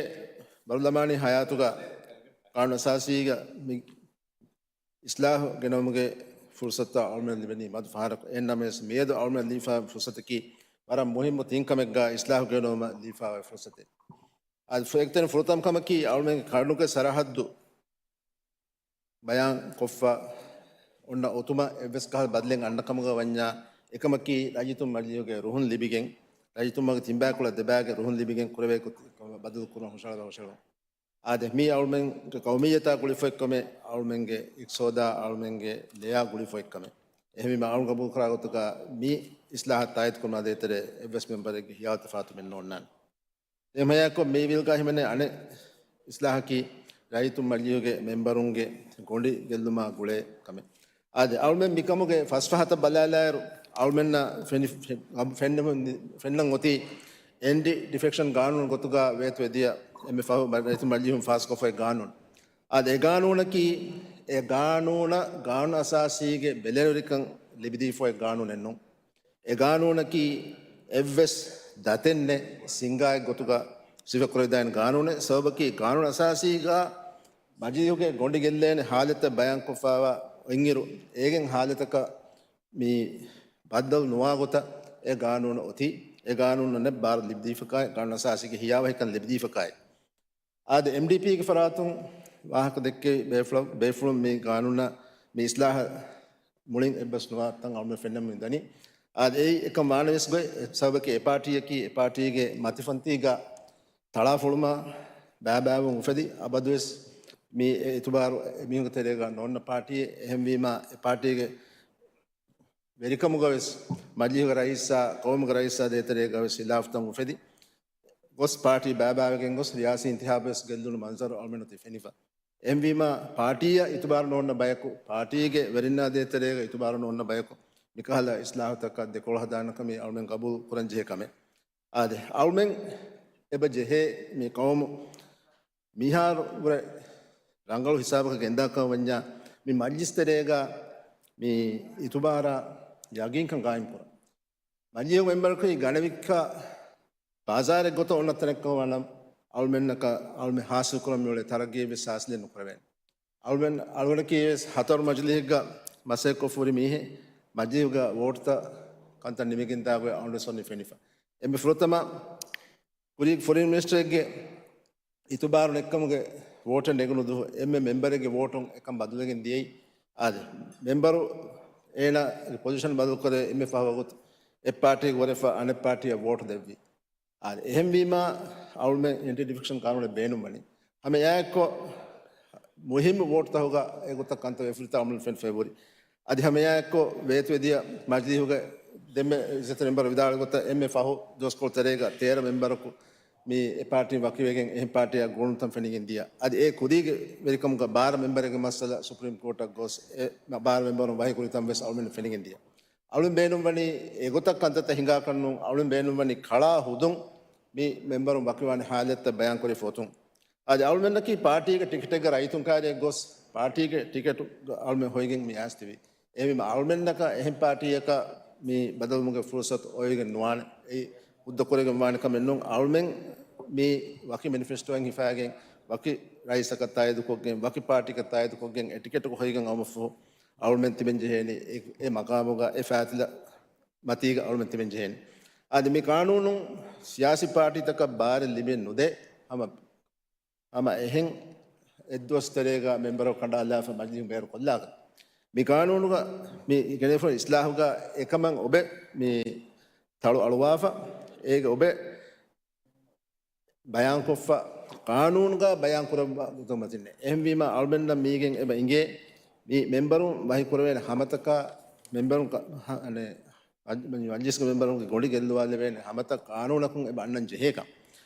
ބަރުލަމާނީ ހަޔާތުގަ ޤާނޫނު އަސާސީގަ މި އިސްލާހު ގެނައުމުގެ ފުރުސަތު އަޅުމެން ލިބެނީ މަދު ފަހަރަކު. އެހެން ނަމަވެސް، މިއަދު އަޅުމެން ލިބިފައި ފުރުސަތަކީ ވަރަށް މުހިއްމު ތިން ކަމެއްގަ އިސްލާހު ގެނައުމަށް ލިބިފައި ފުރުސަތެއް. އަދި ފު-، އެކަތެރި ފުރަތަމަ ކަމަކީ، އަޅުމެންގެ ކަރަނުގެ ސަރަހައްދު ބަޔާން ކޮށްފަ އޮންނަ އޮތުމަށް އެއްވެސް ކަހަލަ ބަދަލެއް އަންނަ ކަމުގަ ވަންޏާ، އެކަމަކީ ރައްޔިތުން މަޖިލީހުގެ ރުހުން ލިބިގެން، ރައްޔިތުން މަގު ތިންބައިކުޅަ ދެބައިގެ ރުހުން ލިބިގެން ކުރެވޭ ގޮތް ބަދަލު ކުރުން ހުށަހަޅަ ހުށަހެޅުން. އާދެ، މީ އަޅުމެންގެ ޤައުމިއްޔަތާ ގުޅިފައި ކަމެއް، އަޅުމެންގެ އިޤްތިޞާދާ، އަޅުމެންގެ ލެޔާ ގުޅިފައި ކަމެއް. އެހެންވީމަ، އަޅުން ގަބޫލު ކުރާ ގޮތުގަ މި އިސްލާހަށް ތާއީދު ކުރުމާ ދޭތެރޭ އެއްވެސް މެމްބަރެއްގެ ހިޔާލު ތަފާތު މެން ނޯންނާނެ. އެހެންވީމަ މީ ބިލްގައި ހިމެނޭ އަނެއް އިސްލާހަކީ ރައްޔިތު މަޖިލީހުގެ މެމްބަރުންގެ ގޮނޑި ގެއްލުމާ ގުޅޭ ކަމެއް. އާދެ، އަޅުމެން މިކަމުގެ ފަސްފަހަތަށް ބަލާލާއިރު، އަޅުމެންނަށް ފެނި-، ފެ-، ފެންނަމުން، ފެންނަން އޮތީ އެންޑީ ޑިފެކްޝަން ގާނޫނު ގޮތުގަ ވޭތުވެދިޔަ އެންމެ ފަހު ރައްޔިތު މަޖިލީހުން ފާސްކޮށްފައި ގާނޫނު. އާދެ، އެ ގާނޫނަކީ، އެ ގާނޫނަށް ގާނޫނު އަސާސީގެ ބެލެނިވެރިކަން ލިބިދީފައި ގާނޫނެއް ނޫން. އެ ގާނޫނަކީ އެއްވެސް ދަތެއް ނެތް ސިންގާއެއް ގޮތުގަ ސިފަކުރެވިދާނެ ގާނޫނެއް. ސަބަބަކީ ގާނޫނު އަސާސީގަ މަޖިލީހުގެ ގޮނޑި ގެއްލޭނެ ހާލަތެއް ބަޔާންކޮށްފައިވާ އޮތްއިރު، އޭގެން ހާލަތަކަށް މި ބައްދަލު ނުވާ ގޮތަށް އެ ގާނޫނު އޮތީ. އެ ގާނޫނަށް ބާރު ލިބިދީފަކާއި، ގާނޫނު އަސާސީގެ ހިޔާވަހިކަން ލިބިދީފަކާއި. އާދެ، އެމްޑީޕީގެ ފަރާތުން ވާހަކަ ދެއްކެވި ބޭފުޅު-، ބޭފުޅުން މި ގާނޫނަށް މި އިސްލާހަށް މުޅިން އެއްބަސް ނުވާ ތަން އަޅުމެން ފެންނަމުން ދަނީ. އާދެ، އެއީ އެކަން ވާނެ ވެސް ގޮތް، ސަބަބަކީ އެ ޕާޓީއަކީ އެ ޕާޓީގެ މަތިފަންތީގަ ތަޅާފޮޅުމާ ބައިބައިވުން އުފެދި، އަބަދުވެސް މި އިތުބާރު މީހުންގެ ތެރޭގަ ނޯންނަ ޕާޓީއެއް. އެހެންވީމާ، އެ ޕާޓީގެ ވެރިކަމުގަ ވެސް މަޖިލީހުގެ ރައީސާ، ޤައުމުގެ ރައީސާ ދޭތެރޭގަ ވެސް ހިލާފުތައް އުފެދި ގޮސް، ޕާޓީ ބައިބައިވެގެން ގޮސް، ރިޔާސީ އިންތިހާބު ވެސް ގެއްލުނު މަންޒަރު އަޅުމެން އޮތީ ފެނިފަ. އެހެންވީމާ، ޕާޓީއަށް އިތުބާރު ނޯންނަ ބަޔަކު، ޕާޓީގެ ވެރިންނާ ދޭތެރޭގަ އިތުބާރު ނޯންނަ ބަޔަކު މިކަހަލަ އިސްލާހުތަކަށް ދެކޮޅު ހަދާނެ ކަމީ އަޅުމެން ގަބޫލު ކުރަން ޖެހޭ ކަމެއް. އާދެ، އަޅުމެން އެބަ ޖެހޭ މި ޤައުމު މިހާރު ވުރެ ރަނގަޅު ހިސާބަކަށް ގެންދާކަށް ވަންޏާ، މި މަޖްލިސް ތެރޭގަ މި އިތުބާރާ ޔަގީންކަން ގާއިމް ކުރަން. މަޖްލިހުގެ މެމްބަރަކީ ގަނެވިއްކާ ބާޒާރެއް ގޮތަށް އޮންނަ ތަނެއްކަމަށް ވާނަމަ، އަޅުމެންނަކަށް އަޅުމެން ހާސިލް ކުރަން މިއުޅޭ ތަރައްގީ ވެސް ހާސިލެއް ނުކުރެވޭނެ. އަޅުމެން، އަޅުގަނޑަކީ ވެސް ހަތަރު މަޖިލީހެއްގަ މަސައްކަތްކޮށްފަ ހުރި މީހެއް. މަޖިލީހުގަ ވޯޓްތައް ކަންތައް ނިމިގެންދާ ގޮތް އަޅުގަނޑު ވެސް އޮންނަ ފެނިފަ. އެންމެ ފުރަތަމަ ކުރީގެ ފޮރިން މިނިސްޓަރެއްގެ އިތުބާރު ނެތްކަމުގެ ވޯޓެއް ނެގުނު ދުވަހު އެންމެ މެމްބަރެއްގެ ވޯޓުން އެކަން ބަދަލުވެގެން ދިޔައީ. އާދެ، މެމްބަރު އޭނާގެ ޕޮޒިޝަން ބަދަލުކޮށްދޭ އެންމެ ފަހު ވަގުތު އެއް ޕާޓީއެއްގެ ވަރެފަ އަނެއް ޕާޓީއަށް ވޯޓު ދެއްވި. އާދެ، އެހެންވީމާ، އަޅުމެން އެންޓި ޑިފެކްޝަން ޤާނޫނެއް ބޭނުންވަނީ. ހަމަ އެއާއެއްކޮށް، މުހިއްމު ވޯޓުތަކުގަ އެގޮތަށް ކަންތައް ވެފަ ހުރިތާ އަޅުމެން ފެން ފެވުރި. އަދި ހަމައެއާއެއްކޮށް ވޭތުވެދިޔަ މަޖިލީހުގެ ދެންމެ އިއްޒަތްތެރި މެމްބަރު ވިދާޅުވި ގޮތަށް އެންމެ ފަހު ދުވަސްކޮޅު ތެރޭގަ ތޭރަ މެމްބަރަކު މި އެ ޕާޓީން ވަކިވެގެން އެހެން ޕާޓީއާ ގުޅުނުތަން ފެނިގެން ދިޔަ. އަދި އެ ކުދީގެ ވެރިކަމުގަ ބާރަ މެމްބަރެއްގެ މައްސަލަ ސުޕްރީމް ކޯޓަށް ގޮސް އެ ބާރަ މެމްބަރުން ވަހިކުރިތަން ވެސް އަޅުމެން ފެނިގެން ދިޔަ. އަޅުން ބޭނުންވަނީ އެގޮތަށް ކަންތައްތައް ހިނގާކަށް ނޫން، އަޅުން ބޭނުންވަނީ ކަޅާ ހުދުން މި މެމްބަރުން ވަކިވާނެ ހާލަތްތައް ބަޔާންކުރި ފޮތުން. އަދި އަޅުމެންނަކީ ޕާޓީގެ ޓިކެޓެއްގަ ރައްޔިތުން ކައިރިއަށް ގޮސް، ޕާޓީގެ ޓިކެޓު އަޅުމެން ހޮވިގެން މި އައިސްތިބި. އެހެންވީމަ އަޅުމެންނަކަށް އެހެން ޕާޓީއަކަށް މި ބަދަލުވުމުގެ ފުރުސަތު އޮވެގެން ނުވާނެ. އެއީ ހުއްދަ ކުރެވިގެން ވާނެ ކަމެއް ނޫން. އަޅުމެން މި ވަކި މެނިފެސްޓޯއެއް ހިފާގެން، ވަކި ރައީސަކަށް ތާއީދުކޮށްގެން، ވަކި ޕާޓީއަކަށް ތާއީދުކޮށްގެން އެ ޓިކެޓު ހޮވިގެން އައުމަށްފަހު، އަޅުމެން ތިބެން ޖެހޭނީ އެ، އެ މަގާމުގަ އެ ފާތިލަ މަތީގަ އަޅުމެން ތިބެން ޖެހޭނީ. އަދި މި ޤާނޫނުން ސިޔާސީ ޕާޓީތަކަށް ބާރެއް ލިބެން ނުދޭ. ހަމަ، ހަމަ އެހެން އެއްދުވަސް ތެރޭގަ މެމްބަރު ކަނޑައަލާފަ މަޖިލީހުން ބޭރު ކޮށްލާކަށް. މި ޤާނޫނުގަ މި ގެނެފަ އިސްލާހުގަ އެކަމަށް އޮބެ މި ތަޅު އަޅުވާފަ، އޭގެ އޮބެ ބަޔާންކޮށްފަ، ޤާނޫނުގަ ބަޔާން ކުރައްވާ ގޮތަށް މަތިންނެ. އެހެންވީމަ އަޅުމެންނަށް މީގެން އެބަ އިނގޭ، މި މެމްބަރުން ވަހި ކުރެވޭނެ ހަމަތަކާ، މެމްބަރުން ކަ-، ހަ-، އަނެ، މަޖް-، މަޖްލިސްގެ މެމްބަރުންގެ ގޮނޑި ގެއްލުވާލެވޭނެ ހަމަތައް ޤާނޫނަކުން އެބަ އަންނަން ޖެހޭކަން.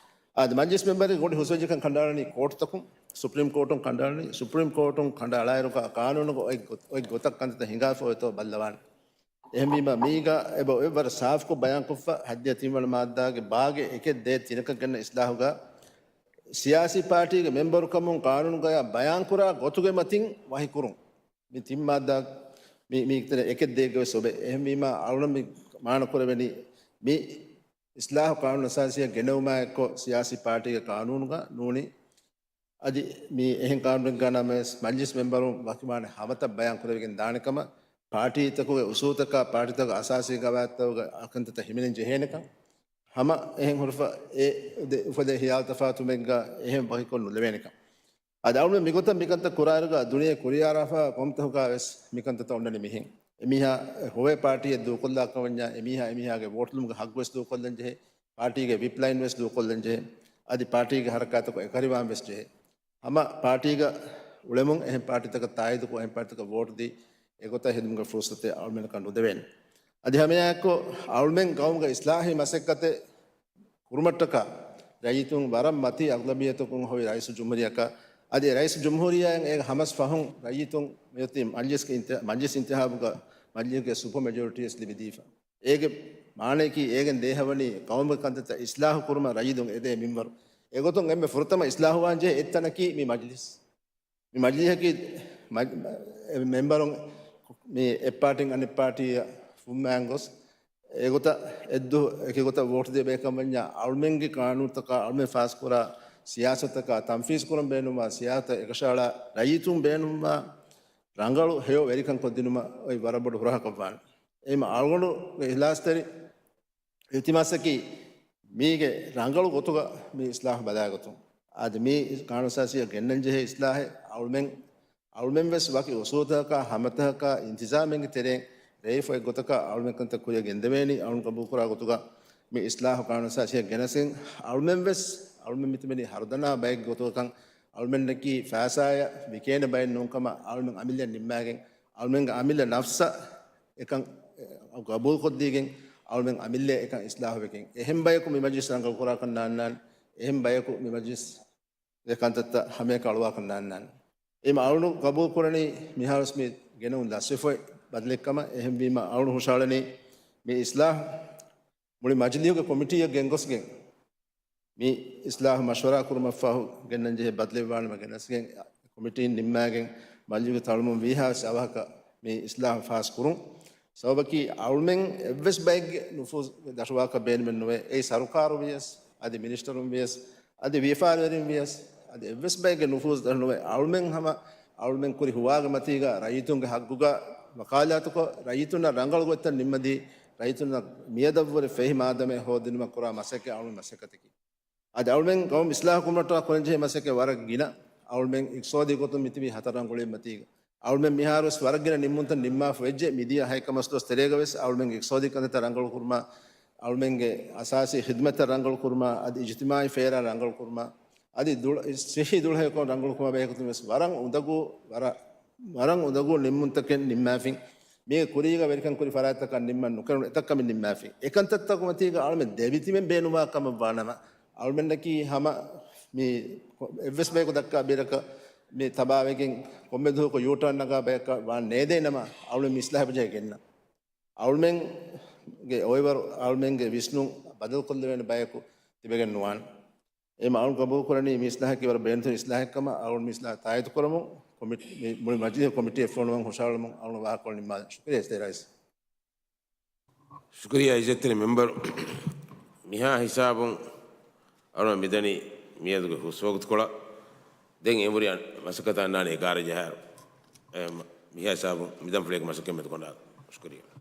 އާދެ، މަޖްލިސް މެމްބަރުގެ ގޮނޑި ހުސްވެއްޖެކަން ކަނޑައަޅަނީ ކޯޓުތަކުން، ސުޕްރީމް ކޯޓުން ކަނޑައަޅަނީ، ސުޕްރީމް ކޯޓުން ކަނޑައަޅާއިރުގަ ޤާނޫނުގަ އޮތް ގޮ-، އޮތް ގޮތަށް ކަންތައްތައް ހިނގާފަ އޮތޯ ބައްލަވާނެ. އެހެންވީމަ، މީގަ އެބަ އޮތްވަރަށް ސާފުކޮށް ބަޔާންކޮށްފަ، ހައްދިހަ ތިންވަނަ މާއްދާގެ ބާގެ އެކެއް ދޭއް ތިނަކަށް ގެންނަ އިސްލާހުގަ، ސިޔާސީ ޕާޓީގެ މެމްބަރުކަމުން ޤާނޫނުގަޔާ ބަޔާންކުރާ ގޮތުގެ މަތިން ވަހިކުރުން. މި ތިން މާއްދާ، މި، މީގެ އެކެއް ދޭއްގަ ވެސް އޮބެ. އެހެންވީމަ، އަޅުނަ މި މާނަ ކުރެވެނީ، މި އިސްލާހު ޤާނޫނު އަސާސީއަށް ގެނެވުމާ އެއްކޮށް، ސިޔާސީ ޕާޓީގެ ޤާނޫނުގަ ނޫނީ، އަދި މި އެހެން ޤާނޫނެއްގަ ނަމަވެސް މަޖްލިސް މެމްބަރުން ވަކިވާނެ ހަމަތައް ބަޔާން ކުރެވިގެން ދާނެ ކަމަށް، ޕާޓީތަކުގެ އުސޫލުތަކާ، ޕާޓީތަކުގެ އަސާސީ ގަވާއިދުތަކުގަ އަކަންތައްތައް ހިމެނެން ޖެހޭނެކަން، ހަމަ އެހެން ހުރިފަ އެ އުފެދޭ ހިޔާލު ތަފާތުމެއްގަ އެހެން ވަކިކޮށް ނުލެވޭނެކަން. އަދި އަޅުގަނޑު މިގޮތަށް މިކަންތައް ކުރާއިރުގަ ދުނިޔެ ކުރިއަރާފަ ކޮންތަހުގަ ވެސް މިކަންތައްތައް އޮންނަނީ މިހެން. އެމީހާ ހޮވޭ ޕާޓީއެއް ދޫކޮށްލާކަށް ވަންޏާ، އެމީހާ އެމީހާގެ ވޯޓުލުމުގެ ހައްގު ވެސް ދޫކޮށްލަން ޖެހޭ. ޕާޓީގެ ވިޕް ލައިން ވެސް ދޫކޮށްލަން ޖެހޭ. އަދި ޕާޓީގެ ހަރަކާތަކު އެކަށީވާން ވެސް ޖެހޭ. ހަމަ ޕާޓީގަ އުޅެމުން އެހެން ޕާޓީތަކަށް ތާއީދުކޮށް، އެހެން ޕާޓީތަކަށް ވޯޓު ދީ، އެގޮތަށް ހެދުމުގެ ފުރުސަތެއް އަޅުމެންނަކަށް ނުދެވޭނެ. އަދި ހަމައެއާއެއްކޮށް އަޅުމެން ގައުމުގެ އިސްލާހީ މަސައްކަތެއް ކުރުމަށްޓަކާ، ރައްޔިތުން ވަރަށް މަތީ އަޣްލަބިއްޔަތަކުން ހޮވި ރައީސުލްޖުމްހޫރިއްޔާއަކަށް. އަދި ރައީސުލްޖުމްހޫރިއްޔާއަށް އޭގެ ހަމަސް ފަހުން ރައްޔިތުން މިއޮތީ މަޖްލިސްގެ އިންތި-، މަޖްލިސް އިންތިހާބުގަ މަޖްލިސްގެ ސުޕަ މެޖޯރިޓީވެސް ލިބިދީފަ. އޭގެ މާނަޔަކީ އޭގެން ދޭހަވަނީ ޤައުމުގެ ކަންތައްތައް އިސްލާހު ކުރުމަށް ރައްޔިތުން އެދޭ މިންވަރު. އެގޮތުން އެންމެ ފުރަތަމަ އިސްލާހުވާން ޖެހޭ އެއްތަނަކީ މި މަޖްލިސް. މި މަޖިލީހަކީ މަ-، މެމްބަރުން މި އެއްޕާޓީން އަނެއްޕާޓީއަށް ފުއްމާން ގޮސް، އެގޮތަށް އެއްދު އެކި ގޮތަށް ވޯޓް ދޭ ބޭކަން ވަންޏާ، އަޅުމެންގެ ޤާނޫނުތަކާ، އަޅުމެން ފާސްކުރާ ސިޔާސަތަކާ، ތަންފީޒް ކުރަން ބޭނުންވާ ސިޔާސަތަށް އެކަށައަޅާ ރައްޔިތުން ބޭނުންވާ ރަނގަޅު ހެޔޮ ވެރިކަން ކޮށްދިނުމަށް އޮތް ވަރަށް ބޮޑު ހުރަހަކަށް ވާނެ. އެހެން އަޅުގަނޑުގެ އިހްލާސްތެރި އިލްތިމާސަކީ، މީގެ ރަނގަޅު ގޮތުގަ މި އިސްލާހު ބަލާގޮތުން. އަދި މި ޤާނޫނުއަސާސީއަށް ގެންނަން ޖެހޭ އިސްލާހެއް އަޅުމެން، އަޅުމެން ވެސް ވަކި އުސޫލުތަކަކާ، ހަމަތަކަކާ، އިންތިޒާމެއްގެ ތެރެއިން ރޭވިފައި ގޮތަކަށް އަޅުމެން ކަންތައް ކުރިއަށް ގެންދެވޭނީ. އަޅުން ގަބޫލުކުރާ ގޮތުގަ މި އިސްލާހު ޤާނޫނުއަސާސީއަށް ގެނެސްގެން، އަޅުމެން ވެސް އަޅުމެން މިތިބެނީ ހަރުދަނާ ބައެއްގެ ގޮތުގަކަން، އަޅުމެންނަކީ ފައިސާއަށް ވިކޭނެ ބައެއް ނޫންކަމަށް އަޅުމެން އަމިއްލަ ނިންމާގެން، އަޅުމެންގެ އަމިއްލަ ނަފްސަށް އެކަން ގަބޫލުކޮށްދީގެން، އަޅުމެން އަމިއްލަ އެކަން އިސްލާހުވެގެން. އެހެން ބަޔަކު މި މަޖިލިސް ރަނގަޅުކުރާކަށް ނާންނާނެ. އެހެން ބަޔަކު މި މަޖިލިސްގެ ކަންތައްތައް ހަމައެކަނި އަޅުވާކަށް ނާންނާނެ. އެހެން އަޅުން ގަބޫލުކުރަނީ މިހާރުވެސް މި ގެނެވުނު ލަސްވެފައި ބަދަލެއްކަމަށް. އެހެންވީމަ އަޅުން ހުށަހަޅަނީ މި އިސްލާހު މުޅި މަޖިލީހުގެ ކޮމިޓީއަށް ގެންގޮސްގެން، މި އިސްލާހު މަޝްވަރާ ކުރުމަށްފަހު ގެންނަންޖެހޭ ބަދަލެއްވާނަމަ ގެނެސްގެން، ކޮމިޓީން ނިންމާގެން މަޖިލީހުގެ ތަޅުމުން ވީހާވެސް އަވަހަކަށް މި އިސްލާހު ފާސް ކުރުން. ސަބަބަކީ އަޅުމެން އެއްވެސް ބައެއްގެ ނުފޫޒު ދަށުވާކަށް ބޭނުމެއް ނުވޭ. އެއީ ސަރުކާރު ވިޔަސް، އަދި މިނިސްޓަރުން ވިޔަސް، އަދި ވިޔަފާރިވެރިން ވިޔަސް، އަދި އެއްވެސް ބައެއްގެ ނުފޫޒު ދަށު ނުވޭ. އަޅުމެން ހަމަ އަޅުމެން ކުރި ހުވާގެ މަތީގަ ރައްޔިތުންގެ ހައްގުގަ ވަކާލާތުކޮށް، ރައްޔިތުންނަށް ރަނގަޅު ގޮތްތައް ނިންމަދީ، ރައްޔިތުންނަށް މިއަދަށްވުރެ ފެހި މާދަމެއް ހޯދިނުމަށް ކުރާ މަސައްކަތް އަޅުމެން މަސައްކަތަކީ. އަދި އަޅުމެން ގައުމު އިސްލާހު ކުރުމަށްޓަކާ ކުރަންޖެހޭ މަސައްކަތް ވަރަށް ގިނަ. އަޅުމެން އިޤްތިޞާދީ ގޮތުން މިތިބީ ހަތަރު ރަނގަޅު މަތީގަ. އަޅުމެން މިހާރުވެސް ވަރަށް ގިނަ ނިންމުންތައް ނިންމާފަ ވެއްޖެ. މިދިޔަ ހަތް ކަމަސް ދުވަސް ތެރޭގަވެސް އަޅުމެންގެ އިޤްތިޞާދީ ކަންތައްތައް ރަނގަޅު ކުރުމަށް، އަޅުމެންގެ އަސާސީ ޚިދުމަތްތައް ރަނގަޅު ކުރުމަށް، އަދި އިޖުތިމާޢީ ފައިރާ ރަނގަޅު ކުރުމަށް، އަދި ދުޅަ-، ސިއްޙީ ދުޅަހެޔޮކަން ރަނގަޅު ކުރުމަށް ބެހޭގޮތުން ވެސް ވަރަށް އުނދަގޫ، ވަރަށް، ވަރަށް އުނދަގޫ ނިންމުންތަކެއް ނިންމާފިން. މީގެ ކުރީގަ ވެރިކަން ކުރި ފަރާތްތަކަށް ނިންމަން ނުކެރުނު އެތައް ކަމެއް ނިންމާފިން. އެކަންތައްތަކު މަތީގަ އަޅުމެން ދެމިތިބެން ބޭނުންވާ ކަމަށް ވާނަމަ، އަޅުމެންނަކީ ހަމަ މި އެއްވެސް ބަޔަކު ދައްކާ ބިރަކަށް މި ތަބާވެގެން ކޮންމެ ދުވަހަކު ޔޫޓާން ނަގާ ބަޔަކަށް ވާން ނޭދޭނަމަ، އަޅުމެން މި އިސްލާހަށް ޖެހިގެންނަ. އަޅުމެންގެ އޮއިވަރު، އަޅުމެންގެ ވިސްނުން ބަދަލުކޮށްލެވޭނެ ބަޔަކު ތިބެގެން ނުވާނެ. އެހެން އަޅުން ގަބޫލުކުރަނީ މި އިސްލާހަކީ ވަރަށް ބޭނުންތެރި އިސްލާހެއްކަމަށް. އަޅުން މި އިސްލާހަށް ތާއީދުކުރަމުން ކޮމިޓީ، މި މުޅި މަޖިލީހު ކޮމިޓީއަށް ފޮނުވަން ހުށަހަޅަމުން އަޅުން ވާހަކަކޮޅު ނިންމާލަން. ޝުކުރިއްޔާ އިއްޒަތްތެރި ރައީސް. ޝުކުރިއްޔާ އިއްޒަތްތެރި މެމްބަރު. މިހާ ހިސާބުން އަޅުން މިދަނީ މިއަދުގެ ހުސްވަގުތުކޮޅަށް. ދެން އެނބުރި މަސައްކަތަށް އަންނާނީ އެގާރަ ޖަހާއިރު. އެ، މިހާ ހިސާބުން މިދަން ފުޅިއެއްގެ މަސައްކަތް މެދުކޮނޑާ. ޝުކުރިއްޔާ.